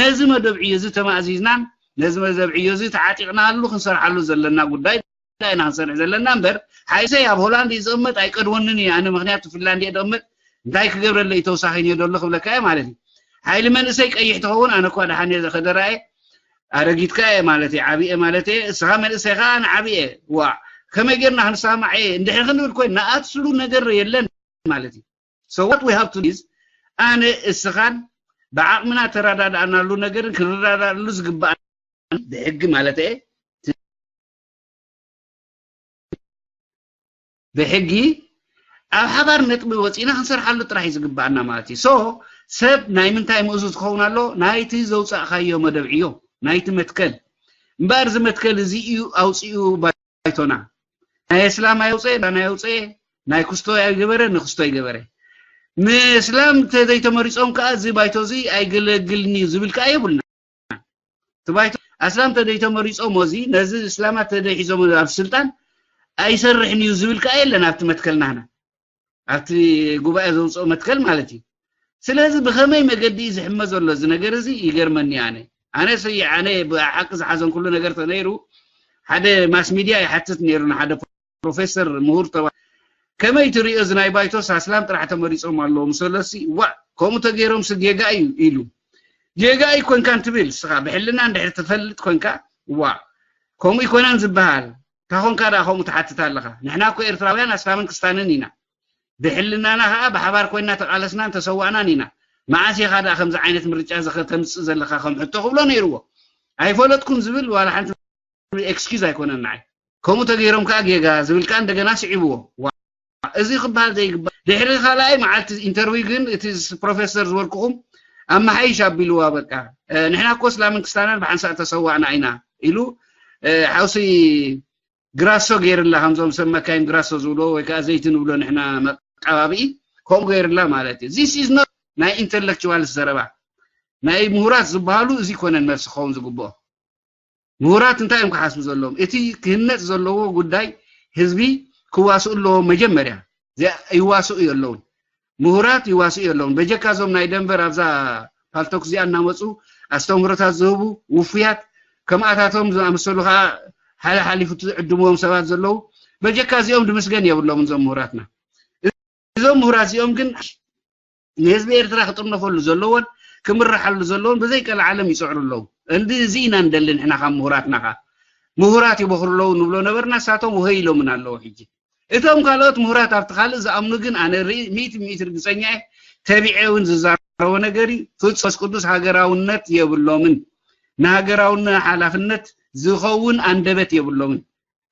ነዚ መደብ ዕዮ እዚ ተማእዚዝናን ነዚ መደብ ዕዮ እዚ ተዓጢቕናሉ ክንሰርሓሉ ዘለና ጉዳይ ኢና ክንሰርሕ ዘለና እምበር ሓይሰይ ኣብ ሆላንድ እዩ ዝቕመጥ ኣይቀድወንን እዩ ኣነ ምክንያቱ ፊንላንድ እየ ዝቕመጥ እንታይ ክገብረለ እዩ ተወሳኺ እየ ዘሎ ክብለካ እየ ማለት እዩ ሓይሊ መንእሰይ ቀይሕ ትኸውን ኣነ እኳ ደሓን እየ ዘኸደራ እየ ኣረጊትካ እየ ማለት እየ ዓብየ ማለት እየ እስኻ መንእሰይ ከዓ ንዓብየ ዋ ከመይ ጌርና ክንሰማዕ እየ እንድሕር ክንብል ኮይን ንኣትስሉ ነገር የለን ማለት እዩ so what we have to is ኣነ እስኻን ብዓቕምና ተረዳዳእናሉ ነገርን ክንረዳዳእሉ ዝግባእ ብሕጊ ማለት እየ ብሕጊ ኣብ ሓባር ነጥቢ ወፂና ክንሰርሓሉ ጥራሕ እዩ ዝግባኣና ማለት እዩ so ሰብ ናይ ምንታይ ምእዙዝ ክኸውን ኣሎ ናይቲ ዘውፃእካዮ መደብ ዕዮ ናይቲ መትከል እምበኣር እዚ መትከል እዚ እዩ ኣውፅኡ ባይቶና ናይ እስላም ኣየውፀ ዳና የውፀ ናይ ክስቶ ኣይገበረ ንክስቶ ኣይገበረ ንእስላም ተዘይተመሪፆም ከዓ እዚ ባይቶ እዚ ኣይገለግልን እዩ ዝብል ከዓ የብልና እቲ ባይቶ ኣስላም ተደይተመሪፆም እዚ ነዚ እስላማት ተደይሒዞም ኣብ ስልጣን ኣይሰርሕን እዩ ዝብል ከዓ የለን ኣብቲ መትከል ናህና ኣብቲ ጉባኤ ዘውፅኦ መትከል ማለት እዩ ስለዚ ብኸመይ መገዲ እዩ ዝሕመ ዘሎ እዚ ነገር እዚ ይገርመኒ ኣነ ኣነ ስይ ኣነ ብሓቂ ዝሓዘንኩሉ ነገር ተነይሩ ሓደ ማስ ሚድያ ይሓትት ነይሩ ንሓደ ፕሮፌሰር ምሁር ተባ ከመይ ትሪኦ እዚ ናይ ባይቶስ ኣስላም ጥራሕ ተመሪፆም ኣለዉ ምሰሎሲ ዋዕ ከምኡ ተገይሮምሲ ጌጋ እዩ ኢሉ ጌጋ ኣይኮንካን ትብል እስኻ ብሕልና እንድሕር ትፈልጥ ኮንካ ዋዕ ከምኡ ይኮነን ዝበሃል እንታይ ኮንካ ደኣ ከምኡ ትሓትት ኣለኻ ንሕና እኮ ኤርትራውያን ኣስላምን ክስታንን ኢና ብሕልናና ከዓ ብሓባር ኮይና ተቃለስናን ተሰዋእናን ኢና መዓስ ኢኻ ደኣ ከምዚ ዓይነት ምርጫ እዚ ከተምፅእ ዘለኻ ከም ሕቶ ክብሎ ነይርዎ ኣይፈለጥኩን ዝብል ዋላ ሓንቲ excuse ኣይኮነን ንዓይ ከምኡ ተገይሮም ከዓ ጌጋ ዝብል ከዓ እንደገና ስዒብዎ እዚ ክበሃል ዘይግባእ ድሕሪ ካልኣይ መዓልቲ interview ግን እቲ ፕሮፌሰር ዝበልኩኹም ኣመሓይሽ ኣቢልዋ በቃ ንሕና እኮ እስላምን ክስታናን ብሓንሳእ ተሰዋእና ኢና ኢሉ ሓውሲ ግራሶ ገይርላ ከምዞም ሰብ መካይን ግራሶ ዝብሎ ወይ ከዓ ዘይቲ ንብሎ ንሕና መቃባብኢ ከምኡ ገይርላ ማለት እዩ this is not ናይ intellectual ዘረባ ናይ ምሁራት ዝበሃሉ እዚ ኮነን መልሲ ክኸውን ዝግብኦ ምሁራት እንታይ እዮም ክሓስቡ ዘለዎም እቲ ክህነፅ ዘለዎ ጉዳይ ህዝቢ ክዋስኡ ኣለዎም መጀመርያ ይዋስኡ የለውን ምሁራት ይዋስኡ የለውን በጀካ እዞም ናይ ደንበር ኣብዛ ፓልቶክ እዚኣ እናመፁ ኣስተምህሮታት ዝህቡ ውፉያት ከምኣታቶም ዝኣመሰሉ ከዓ ሓደ ሓሊፉ ዝዕድምዎም ሰባት ዘለዉ በጀካ እዚኦም ድምስገን የብሎም እዞም ምሁራትና እዞም ምሁራት እዚኦም ግን ንህዝቢ ኤርትራ ክጥርነፈሉ ዘለዎን ክምርሓሉ ዘለዎን ብዘይቀልዓለም ይፅዕሩ ኣለዉ እንዲ እዚ ኢና ንደሊ ንሕና ካብ ምሁራትና ከኣ። ምሁራት ይበኽሩ ኣለዉ ንብሎ ነበርና፣ ንሳቶም ውሀይ ኢሎምን ኣለዉ። ሕጂ እቶም ካልኦት ምሁራት ኣብቲ ካልእ ዝኣምኑ ግን ኣነ ርኢ-፣ ሚእቲ ሚእቲ ርግጸኛ እየ። ተቢዐ እውን ዝዛረቦ ነገር እዩ። ፍጹም መንፈስ ቅዱስ ሃገራውነት የብሎምን። ንሃገራውነት ሓላፍነት ዝኸውን ኣንደበት የብሎምን።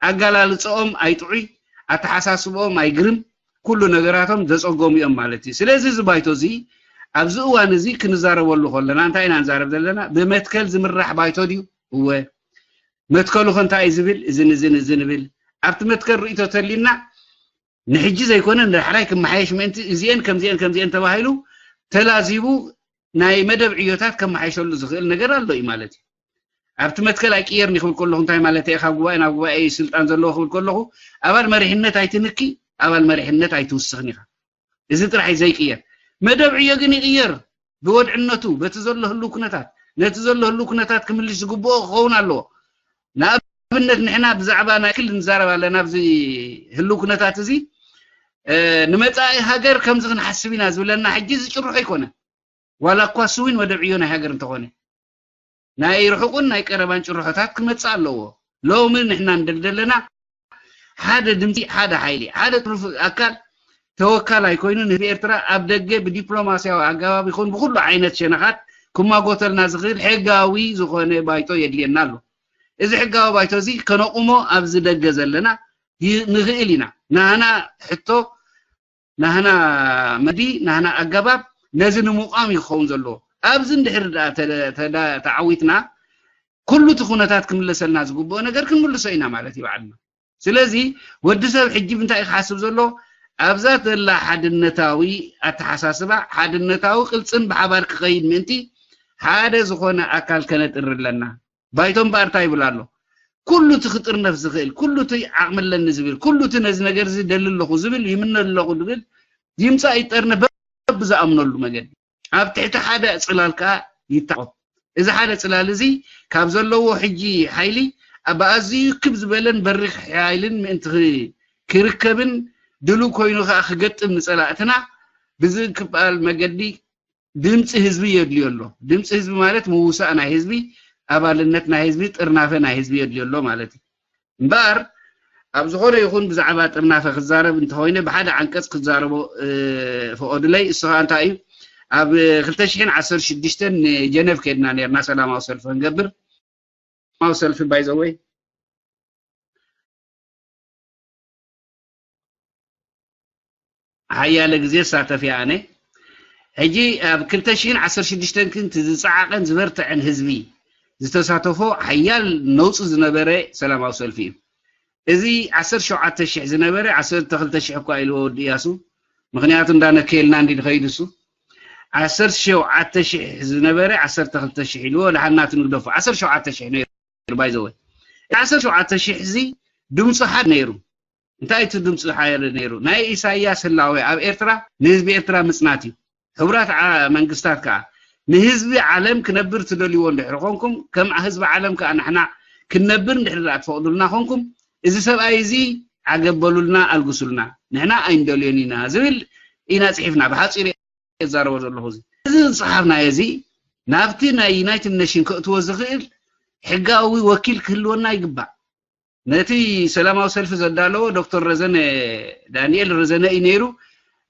ኣገላልጽኦም ኣይጥዑይ፣ ኣተሓሳስብኦም ኣይግርም፣ ኩሉ ነገራቶም ዘጸገሙ እዮም ማለት እዩ። ስለዚ እዚ ባይቶ እዚ ኣብዚ እዋን እዚ ክንዛረበሉ ከለና እንታይ ኢና ንዛረብ ዘለና? ብመትከል ዝምራሕ ባይቶ ድዩ? እወ። መትከሉ ከ እንታይ እዩ ዝብል? እዝን እዝን እዝን ይብል። ኣብቲ መትከል ርእይቶ ተሊና ንሕጂ ዘይኮነ ንዳሕራይ ክመሓየሽ ምእንቲ እዚኤን ከምዚኤን ከምዚኤን ተባሂሉ ተላዚቡ ናይ መደብ ዕዮታት ከመሓይሸሉ ዝኽእል ነገር ኣሎ እዩ ማለት እዩ። ኣብቲ መትከል ኣይቅየርን እዩ ክብል ከለኹ እንታይ ማለት እየ? ካብ ጉባኤ ናብ ጉባኤ እዩ ስልጣን ዘለዎ ክብል ከለኹ ኣባል መሪሕነት ኣይትንኪ፣ ኣባል መሪሕነት ኣይትውስኽን ኢኻ። እዚ ጥራሕ እዩ ዘይቅየር። መደብ ዕዮ ግን ይቅየር ብወድዕነቱ፣ በቲ ዘሎ ህልው ኩነታት። ነቲ ዘሎ ህልው ኩነታት ክምልስ ዝግብኦ ክኸውን ኣለዎ። ንኣብነት ንሕና ብዛዕባ ናይ ክልል ንዛረብ ኣለና ኣብዚ ህልው ኩነታት እዚ፣ እ፣ ንመጻኢ ሃገር ከምዚ ክንሓስብ ኢና ዝብለና ሕጂ እዚ ጭርሖ ኣይኮነን። ዋላ እኳ ስዊን መደብ ዕዮ ናይ ሃገር እንተኾነ፣ ናይ ርሑቕን ናይ ቀረባን ጭርሖታት ክመጽእ ኣለዎ። ሎሚ ንሕና ንደሊ ዘለና ሓደ ድምጺ፣ ሓደ ሓይሊ፣ ሓደ ጥሩፍ ኣካል ተወካላይ ኮይኑ ንህዝቢ ኤርትራ ኣብ ደገ ብዲፕሎማስያዊ ኣገባብ ይኹን ብኹሉ ዓይነት ሸነኻት ክማጎተልና ዝኽእል ሕጋዊ ዝኾነ ባይቶ የድልየና ኣሎ። እዚ ሕጋዊ ባይቶ እዚ ከነቑሞ ኣብዚ ደገ ዘለና ይ-፣ ንኽእል ኢና። ናህና ሕቶ፣ ናህና መዲ፣ ናህና ኣገባብ ነዚ ንምቋም እዩ ክኸውን ዘለዎ። ኣብዚ እንድሕር ደኣ ተ-፣ ተዳ-፣ ተዓዊትና ኩሉ እቲ ኩነታት ክምለሰልና ዝግብኦ ነገር ክንምልሶ ኢና ማለት እዩ ባዕልና። ስለዚ ወዲ ሰብ ሕጂ ብምንታይ እዩ ክሓስብ ዘሎ? ኣብዛ ዘላ ሓድነታዊ ኣተሓሳስባ፣ ሓድነታዊ ቅልጽም ብሓባር ክኸይድ ምእንቲ ሓደ ዝኾነ ኣካል ከነጥሪ ኣለና። ባይቶ እምበኣር እንታይ ይብል ኣሎ? ኩሉ እቲ ክጥርነፍ ዝኽእል፣ ኩሉ እቲ ዓቕሚ ኣለኒ ዝብል፣ ኩሉ እቲ ነዚ ነገር እዚ ደሊ ኣለኹ ዝብል፣ ይምነ ኣለኹ ዝብል፣ ይምጻእ ይጠርነፍ በብዝኣምነሉ መገዲ። ኣብ ትሕቲ ሓደ ጽላል ከኣ ይተዓቖብ። እዚ ሓደ ጽላል እዚ ካብ ዘለዎ ሕጂ ሓይሊ ኣብ ኣዝዩ ክብ ዝበለን በሪኽ ሓይልን ምእንቲ ክ-፣ ክርከብን ድሉው ኮይኑ ከኣ ክገጥም ንጸላእትና ብዝክኣል መገዲ ድምጺ ህዝቢ የድልዮ ኣሎ። ድምጺ ህዝቢ ማለት ምውሳእ ናይ ህዝቢ፣ ኣባልነት ናይ ህዝቢ፣ ጥርናፈ ናይ ህዝቢ የድልዮ ኣሎ ማለት እዩ። እምበኣር ኣብ ዝኾነ ይኹን ብዛዕባ ጥርናፈ ክዛረብ እንተኾይነ ብሓደ ዓንቀጽ ክዛረቦ፣ እ፣ ፍቐዱለይ። እሱ ኸኣ እንታይ እዩ? ኣብ ክልተ ሽሕን ዓሰርተ ሽዱሽተን ንጀነቭ ከድና ነርና ሰላማዊ ሰልፊ ክንገብር። ሰላማዊ ሰልፊ ባይ ዘ ወይ ሓያለ ግዜ ዝሳተፍ እየ ኣነ። ሕጂ ኣብ ክልተ ሽሕን ዓሰርተ ሽዱሽተን ክንቲ ዝጸዓቐን ዝበርትዐን ህዝቢ ዝተሳተፎ ሓያል ነውጺ ዝነበረ ሰላማዊ ሰልፊ እዩ። እዚ ዓሰርተ ሸውዓተ ሽሕ ዝነበረ ዓሰርተ ክልተ ሽሕ እኳ ኢልዎ ወዲ እያሱ፣ ምኽንያቱ እንዳነከየልና እንዲ ዝኸይድ እሱ። ዓሰርተ ሸውዓተ ሽሕ ዝነበረ ዓሰርተ ክልተ ሽሕ ኢልዎ፣ ደሓን ናቱ ንግደፎ። ዓሰርተ ሸውዓተ ሽሕ ነይሩ ባይ ዘ ወይ። ዓሰርተ ሸውዓተ ሽሕ እዚ ድምፁ ሓደ ነይሩ። እንታይ እቲ ድምፂ ሓደ ነይሩ? ናይ ኢሳያስ ህላዌ ኣብ ኤርትራ ንህዝቢ ኤርትራ ምጽናት እዩ። ሕቡራት ዓ-፣ መንግስታት ከኣ ንህዝቢ ዓለም ክነብር ትደልይዎ እንድሕር ኮንኩም፣ ከም ህዝቢ ዓለም ከኣ ንሕና ክንነብር እንድሕር ደኣ ትፈቕዱልና ኮንኩም፣ እዚ ሰብኣይ እዚ ዓገብ በሉልና፣ ኣልግሱልና፣ ንሕና ኣይንደልዮን ኢና ዝብል ኢና ጽሒፍና። ብሓጺሩ እየ ዝዛረቦ ዘለኹ። እዚ፣ እዚ ዝጸሓፍናዮ እዚ ናብቲ ናይ ዩናይትድ ኔሽን ከእትዎ ዝኽእል ሕጋዊ ወኪል ክህልወና ይግባእ። ነቲ ሰላማዊ ሰልፊ ዘዳለዎ ዶክተር ረዘነ፣ ዳንኤል ረዘነ እዩ ነይሩ።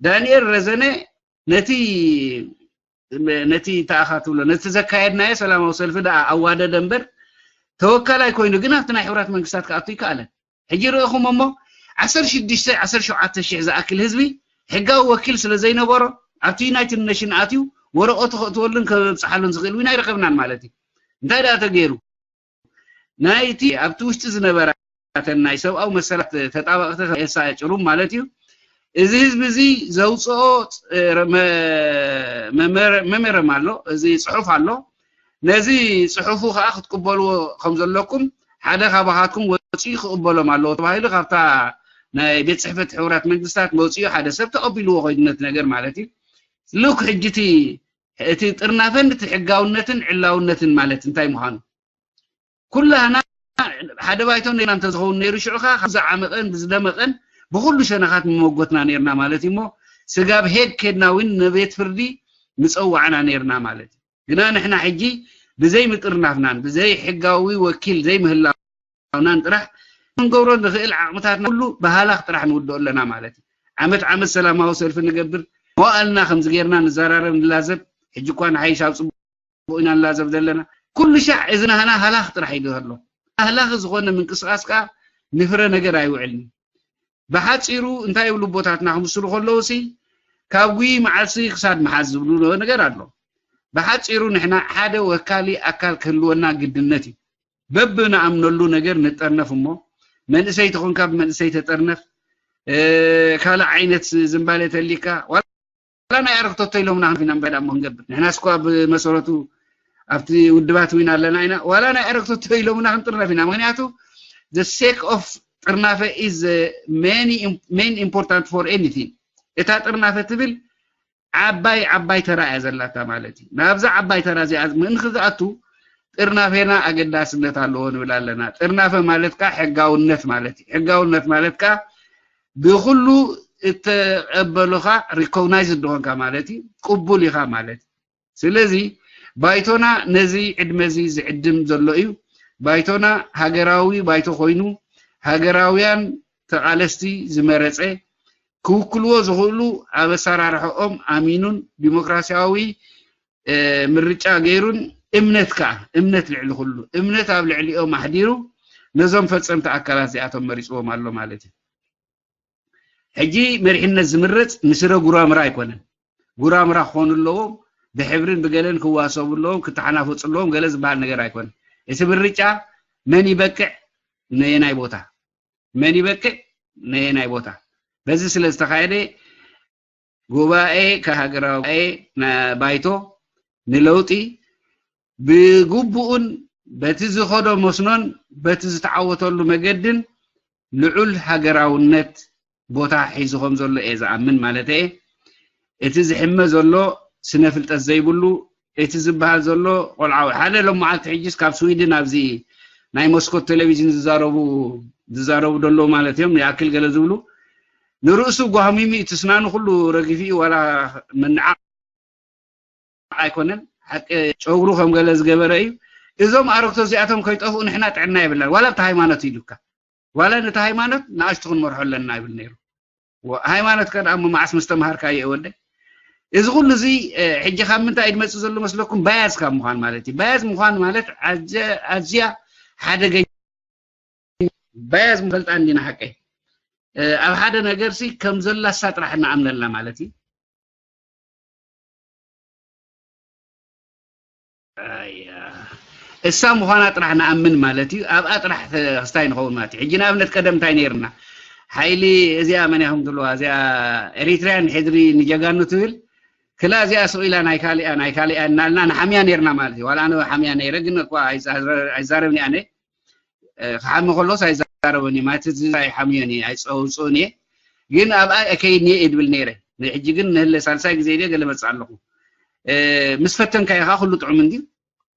ዳንኤል ረዘነ ነቲ፣ ነቲ ተኣኻ ትብሎ፣ ነቲ ዘካየድናዮ ሰላማዊ ሰልፊ ደኣ ኣዋደደ እምበር፣ ተወካላይ ኮይኑ ግን ኣብቲ ናይ ሕቡራት መንግስታት ክኣቱ ይከኣለን። ሕጂ ርኢኹም እሞ፣ ዓሰርተ ሽዱሽተ፣ ዓሰርተ ሸውዓተ ሽሕ ዝኣክል ህዝቢ ሕጋዊ ወኪል ስለ ዘይነበሮ፣ ኣብቲ ዩናይትድ ኔሽን ኣትዩ ወረቐቱ ከእትወሉን ከብጽሓሉን ዝኽእል እውን ኣይረኸብናን ማለት እዩ። እንታይ ደኣ ተገይሩ? ናይቲ ኣብቲ ውሽጢ ዝነበራ እተን ናይ ሰብኣዊ መሰላት ተጣበቕቲ ኤልሳ ጭሩም ማለት እዩ። እዚ ህዝቢ እዚ ዘውፅኦ፣ እ፣ መ-፣ መመረ-፣ መመረም ኣሎ፣ እዚ ፅሑፍ ኣሎ። ነዚ ፅሑፉ ከዓ ክትቅበልዎ ከም ዘለኩም ሓደ ካባኻትኩም ወፂኡ ክቕበሎም ኣለዎ ተባሂሉ ካብታ ናይ ቤት ፅሕፈት ሕቡራት መንግስታት መፂኡ ሓደ ሰብ ተቐቢልዎ ከይዱ ነቲ ነገር ማለት እዩ። ልክ ሕጂ እቲ፣ እቲ ጥርናፈን እቲ ሕጋውነትን ዕላውነትን ማለት እንታይ ምዃኑ ኩላህና ሓደ ባይቶ ነርና እንተዝኸውን ነይሩ፣ ሽዑ ከኣ ካብ ዝዓመቐን ብዝደመቐን ብኹሉ ሸነኻት ምመጎትና ነርና ማለት እዩ። እሞ ስጋብ ሄግ ኬድና እውን ንቤት ፍርዲ ምጸዋዕና ነርና ማለት እዩ። ግና ንሕና ሕጂ ብዘይ ምጥርናፍናን ብዘይ ሕጋዊ ወኪል ዘይምህላውናን ጥራሕ ክንገብሮ ንኽእል ዓቕምታትና ኩሉ ብሃላኽ ጥራሕ ንውድኦ ኣለና ማለት እዩ። ዓመት ዓመት ሰላማዊ ሰልፊ ንገብር፣ መዋእልና ከምዚ ጌርና ንዘራረብ ንላዘብ። ሕጂ እኳ ንሓይሽ ኣብ ጽቡቕ ኢና ንላዘብ ዘለና። ኩሉ ሻዕ እዚ ናህና ሃላኽ ጥራሕ እዩ ዘሎ። ሃላኽ ዝኾነ ምንቅስቓስ ከኣ ንፍረ ነገር ኣይውዕልን። ብሓጺሩ እንታይ ይብሉ ኣቦታትና ክምስሉ ከለዉ ሲ ካብ ጉይ መዓልሲ ክሳድ መሓዝ ዝብሉ ነገር ኣሎ። ብሓጺሩ ንሕና ሓደ ወካሊ ኣካል ክህልወና ግድነት እዩ። በብንኣምነሉ ነገር ንጠርነፍ እሞ መንእሰይ ተኾንካ ብመንእሰይ ተጠርነፍ፣ ካልእ ዓይነት ዝንባሌ ተሊካ ዋላ ናይ ኣረክቶቶ ኢሎምና ኢና እምበር እሞ ክንገብር ንሕናስ እኳ ብመሰረቱ ኣብቲ ውድባት ዊና ኣለና ኢና ዋላ ናይ ኣረክቶቶ ኢሎምና ክንጥርነፍ ኢና። ምክንያቱ the sake of ጥርናፈ is main important for anything። እታ ጥርናፈ ትብል ዓባይ ዓባይ ተራ እያ ዘላታ ማለት እዩ። ናብዛ ዓባይ ተራ እዚኣ ምእንቲ ዝኣቱ ጥርናፌና ኣገዳስነት ኣለዎ ንብል ኣለና። ጥርናፈ ማለት ከኣ ሕጋውነት ማለት እዩ። ሕጋውነት ማለት ከኣ ብኩሉ እተቐበሉኻ recognize ዝኾንካ ማለት እዩ። ቅቡል ኢኻ ማለት እዩ። ስለዚ ባይቶና ነዚ ዕድመ እዚ ዝዕድም ዘሎ እዩ። ባይቶና ሃገራዊ ባይቶ ኮይኑ ሃገራውያን ተቓለስቲ ዝመረጸ ክውክልዎ ዝኽእሉ ኣብ ኣሰራርሕኦም ኣሚኑን ዲሞክራሲያዊ ምርጫ ገይሩን እምነት ከኣ እምነት ልዕሊ ኩሉ እምነት ኣብ ልዕሊኦም ኣሕዲሩ ነዞም ፈጸምቲ ኣካላት እዚኣቶም መሪጽዎም ኣሎ ማለት እዩ። ሕጂ መሪሕነት ዝምረጽ ንስረ ጉራምራ ኣይኮነን። ጉራምራ ክኾኑ ኣለዎም፣ ብሕብርን ብገለን ክዋሰቡ ኣለዎም፣ ክተሓናፈጹ ኣለዎም ገለ ዝበሃል ነገር ኣይኮነን። እቲ ምርጫ መን ይበቅዕ ነየናይ ቦታ መን ይበቅዕ ነየናይ ቦታ በዚ ስለ ዝተኻየደ ጉባኤ ከሃገራዊ ጉባኤ ባይቶ ንለውጢ ብግቡእን በቲ ዝኸዶ መስኖን በቲ ዝተዓወተሉ መገድን ልዑል ሃገራውነት ቦታ ሒዙ ከም ዘሎ እየ ዝኣምን ማለት እየ። እቲ ዝሕመ ዘሎ ስነ ፍልጠት ዘይብሉ እቲ ዝበሃል ዘሎ ቆልዓዊ ሓደ ሎም መዓልቲ ሕጅስ ካብ ስዊድን ኣብዚ ናይ መስኮት ቴሌቪዥን ዝዛረቡ ዝዛረቡ ደለዉ ማለት እዮም ይኣክል ገለ ዝብሉ ንርእሱ ጓህሚሙ እቲ ስናኑ ኩሉ ረጊፊ ዋላ ምንዓቕ ኣይኮነን ሓቂ ጨጉሩ ከም ገለ ዝገበረ እዩ። እዞም ኣረግቶ እዚኣቶም ከይጠፍኡ ንሕና ጥዕና የብላን ዋላ ብቲ ሃይማኖት ኢሉካ ዋላ ነቲ ሃይማኖት ንኣሽቱ ክንመርሖ ኣለና ይብል ነይሩ። ሃይማኖት ከ ደኣ መዓስ ምስ ተማሃርካዮ ወደ እዚ ኩሉ እዚ ሕጂ ካብ ምንታይ እዩ ዝመፅእ ዘሎ መስለኩም? ባያዝ ካብ ምዃን ማለት እዩ። ባያዝ ምዃን ማለት ኣዝያ ሓደገኛ ባያዝ ምፈልጣ እንዲና ሓቀይ ኣብ ሓደ ነገር ሲ ከም ዘላሳ ጥራሕ ንኣምነላ ማለት እዩ። እሳ ምዃና ጥራሕ ንኣምን ማለት እዩ ኣብኣ ጥራሕ ክስታይ ንኸውን ማለት እዩ ሕጂ ንኣብነት ቀደም እንታይ ነይርና ሓይሊ እዚኣ መን ኢኹም ትብልዋ እዚኣ ኤሪትርያን ሕድሪ ንጀጋኑ ትብል ክላ እዚኣ ስቕ ኢላ ናይ ካሊኣ ናይ ካሊኣ እናልና ንሓምያ ነይርና ማለት እዩ ዋላ ኣነ ሓምያ ነይረ ግን እኳ ኣይዛረብን ኣነ ክሓሚ ከሎስ ኣይዛረብን እየ ማለት እዚ ኣይሓምዮን እየ ኣይፀውፅኡን እየ ግን ኣብኣ እከይድ እየ ድብል ነይረ ሕጂ ግን ንህለ ሳልሳይ ግዜ ድየ ገለ መፅእ ኣለኹ ምስ ፈተንካዮ ከዓ ኩሉ ጥዑም እንድዩ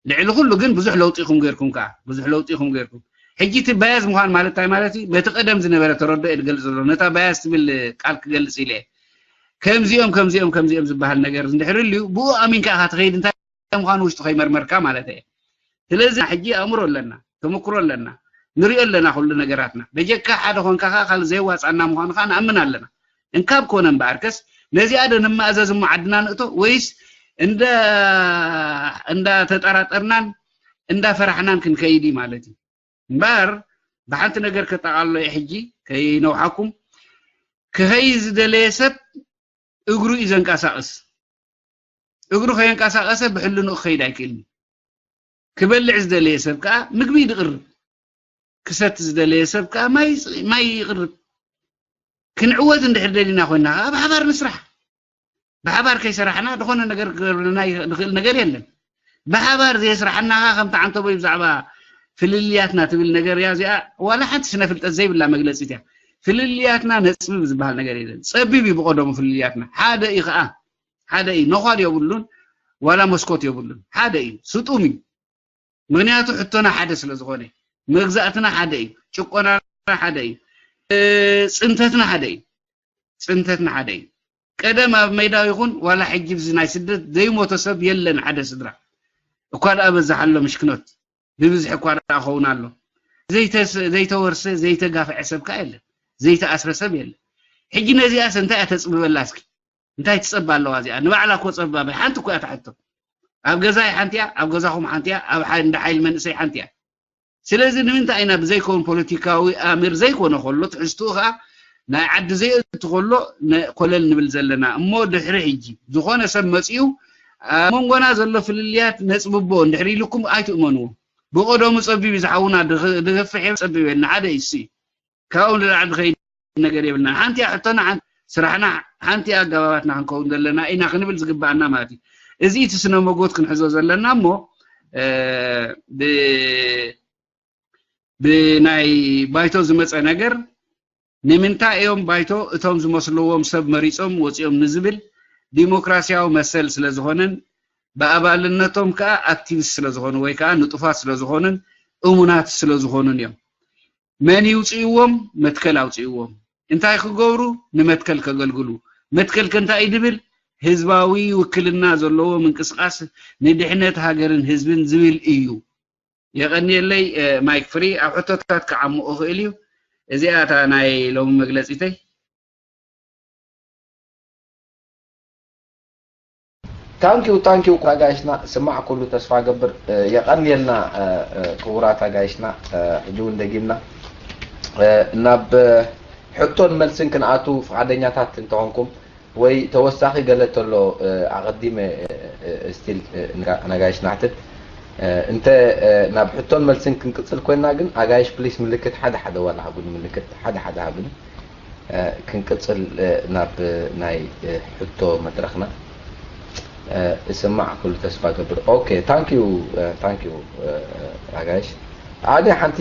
ልዕሊ ኩሉ ግን ብዙሕ ለውጢ ኢኹም ገይርኩም ከዓ ብዙሕ ለውጢ ኢኹም ገይርኩም ሕጂ እቲ ባያዝ ምዃን ማለት እንታይ ማለት እዩ በቲ ቀደም ዝነበረ ተረዶ እየ ዝገልፅ ዘሎ ነታ ባያዝ ትብል ቃል ክገልፅ ኢለ እየ ከምዚኦም ከምዚኦም ከምዚኦም ዝበሃል ነገር እንድሕር ልዩ ብኡ ኣሚንካ ኢኻ ትኸይድ እንታይ ምዃኑ ውሽጡ ከይመርመርካ ማለት እየ ስለዚ ሕጂ ኣእምሮ ኣለና ተመክሮ ኣለና ንሪኦ ኣለና ኩሉ ነገራትና በጀካ ሓደ ኮንካ ከዓ ካልእ ዘየዋፃና ምዃኑ ከዓ ንኣምን ኣለና እንካብ ኮነ እምበኣርከስ ነዚኣ ዶ ንማእዘዝ እሞ ዓድና ንእቶ ወይስ እንዳ ተጠራጠርናን እንዳ ፈራሕናን ክንከይድ እዩ ማለት እዩ እምበር ብሓንቲ ነገር ከጠቓልሎ እየ ሕጂ ከይነውሓኩም ክኸይድ ዝደለየ ሰብ እግሩ እዩ ዘንቀሳቕስ እግሩ ከየንቀሳቐሰ ብሕልንኡ ክኸይድ ኣይክእልን ክበልዕ ዝደለየ ሰብ ከዓ ምግቢ ድቕርብ ክሰቲ ዝደለየ ሰብ ከዓ ማይ ይቕርብ ክንዕወት እንድሕር ደሊና ኮይና ከዓ ብሓባር ንስራሕ ብሓባር ከይሰራሕና ዝኾነ ነገር ክገብርልና ዝኽእል ነገር የለን ብሓባር ዘየስራሓና ከዓ ከምቲ ዓንተቦይ ብዛዕባ ፍልልያትና ትብል ነገር እያ እዚኣ ዋላ ሓንቲ ስነ ፍልጠት ዘይብላ መግለፂት እያ ፍልልያትና ነፅብብ ዝበሃል ነገር የለን ፀቢብ እዩ ብቀደሙ ፍልልያትና ሓደ እዩ ከዓ ሓደ እዩ ነዃል የብሉን ዋላ መስኮት የብሉን ሓደ እዩ ስጡም እዩ ምክንያቱ ሕቶና ሓደ ስለ ዝኾነ መግዛእትና ሓደ እዩ ጭቆናና ሓደ እዩ ፅንተትና ሓደ እዩ ፅንተትና ሓደ እዩ ቀደም ኣብ ሜዳ ይኹን ዋላ ሕጂ ብዚ ናይ ስደት ዘይሞተ ሰብ የለን ሓደ ስድራ እኳ ደኣ በዝሕ ኣሎ ምሽክኖት፣ ብብዝሒ እኳ ደኣ ኸውን ኣሎ። ዘይተስ-፣ ዘይተወርሰ፣ ዘይተጋፍዐ ሰብ ከኣ የለን፣ ዘይተኣስረ ሰብ የለን። ሕጂ ነዚኣስ እንታይ እያ ተጽብበላ እስኪ? እንታይ ትጸባ ኣለዋ እዚኣ? ንባዕላ እኮ ጸባብ እያ፣ ሓንቲ እኮ እያ ትሓቶ። ኣብ ገዛይ ሓንቲ እያ፣ ኣብ ገዛኹም ሓንቲ እያ፣ ኣብ ሓ-፣ እንዳ ሓይሊ መንእሰይ ሓንቲ እያ። ስለዚ ንምንታይ ኢና ብዘይከውን ፖለቲካዊ ኣምር ዘይኮነ ከሎ፣ ትሕዝትኡ ከኣ ናይ ዓዲ ዘየእቱ ከሎ ነ-፣ ኮለል ንብል ዘለና? እሞ ድሕሪ ሕጂ ዝኾነ ሰብ መጺኡ ኣብ መንጎና ዘሎ ፍልልያት ነጽብቦ እንድሕር ኢሉኩም ኣይትእመንዎ። ብቐደሙ ጸቢብ እዩ ዝሓውና፣ ድኽ-፣ ድገፍሕ እየ ጸቢብ እየ፣ ንሓደ እዩ እሱ እዩ። ካብኡ ንላዕሊ ዝኸይድ ነገር የብልናን። ሓንቲ እያ ሕቶና፣ ሓንቲ ስራሕና፣ ሓንቲ እያ ኣገባባትና ክንከውን ዘለና ኢና ክንብል ዝግባኣና ማለት እዩ። እዚ እቲ ስነ መጎት ክንሕዞ ዘለና እሞ፣ እ፣ ብ-፣ ብናይ ባይቶ ዝመጸ ነገር ንምንታይ እዮም ባይቶ እቶም ዝመስልዎም ሰብ መሪጾም ወጺኦም ንዝብል ዲሞክራሲያዊ መሰል ስለ ዝኾነን ብኣባልነቶም ከኣ ኣክቲቪስት ስለ ዝኾኑ ወይ ከኣ ንጡፋት ስለ ዝኾኑን እሙናት ስለ ዝኾኑን እዮም። መን ይውፅእዎም? መትከል ኣውፅእዎም። እንታይ ክገብሩ? ንመትከል ከገልግሉ። መትከል ከ እንታይ እዩ ድብል? ህዝባዊ ውክልና ዘለዎ ምንቅስቃስ ንድሕነት ሃገርን ህዝብን ዝብል እዩ። የቐንየለይ፣ እ፣ ማይክ ፍሪ። ኣብ ሕቶታት ክዓምቕ እኽእል እዩ። እዚኣ እታ ናይ ሎሚ መግለጺተይ። ታንኪዩ ታንኪዩ ኣጋይሽና፣ ስማዕ ኩሉ ተስፋ ገብር። እ፣ የቐንየልና፣ እ፣ እ፣ ክቡራት ኣጋይሽና። እ፣ ሕጂ እውን ደጊምና፣ እ፣ ናብ፣ እ፣ ሕቶን መልስን ክንኣቱ ፍቓደኛታት እንተኾንኩም፣ ወይ ተወሳኺ ገለ ተሎ፣ እ፣ ኣቐዲመ፣ እ፣ እ፣ ስቲል፣ እ፣ ንጋ-፣ ነጋይሽ ናሕትት። እ፣ እንተ፣ እ፣ ናብ ሕቶን መልስን ክንቅጽል ኮይና ግን፣ ኣጋይሽ ፕሊስ ምልክት ሓደ ሓደ ዋላ ሃቡኒ፣ ምልክት ሓደ ሓደ ሃቡኒ። እ፣ ክንቅጽል፣ እ፣ ናብ፣ እ፣ ናይ፣ እ፣ ሕቶ መድረኽና። እ፣ እስማዕ ኩሉ ተስፋ ገብር። ኦኬ፣ ታንክ ዩ፣ እ፣ ታንክ ዩ፣ እ፣ ኣጋይሽ። ኣነ ሓንቲ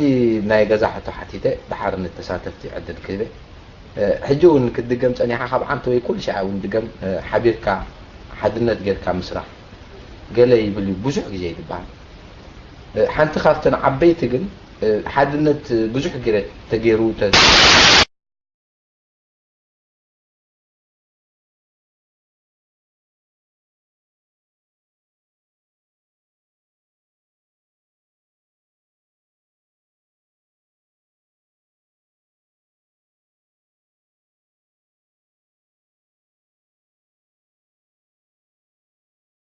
ናይ ገዛ ሕቶ ሓቲተ፣ ድሓር ንተሳተፍቲ ዕድል ክህበ። እ፣ ሕጂ እውን ክትድገም ጸኒሓ፣ ካብ ዓንተ ወይ ኩሉ ሻዕ እውን ድገም፣ እ፣ ሓቢርካ ሓድነት ጌርካ ምስራሕ ገለ ይብል እዩ፣ ብዙሕ ግዜ እዩ ዝበሃል። እ፣ ሓንቲ ካብተን ዓበይቲ ግን፣ እ፣ ሓድነት ብዙሕ ግዜ ተገይሩ ተ-፣